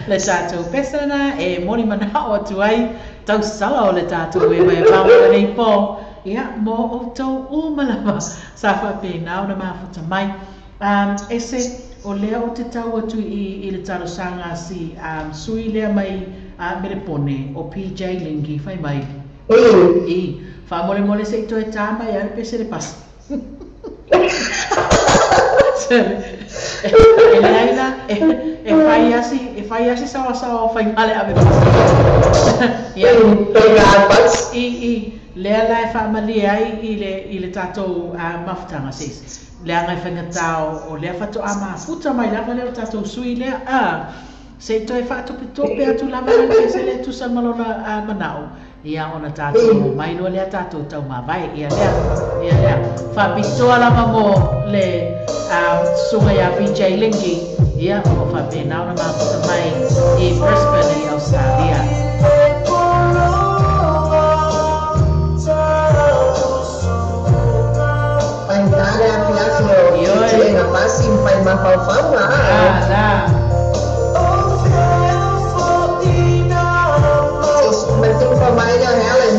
Le tatou pese lena e moli manao atu ai tausala o le tatou e mai pao lenei po. Ia, mo outou uma lava sa faapena ona mafuta mai. Ese, o lea o te tau atu i le talosaga si sui lea mai Melepone o PJ Lingi fai mai. I, faamolemole se i toe tā mai ai le pese le pasi. E leai la, e fai asi saoasaoa o faigale ave pasi. Ia, i, lea la e faamalie ai i le tatou mafutaga sis. Leaga e faigata o lea faatoa mafuta mai lava lea o tatou sui lea. Se i toe faatopetope atu lava le pese le tusa ma lona manao. Ia ona tatou mai loa lea tatou taumavae. Ia lea, ia lea. Faapitoa lava mo le susuga ia PJ Lingi. Ia, o lo o faapena ona mafuta mai i Brisbane i Australia. Faigata le afiafi o tietieina pasi ma fai mafaufauga. La. Martin for Maria Helen.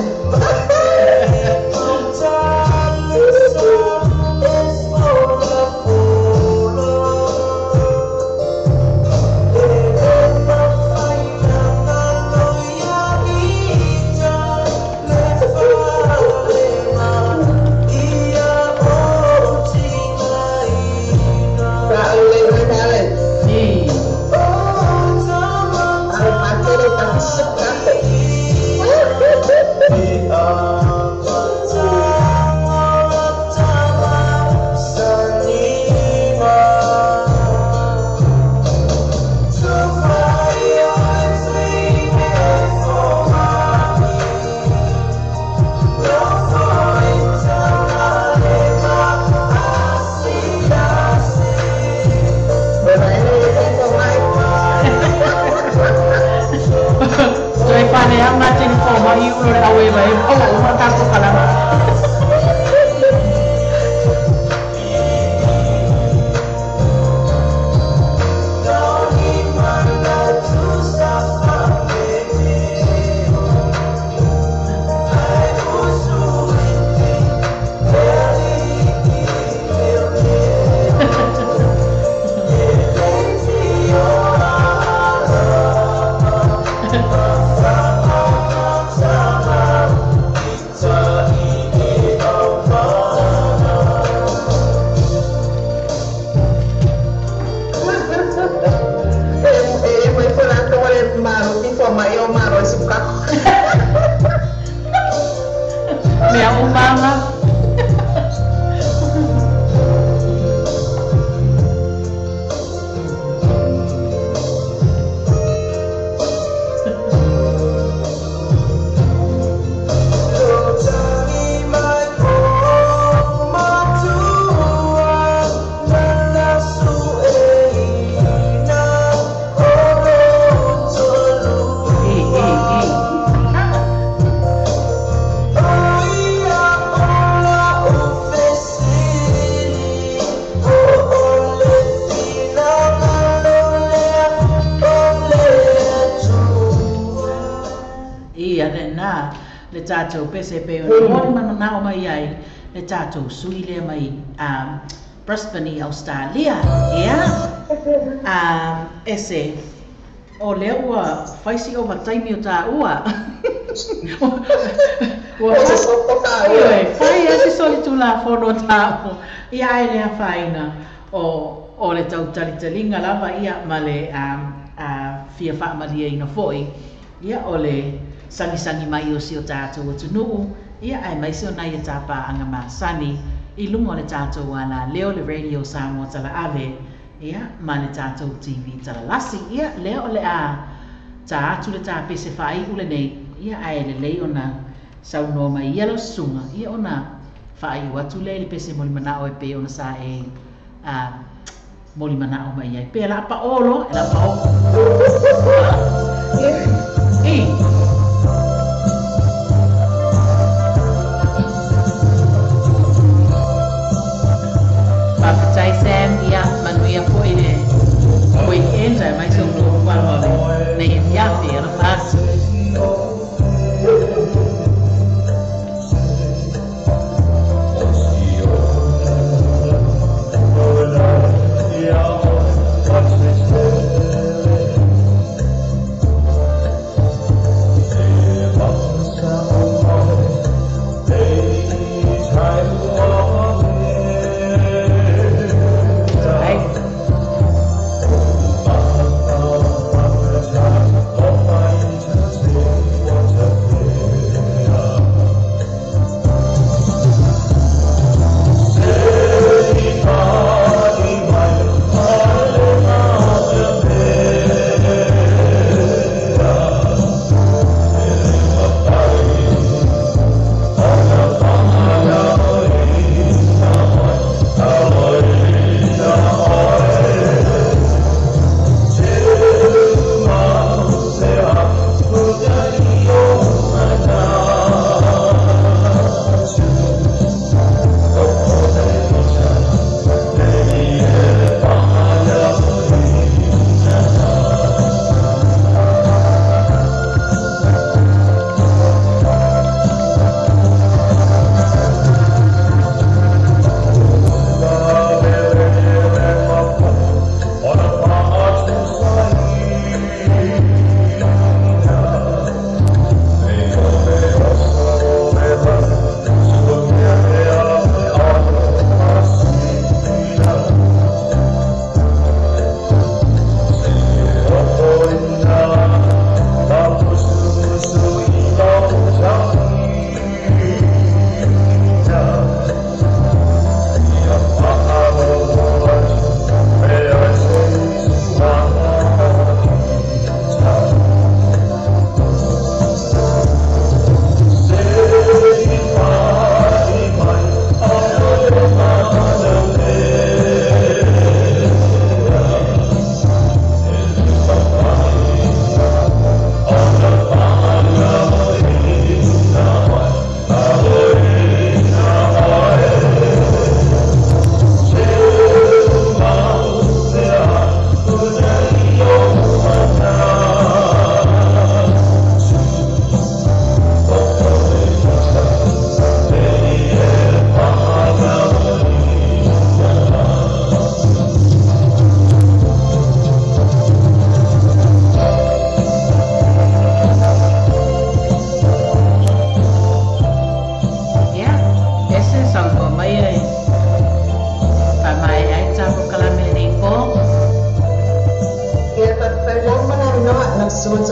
Le tatou pese pe o moli manao mai ai le tatou sui lea mai Brisbane, Australia. Ia, ese o lea ua faisi o vataimi o tāua. Ua fai asi soli tulafono tāua. Ia ai lea whaina o le tautalitaliga lava ia ma le fia faamalia ina foi. Ia o le sangisangi mai o si o tātou atunuu, ia ae mai se o nai e tāpāanga masani i lunga o le tātou ala leo le Radio Samoa Talaave, ia ma le tātou TV Talalasi. Ia lea o le a tā atu le tāpese whaaiu lenei, ia ae lelei ona saunoa mai ia lau susuga, ia ona whaaiu atu le le pese moli manao e pe ona sa e moli manao mai ai. Pe la paolo, e la paolo. I. Faafetai Sam, ia manuia foi le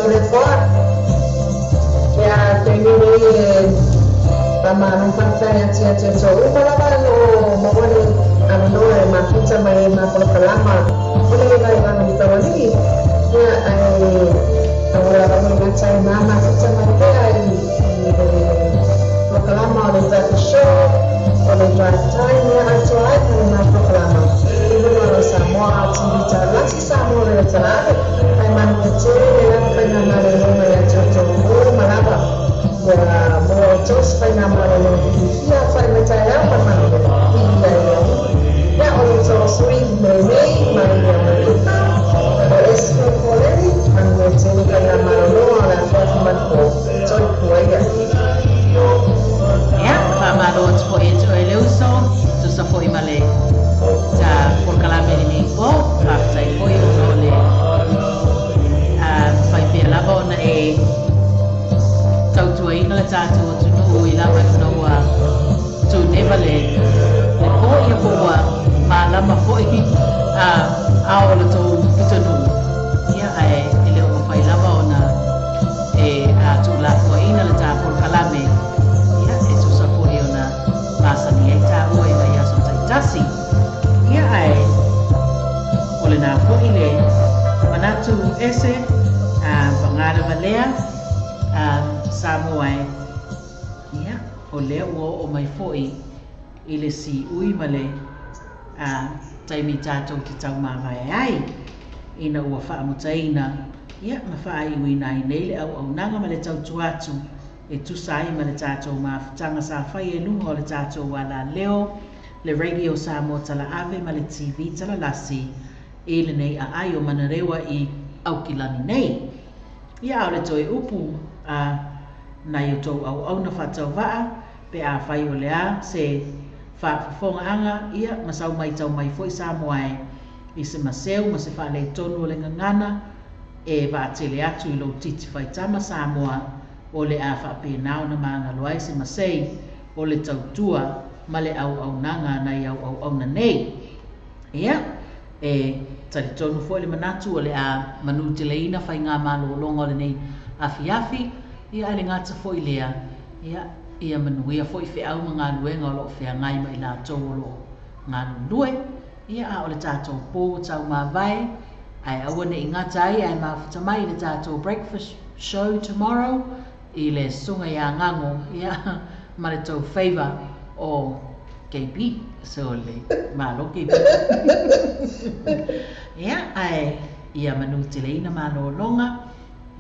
outou le Afoa. Ia taimi nei e faamalo faafetai atu ia te outou uma lava o loo maua le avanoa e mafuta mai ai ma polokalama o le vaivano i taualii. Ia ae aua lava le gata e ma mafuta mai pea i le polokalama o le breakfast show o le drive time ia atoa ai ma le ma polokalama i luga o Samoa TV Talalasi Samoa le Talave ae manuia tele le lava faigamalologa ia te outou uma lava ia maua outou se faigamalologa fiafia fai mai taeao ma le manuia viia i le Alii. Ia o le tou sui meimei Maria Malika o Esco Poleli manuia tele faigamalologa o le afiafi manupo soifua ia. Ia, faamalo atu foi ia te oe le uso, tusa foi ma le ta polokalame lenei po, faafetai foi ona o le fai pea lava ona e tautuaina le tatou atunuu i lava ina ua tuneva le le po ia po ua malama foi ao o le tou pitonuu ia ae e le o mafai lava ona e tuulafoaina le ta polokalame ia e tusa foi ona masani ai taua i vaiaso taitasi ia ae o lenā foi le manatu ese paga lava lea Samoa e ia o lea ua oo mai foi i le siui ma le taimi tatou te taumavae ai ina ua faamutaina ia ma faaiuina ai nei le auaunaga ma le tautua atu e tusa ai ma le tatou mafutaga sa fai e luga o le tatou alaleo le Radio Samoa Talaave ma le TV Talalasi i lenei aai o Manurewa i Aukilani nei. Ia a o le toe upu a nai o tou auauna faatauvaa pe afai o le a se faafofogaaga ia ma sau maitau mai foi Samoa e i se maseu ma se faaletonu o le gagana e vaatele atu i lou titi faitama Samoa o le a faapena ona magalo ai se masei o le tautua ma le auaunaga a nai au auauna nei. Ia, e talitonu foi le manatu o le a manuteleina faigamalologa o lenei afiafi, ia ae le gata foi lea, ia, ia manuia foi feau ma galuega o loo feagai ma i latou o loo galulue, ia a o le tatou po taumavae, ae aua nei gata ai ae mafuta mai i le tatou breakfast show tomorrow i le susuga ia Gago, ia, ma le tou favour o KB. So le malo KB. Ia, ae ia manuteleina malologa,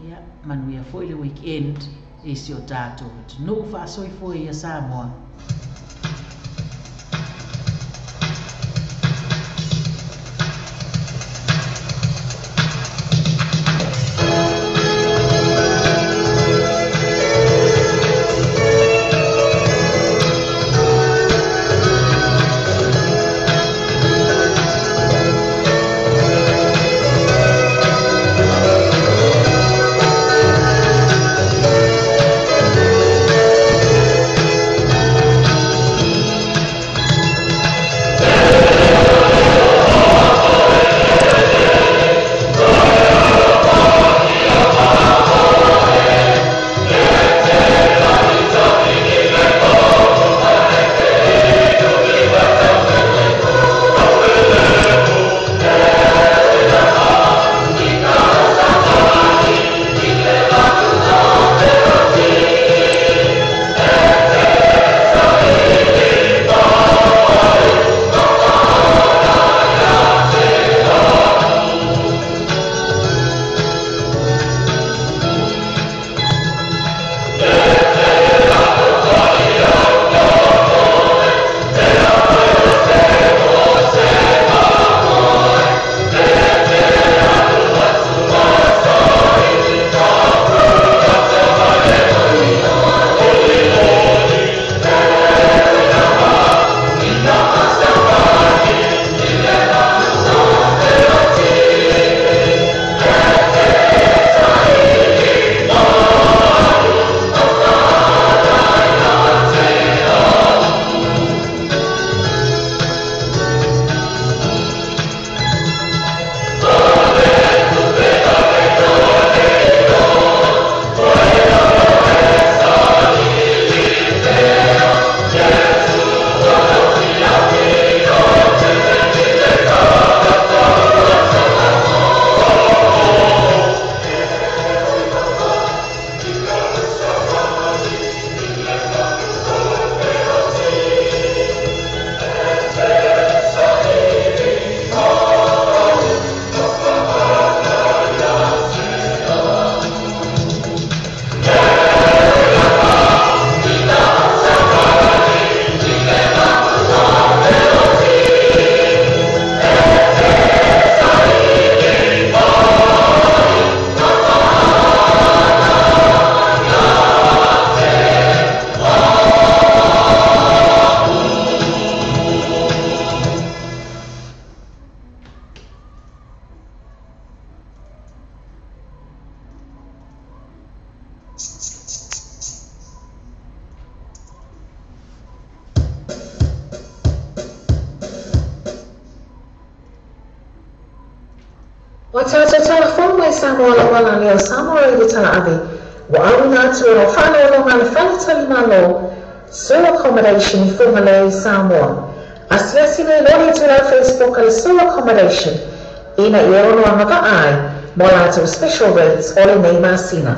ia, manuia foi le weekend i si o tatou atunuu faasoifua ia Samoa. Ua tatou talafou mai Samoa lauala lea o Samoa Radio Talaave, ua auina atu e lau faaaloaloga le faletalimalo Sue Accommodation i Fugalei, Samoa. Asiasi nei loa le itulau Facebook a le Sue Accommodation ina ia ono agavaa ai mo a latou special rates o lenei masina.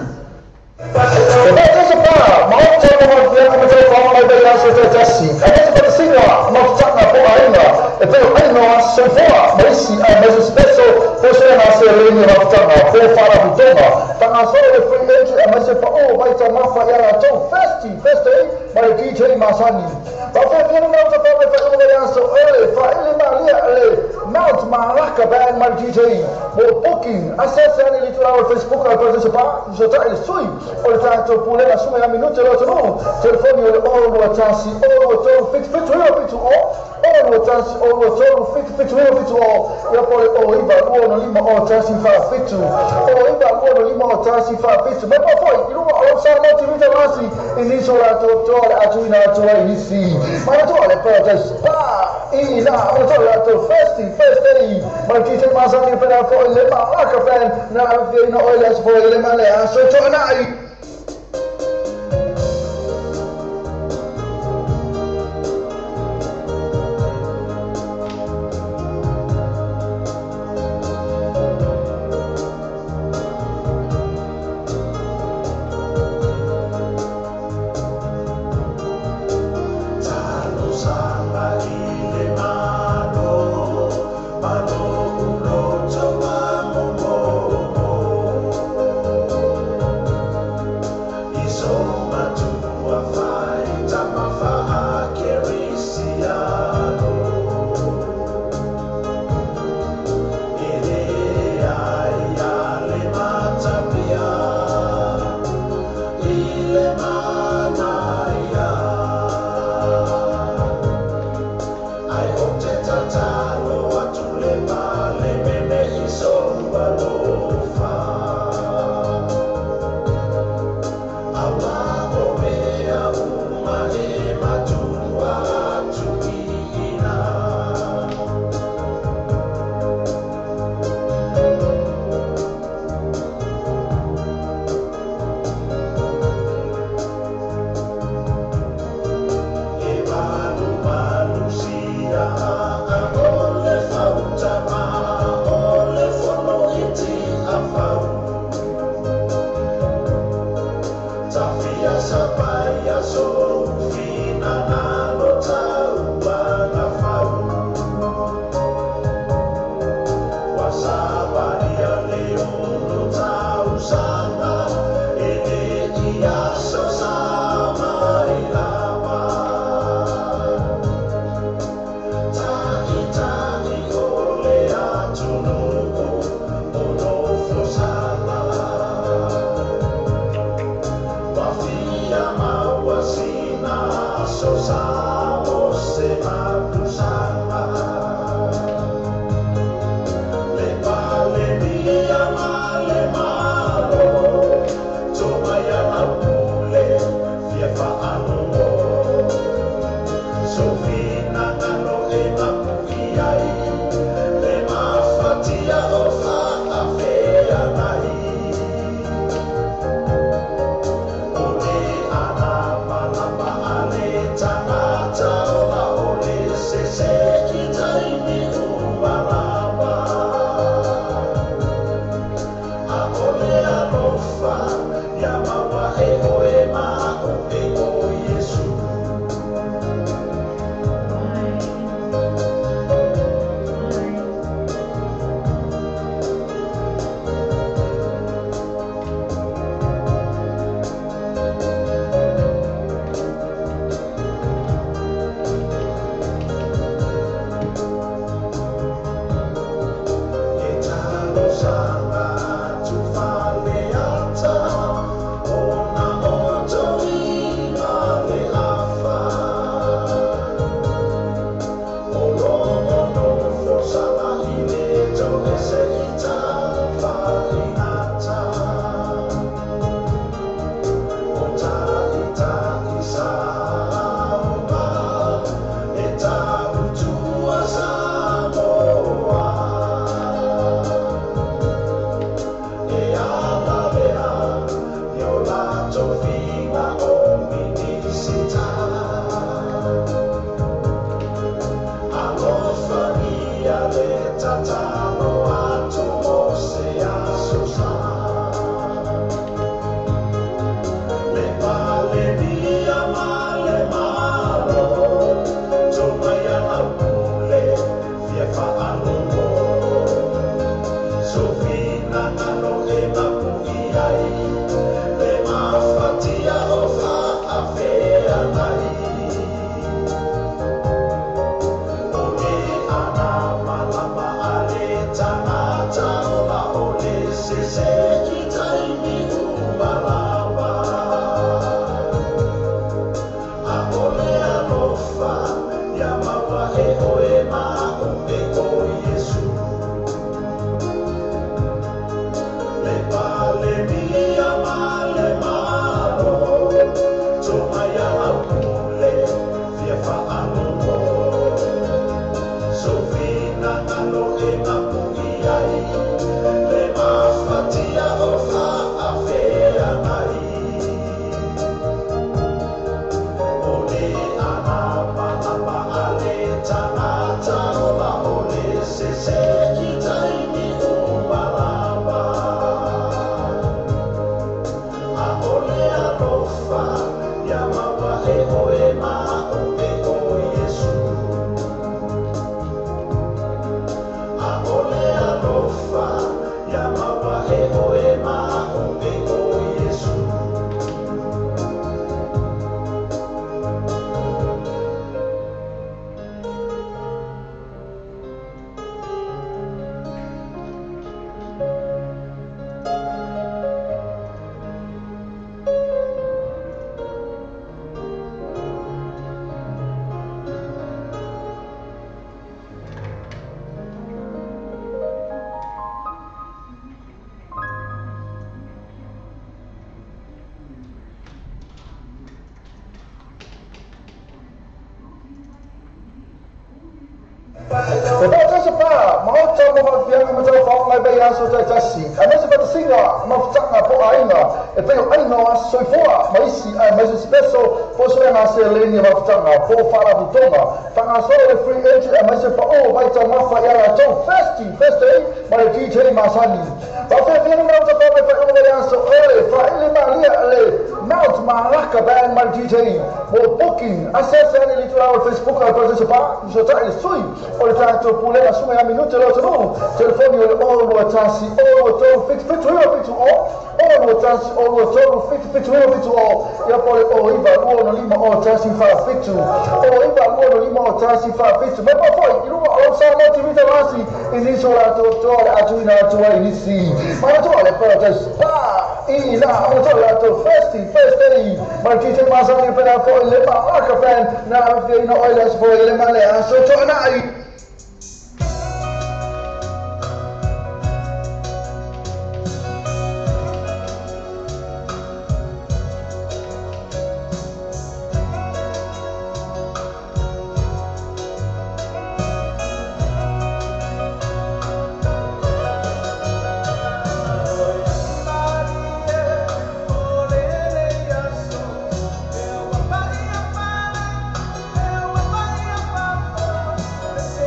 Say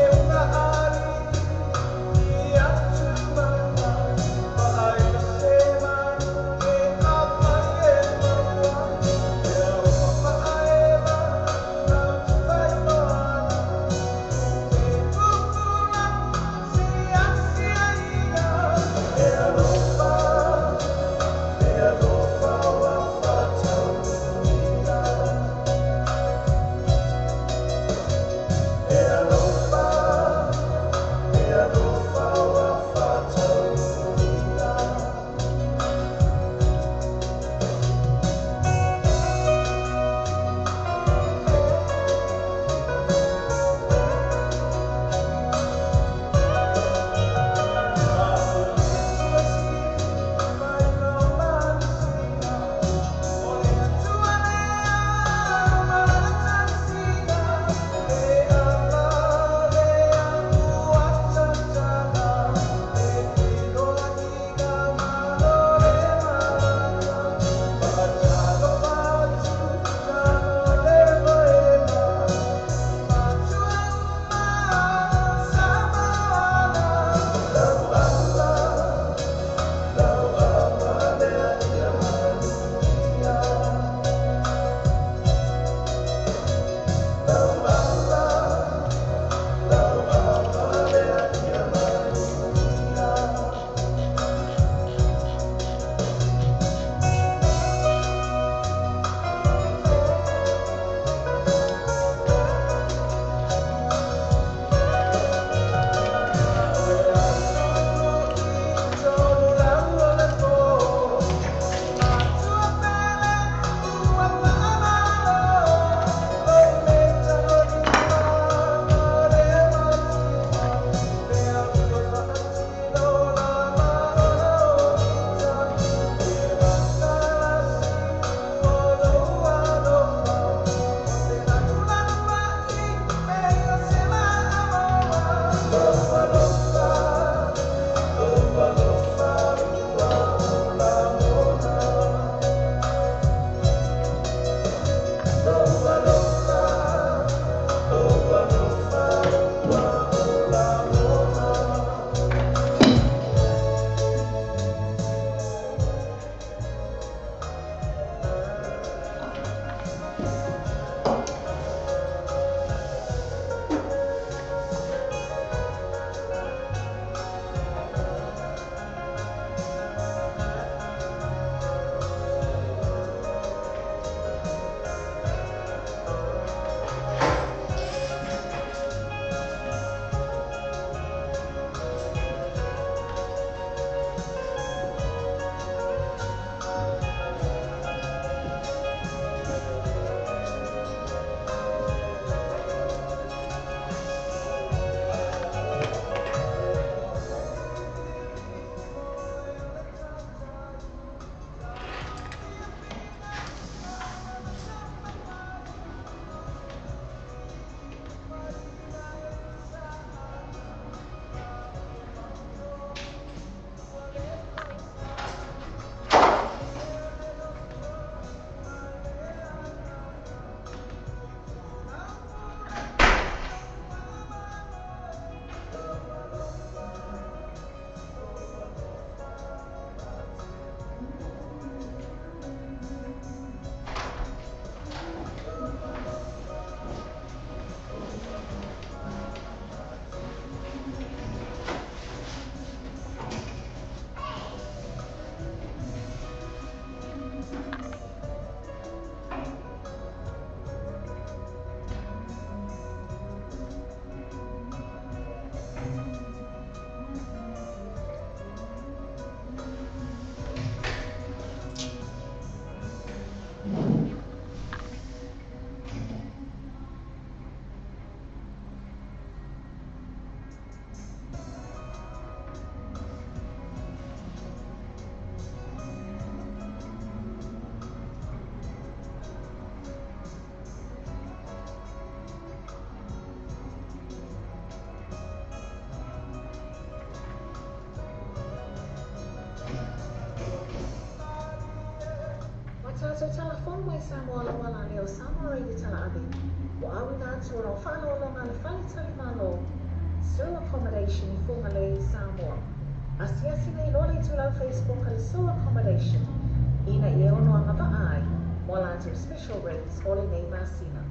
Fono mai Samoa lau ala lea o Samoa Radio Talaave, ua auina atu o lau faaaloaloga a le Fale Malo, Sue Accommodation i Fugalei, Samoa. Asiasi nei loa le itulau Facebook a le Sue Accommodation, ina ia ono agavaa ai mo a latou special rates o lenei masina.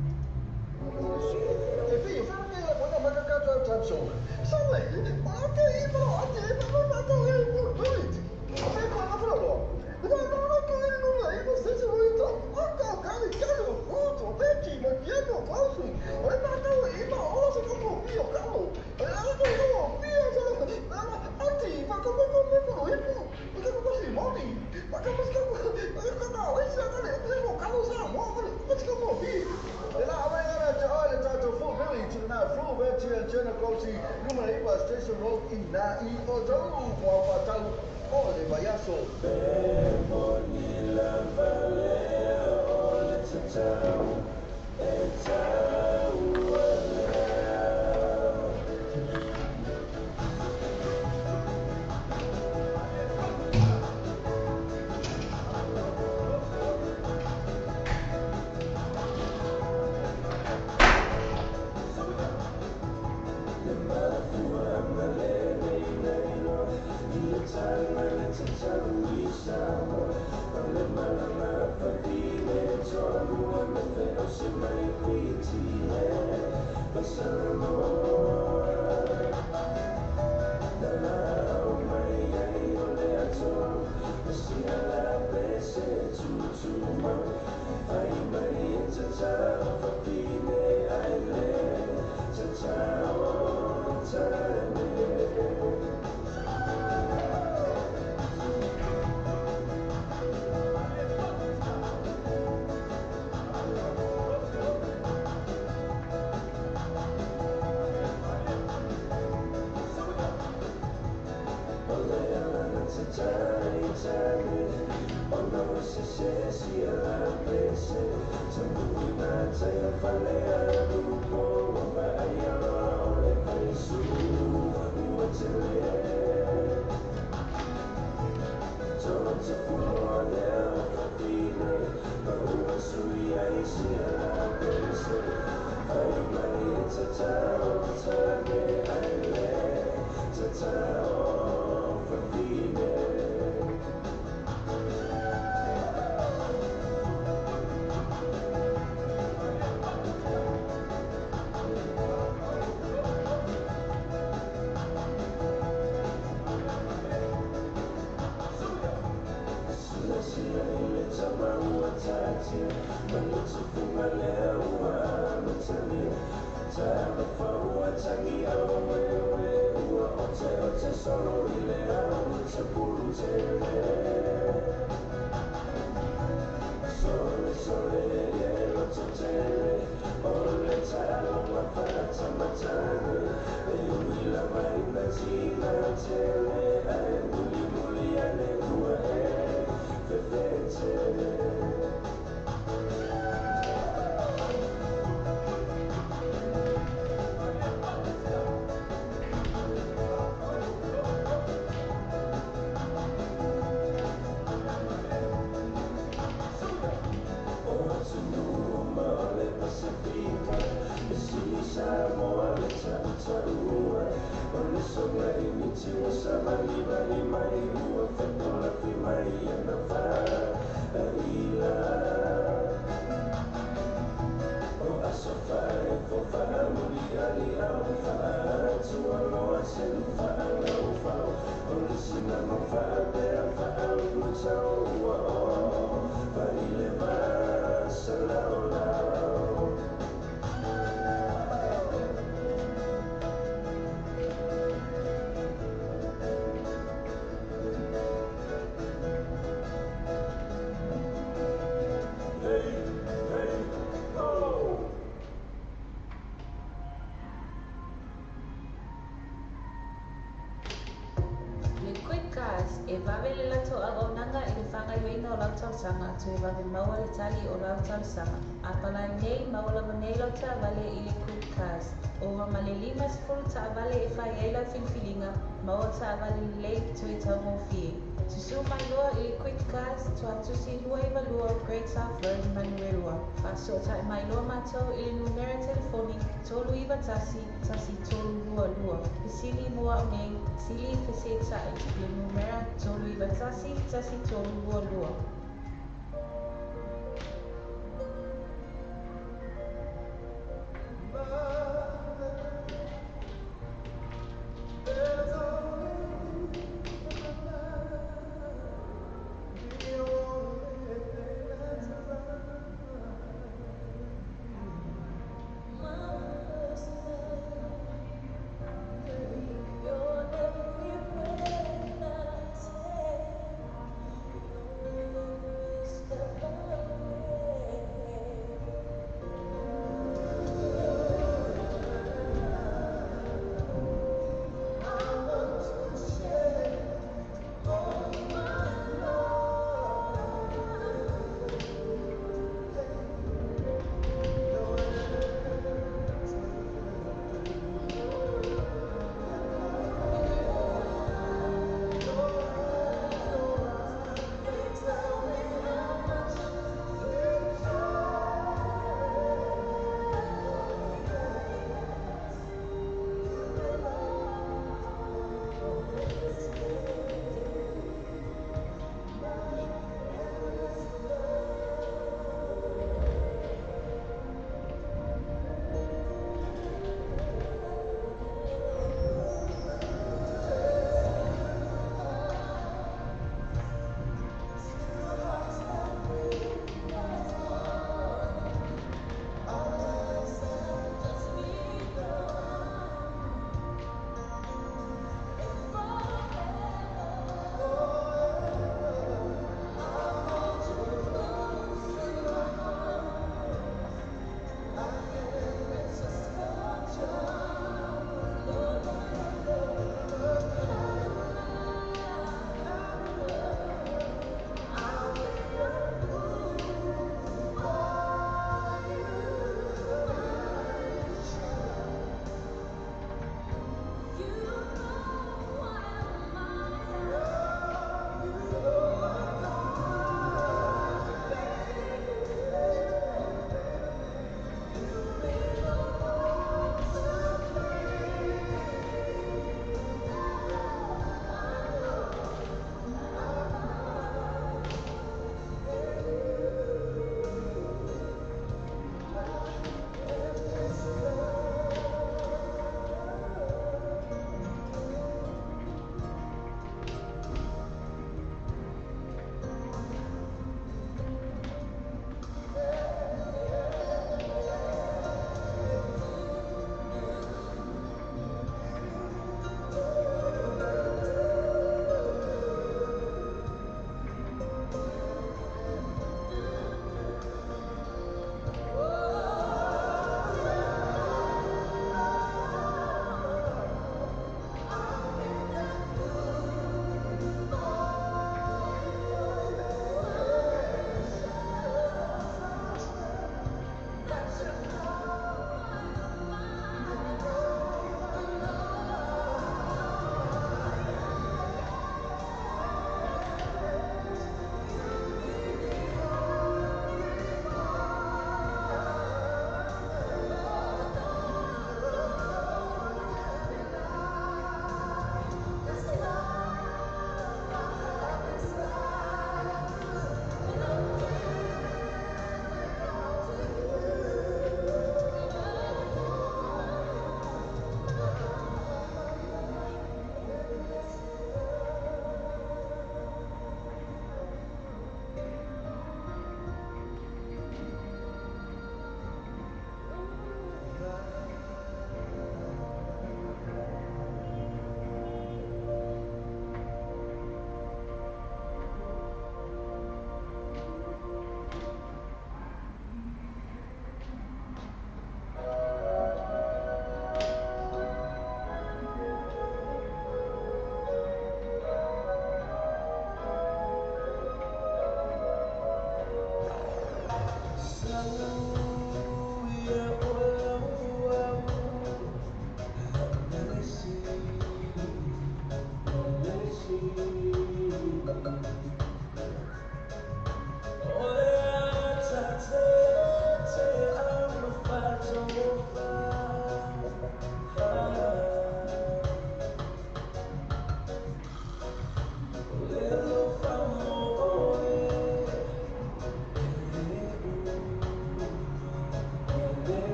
Le Quick Cars e vave le latou auaunaga i le faagaoioiga o lau talosaga toe vave maua le tali o lau talosaga. A palai nei maua lava nei lau taavale i le Quick Cars. Ova ma le 50 taavale e fai ai lau filifiliga, maua taavale lelei toe taugofie. Susū mai loa i le Quick Cars, Tuatusi 292 Great South Road, Manurewa. Faasootai mai loa matou i le numera telefoni 391 1322. Fesili mo au nei, sili feseeta'i i le numera 391 1322. You're never near when I say.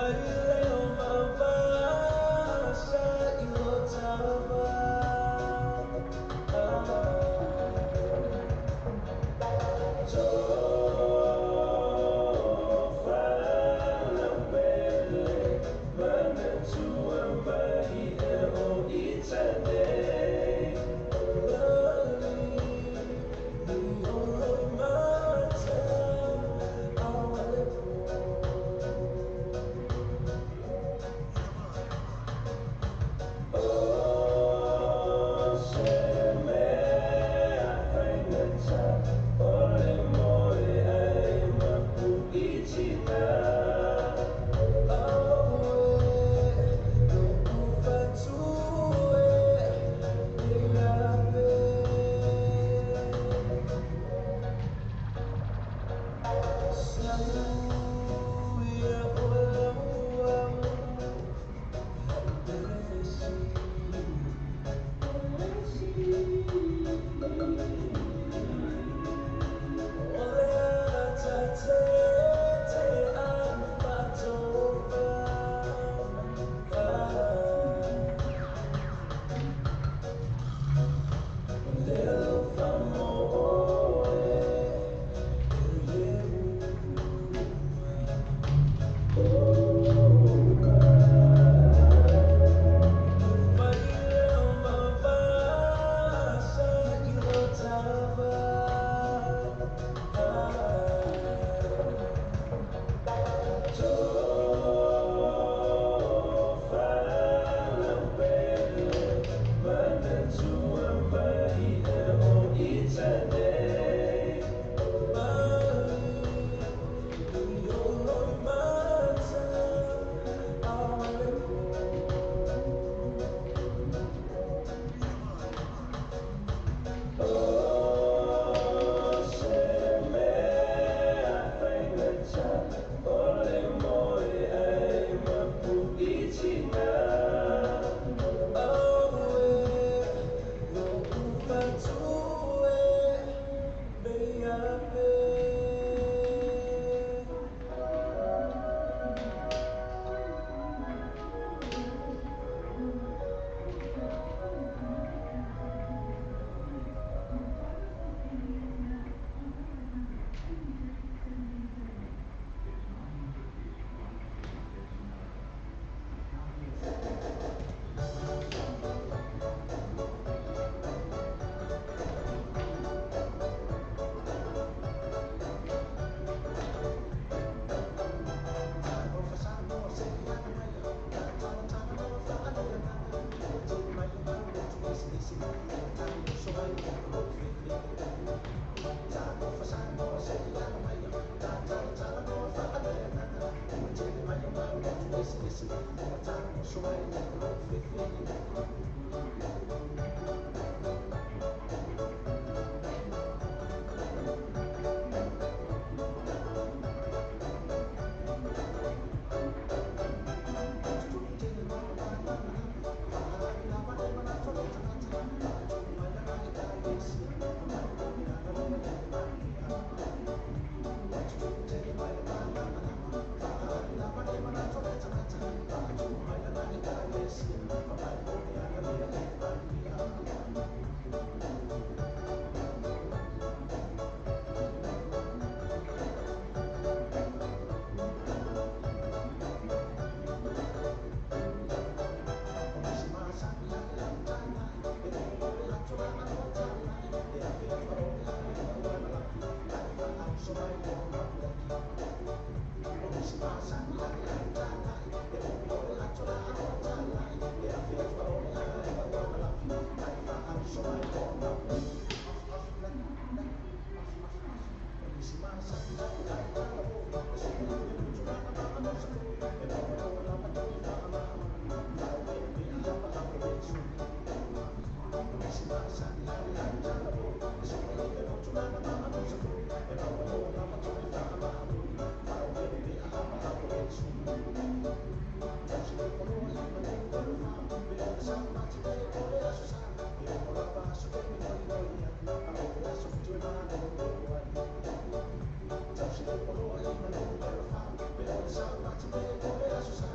Thank you.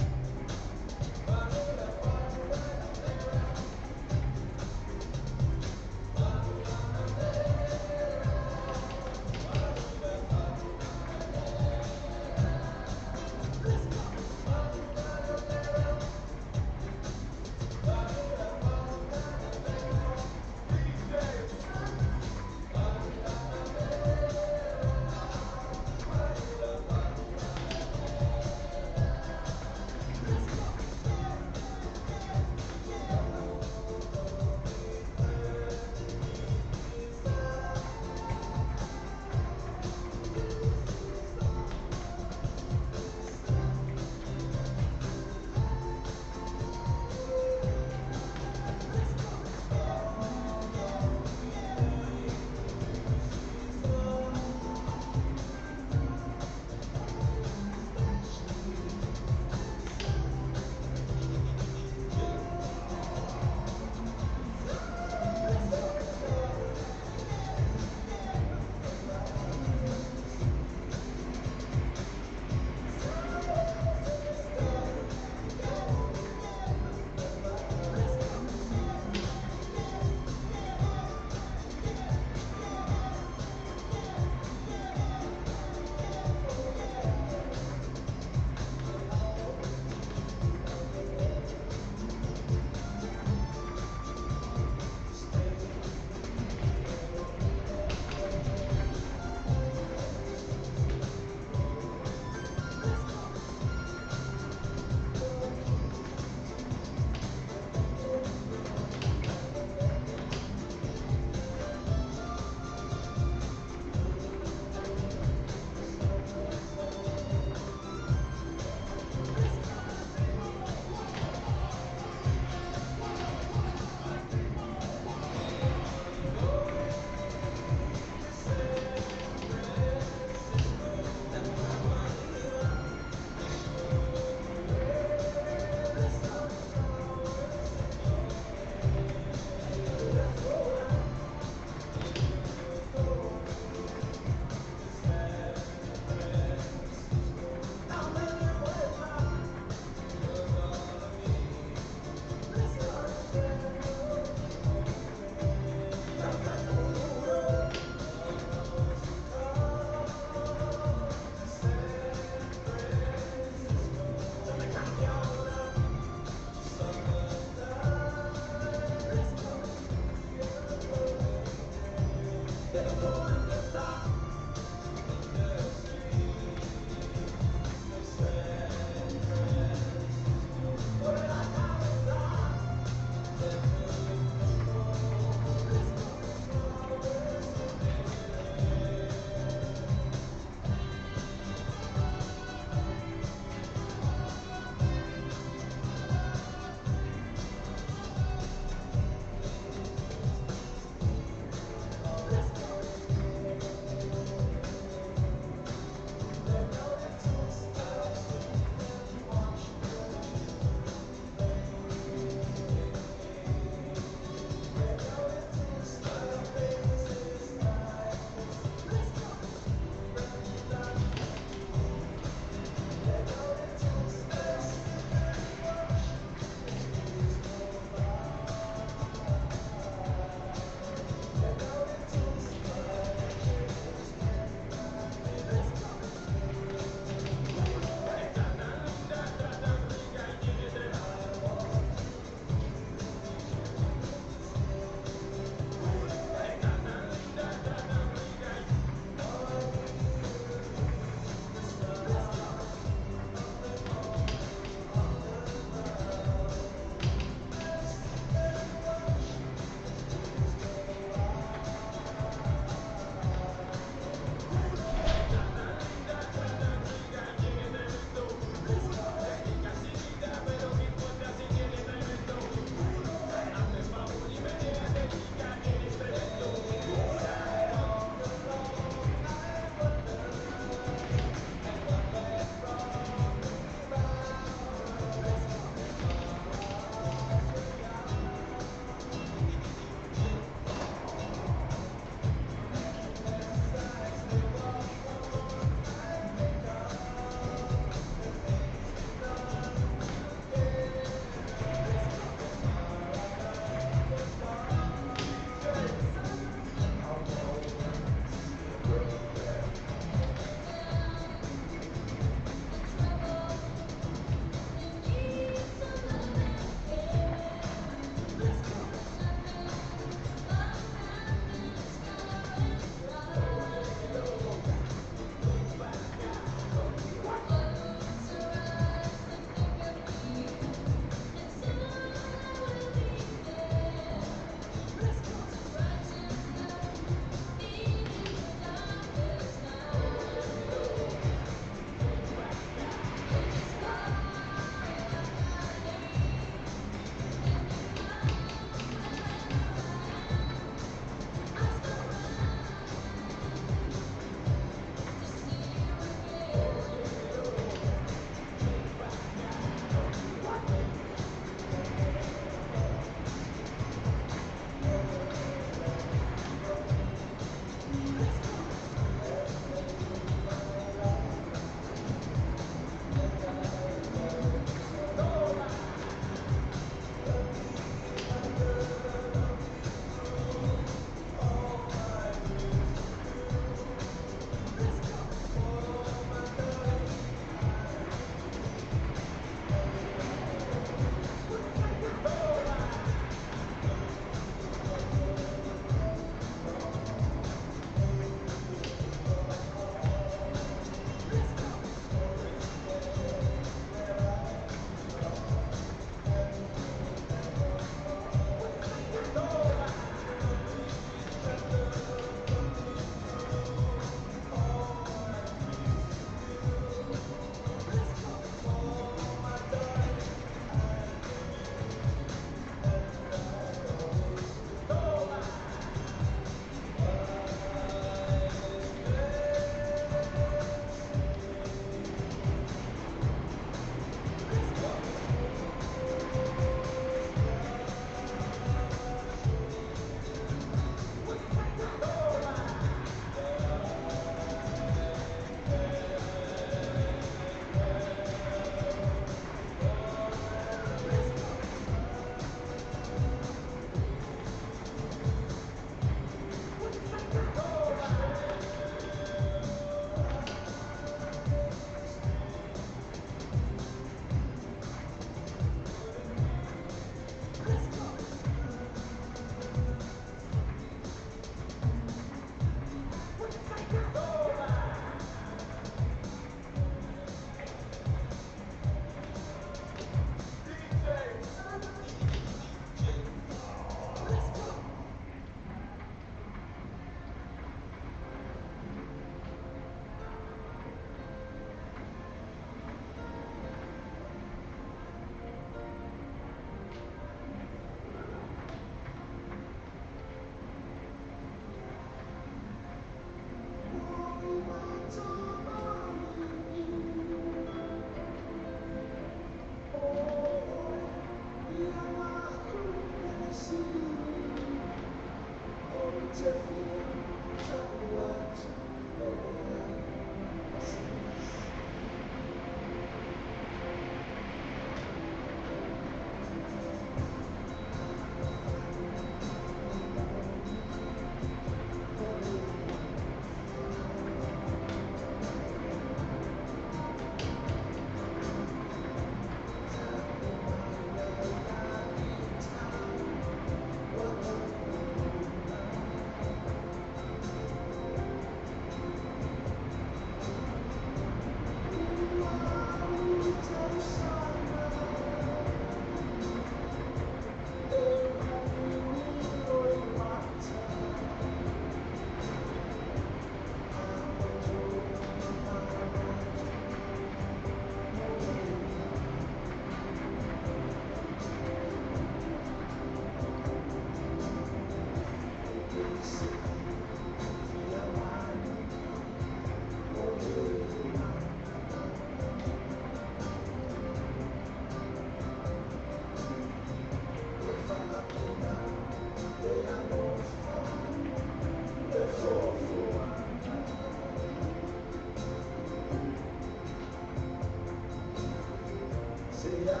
Oh,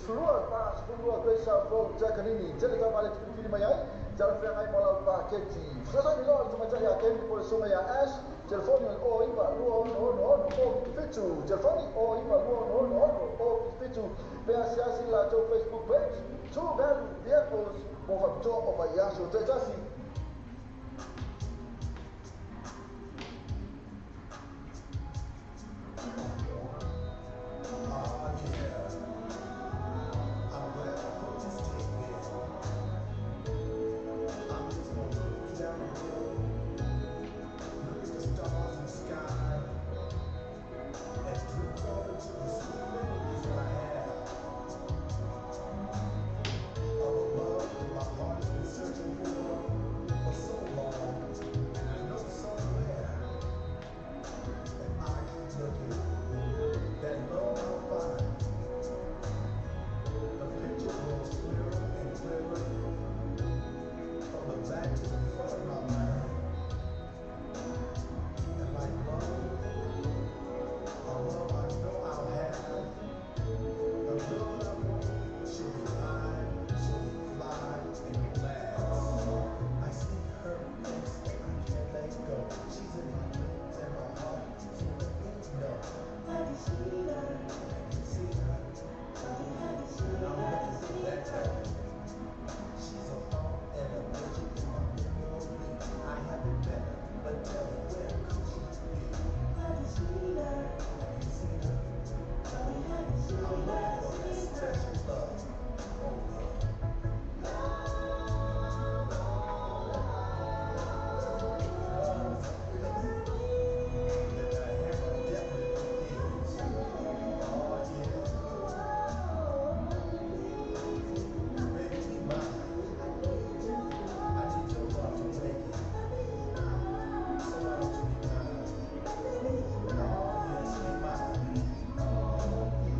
12 42 Grace South Road, Takanini, tele taavale e te filifili mai ai, talafeagai ma lau paketi. Fesoasoani loa le tamaitai ia Ken po o le susuga ia Ash, telefoni o le 09 26 66 077, telefoni 09 26 66 077, pe asiasi le latou Facebook page, True Value Vehicles, mo faapitoa o vaiaso taitasi.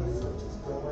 The search is going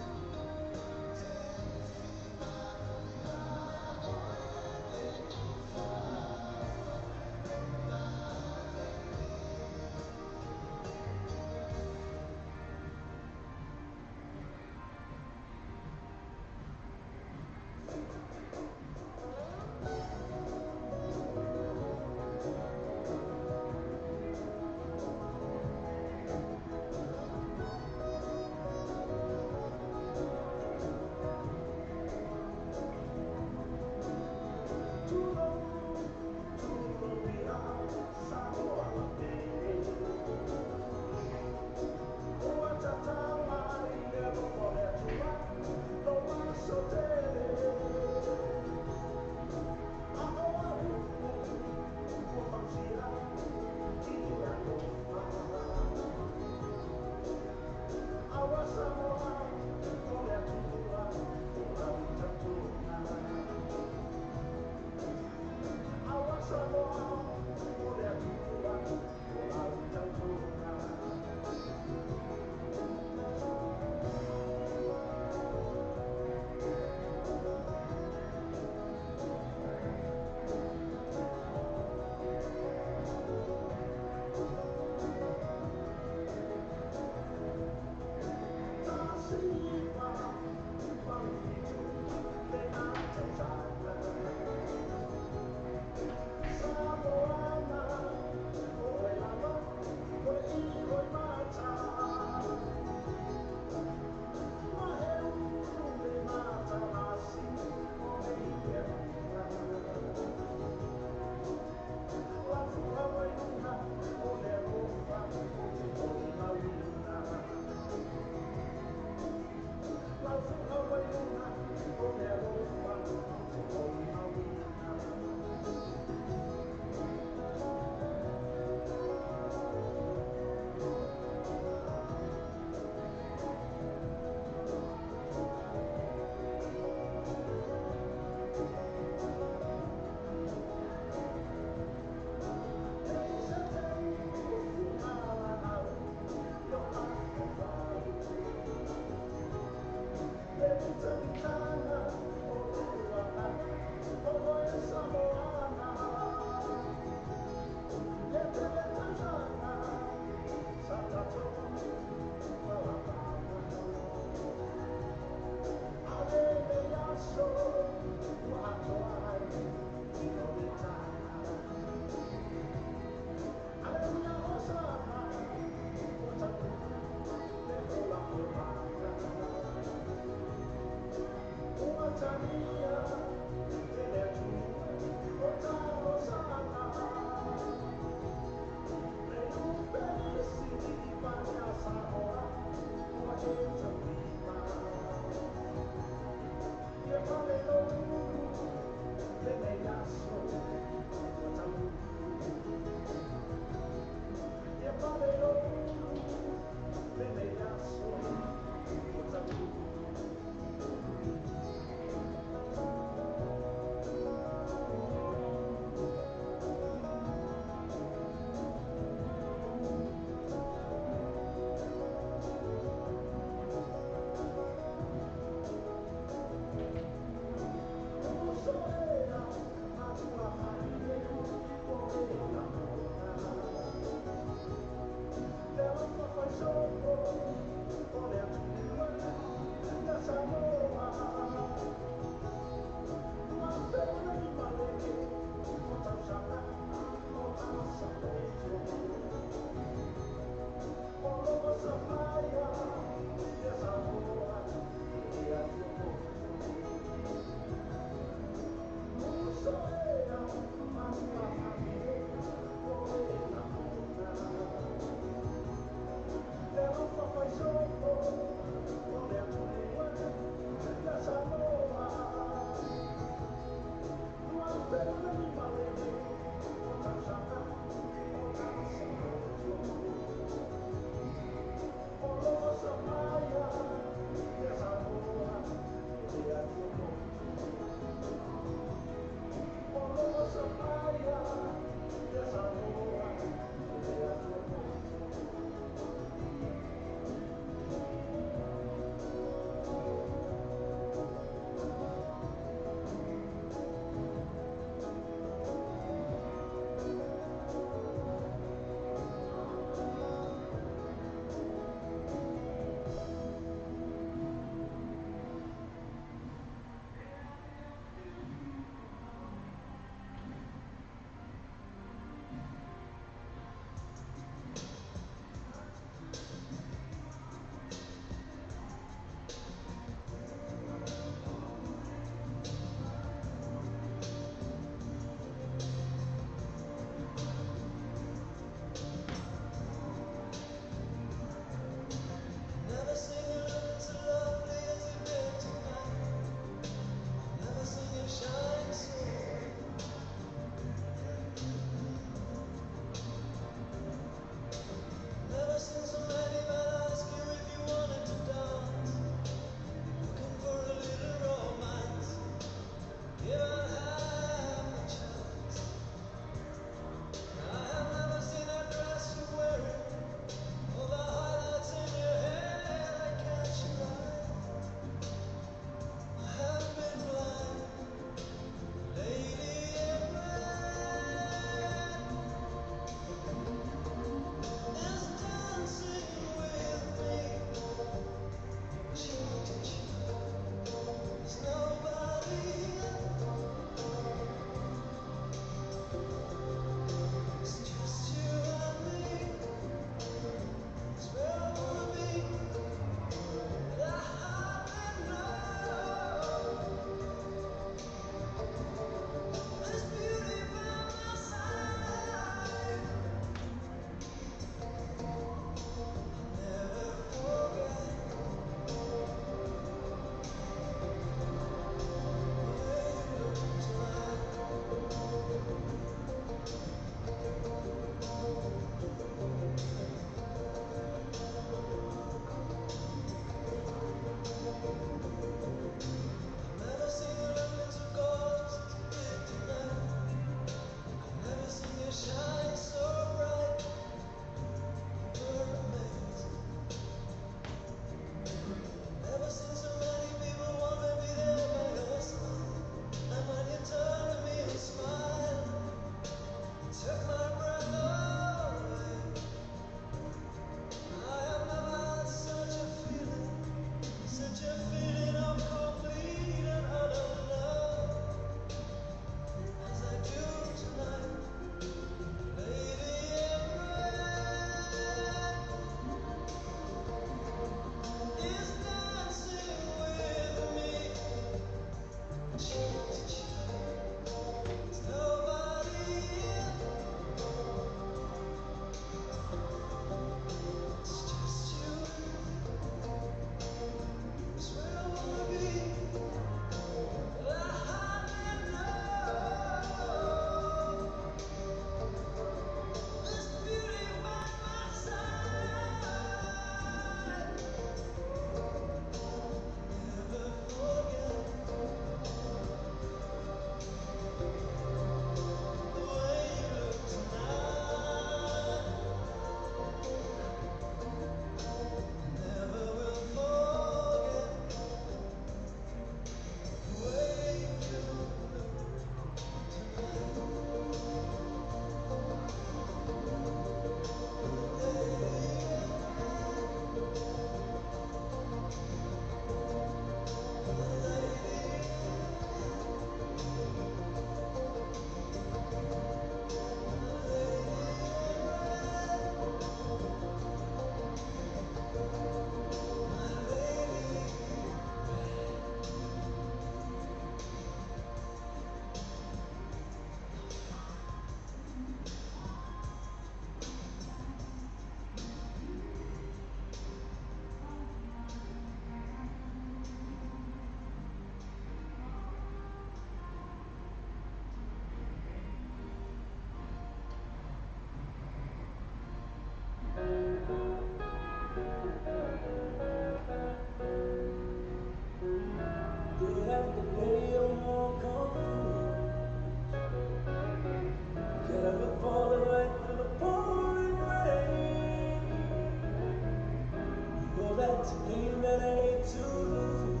It's a game that I hate to lose.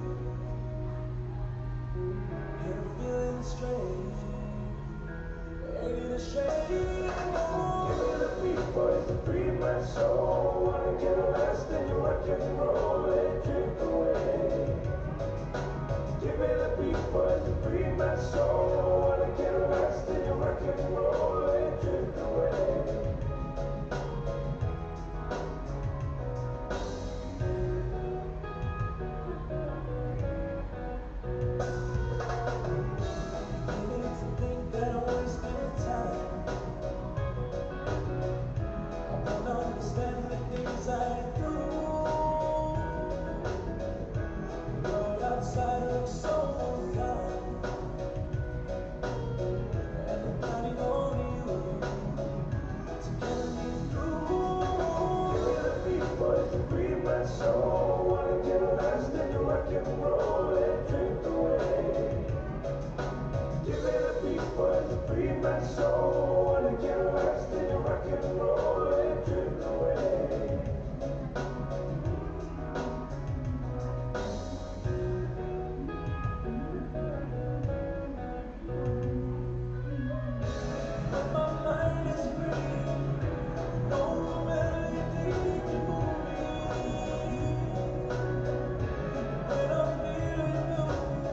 And I'm feeling strange, ready to shake. Give me the beat, boys, to free my soul. Wanna get lost in your rock and roll and drift away. Give me the beat, boys, to free my soul. Wanna get lost in your rock and roll and drift away. Beginning to think that I'm wasting time. I won't understand the things I do. The world outside looks so kind, and I'm counting on you to get me through. Give me the beat, boys, to free my soul. Wanna get lost in your rock and roll and drift away. Give me the beat, boys, to free my soul. Wanna get lost in your rock and roll and drift away. But my mind is free, no melody can move me. When I'm feeling blue,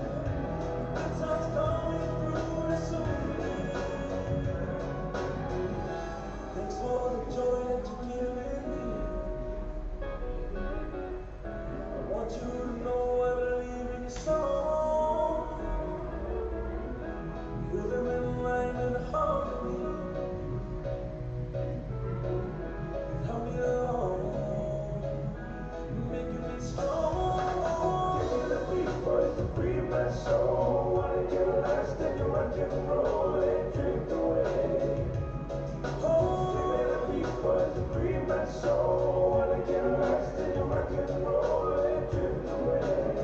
the time's coming through to soothe me. Thanks for the joy that you're giving me. I want you to know I believe in your song. Rhythm and rhyme and harmony. Help me along, making me strong. Give me the beat, boys, to free my soul. Wanna get lost in your rock and roll and drift away. Give me the beat, boys, to free my soul. Wanna get lost in your rock and roll and drift away.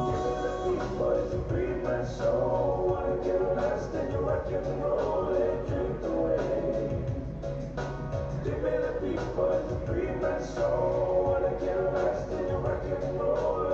Give me the beat, boys, to free my soul. Wanna get lost in your rock and roll and drift away. Give me the beat, boys, to free my soul. Wanna get lost in your rock and roll.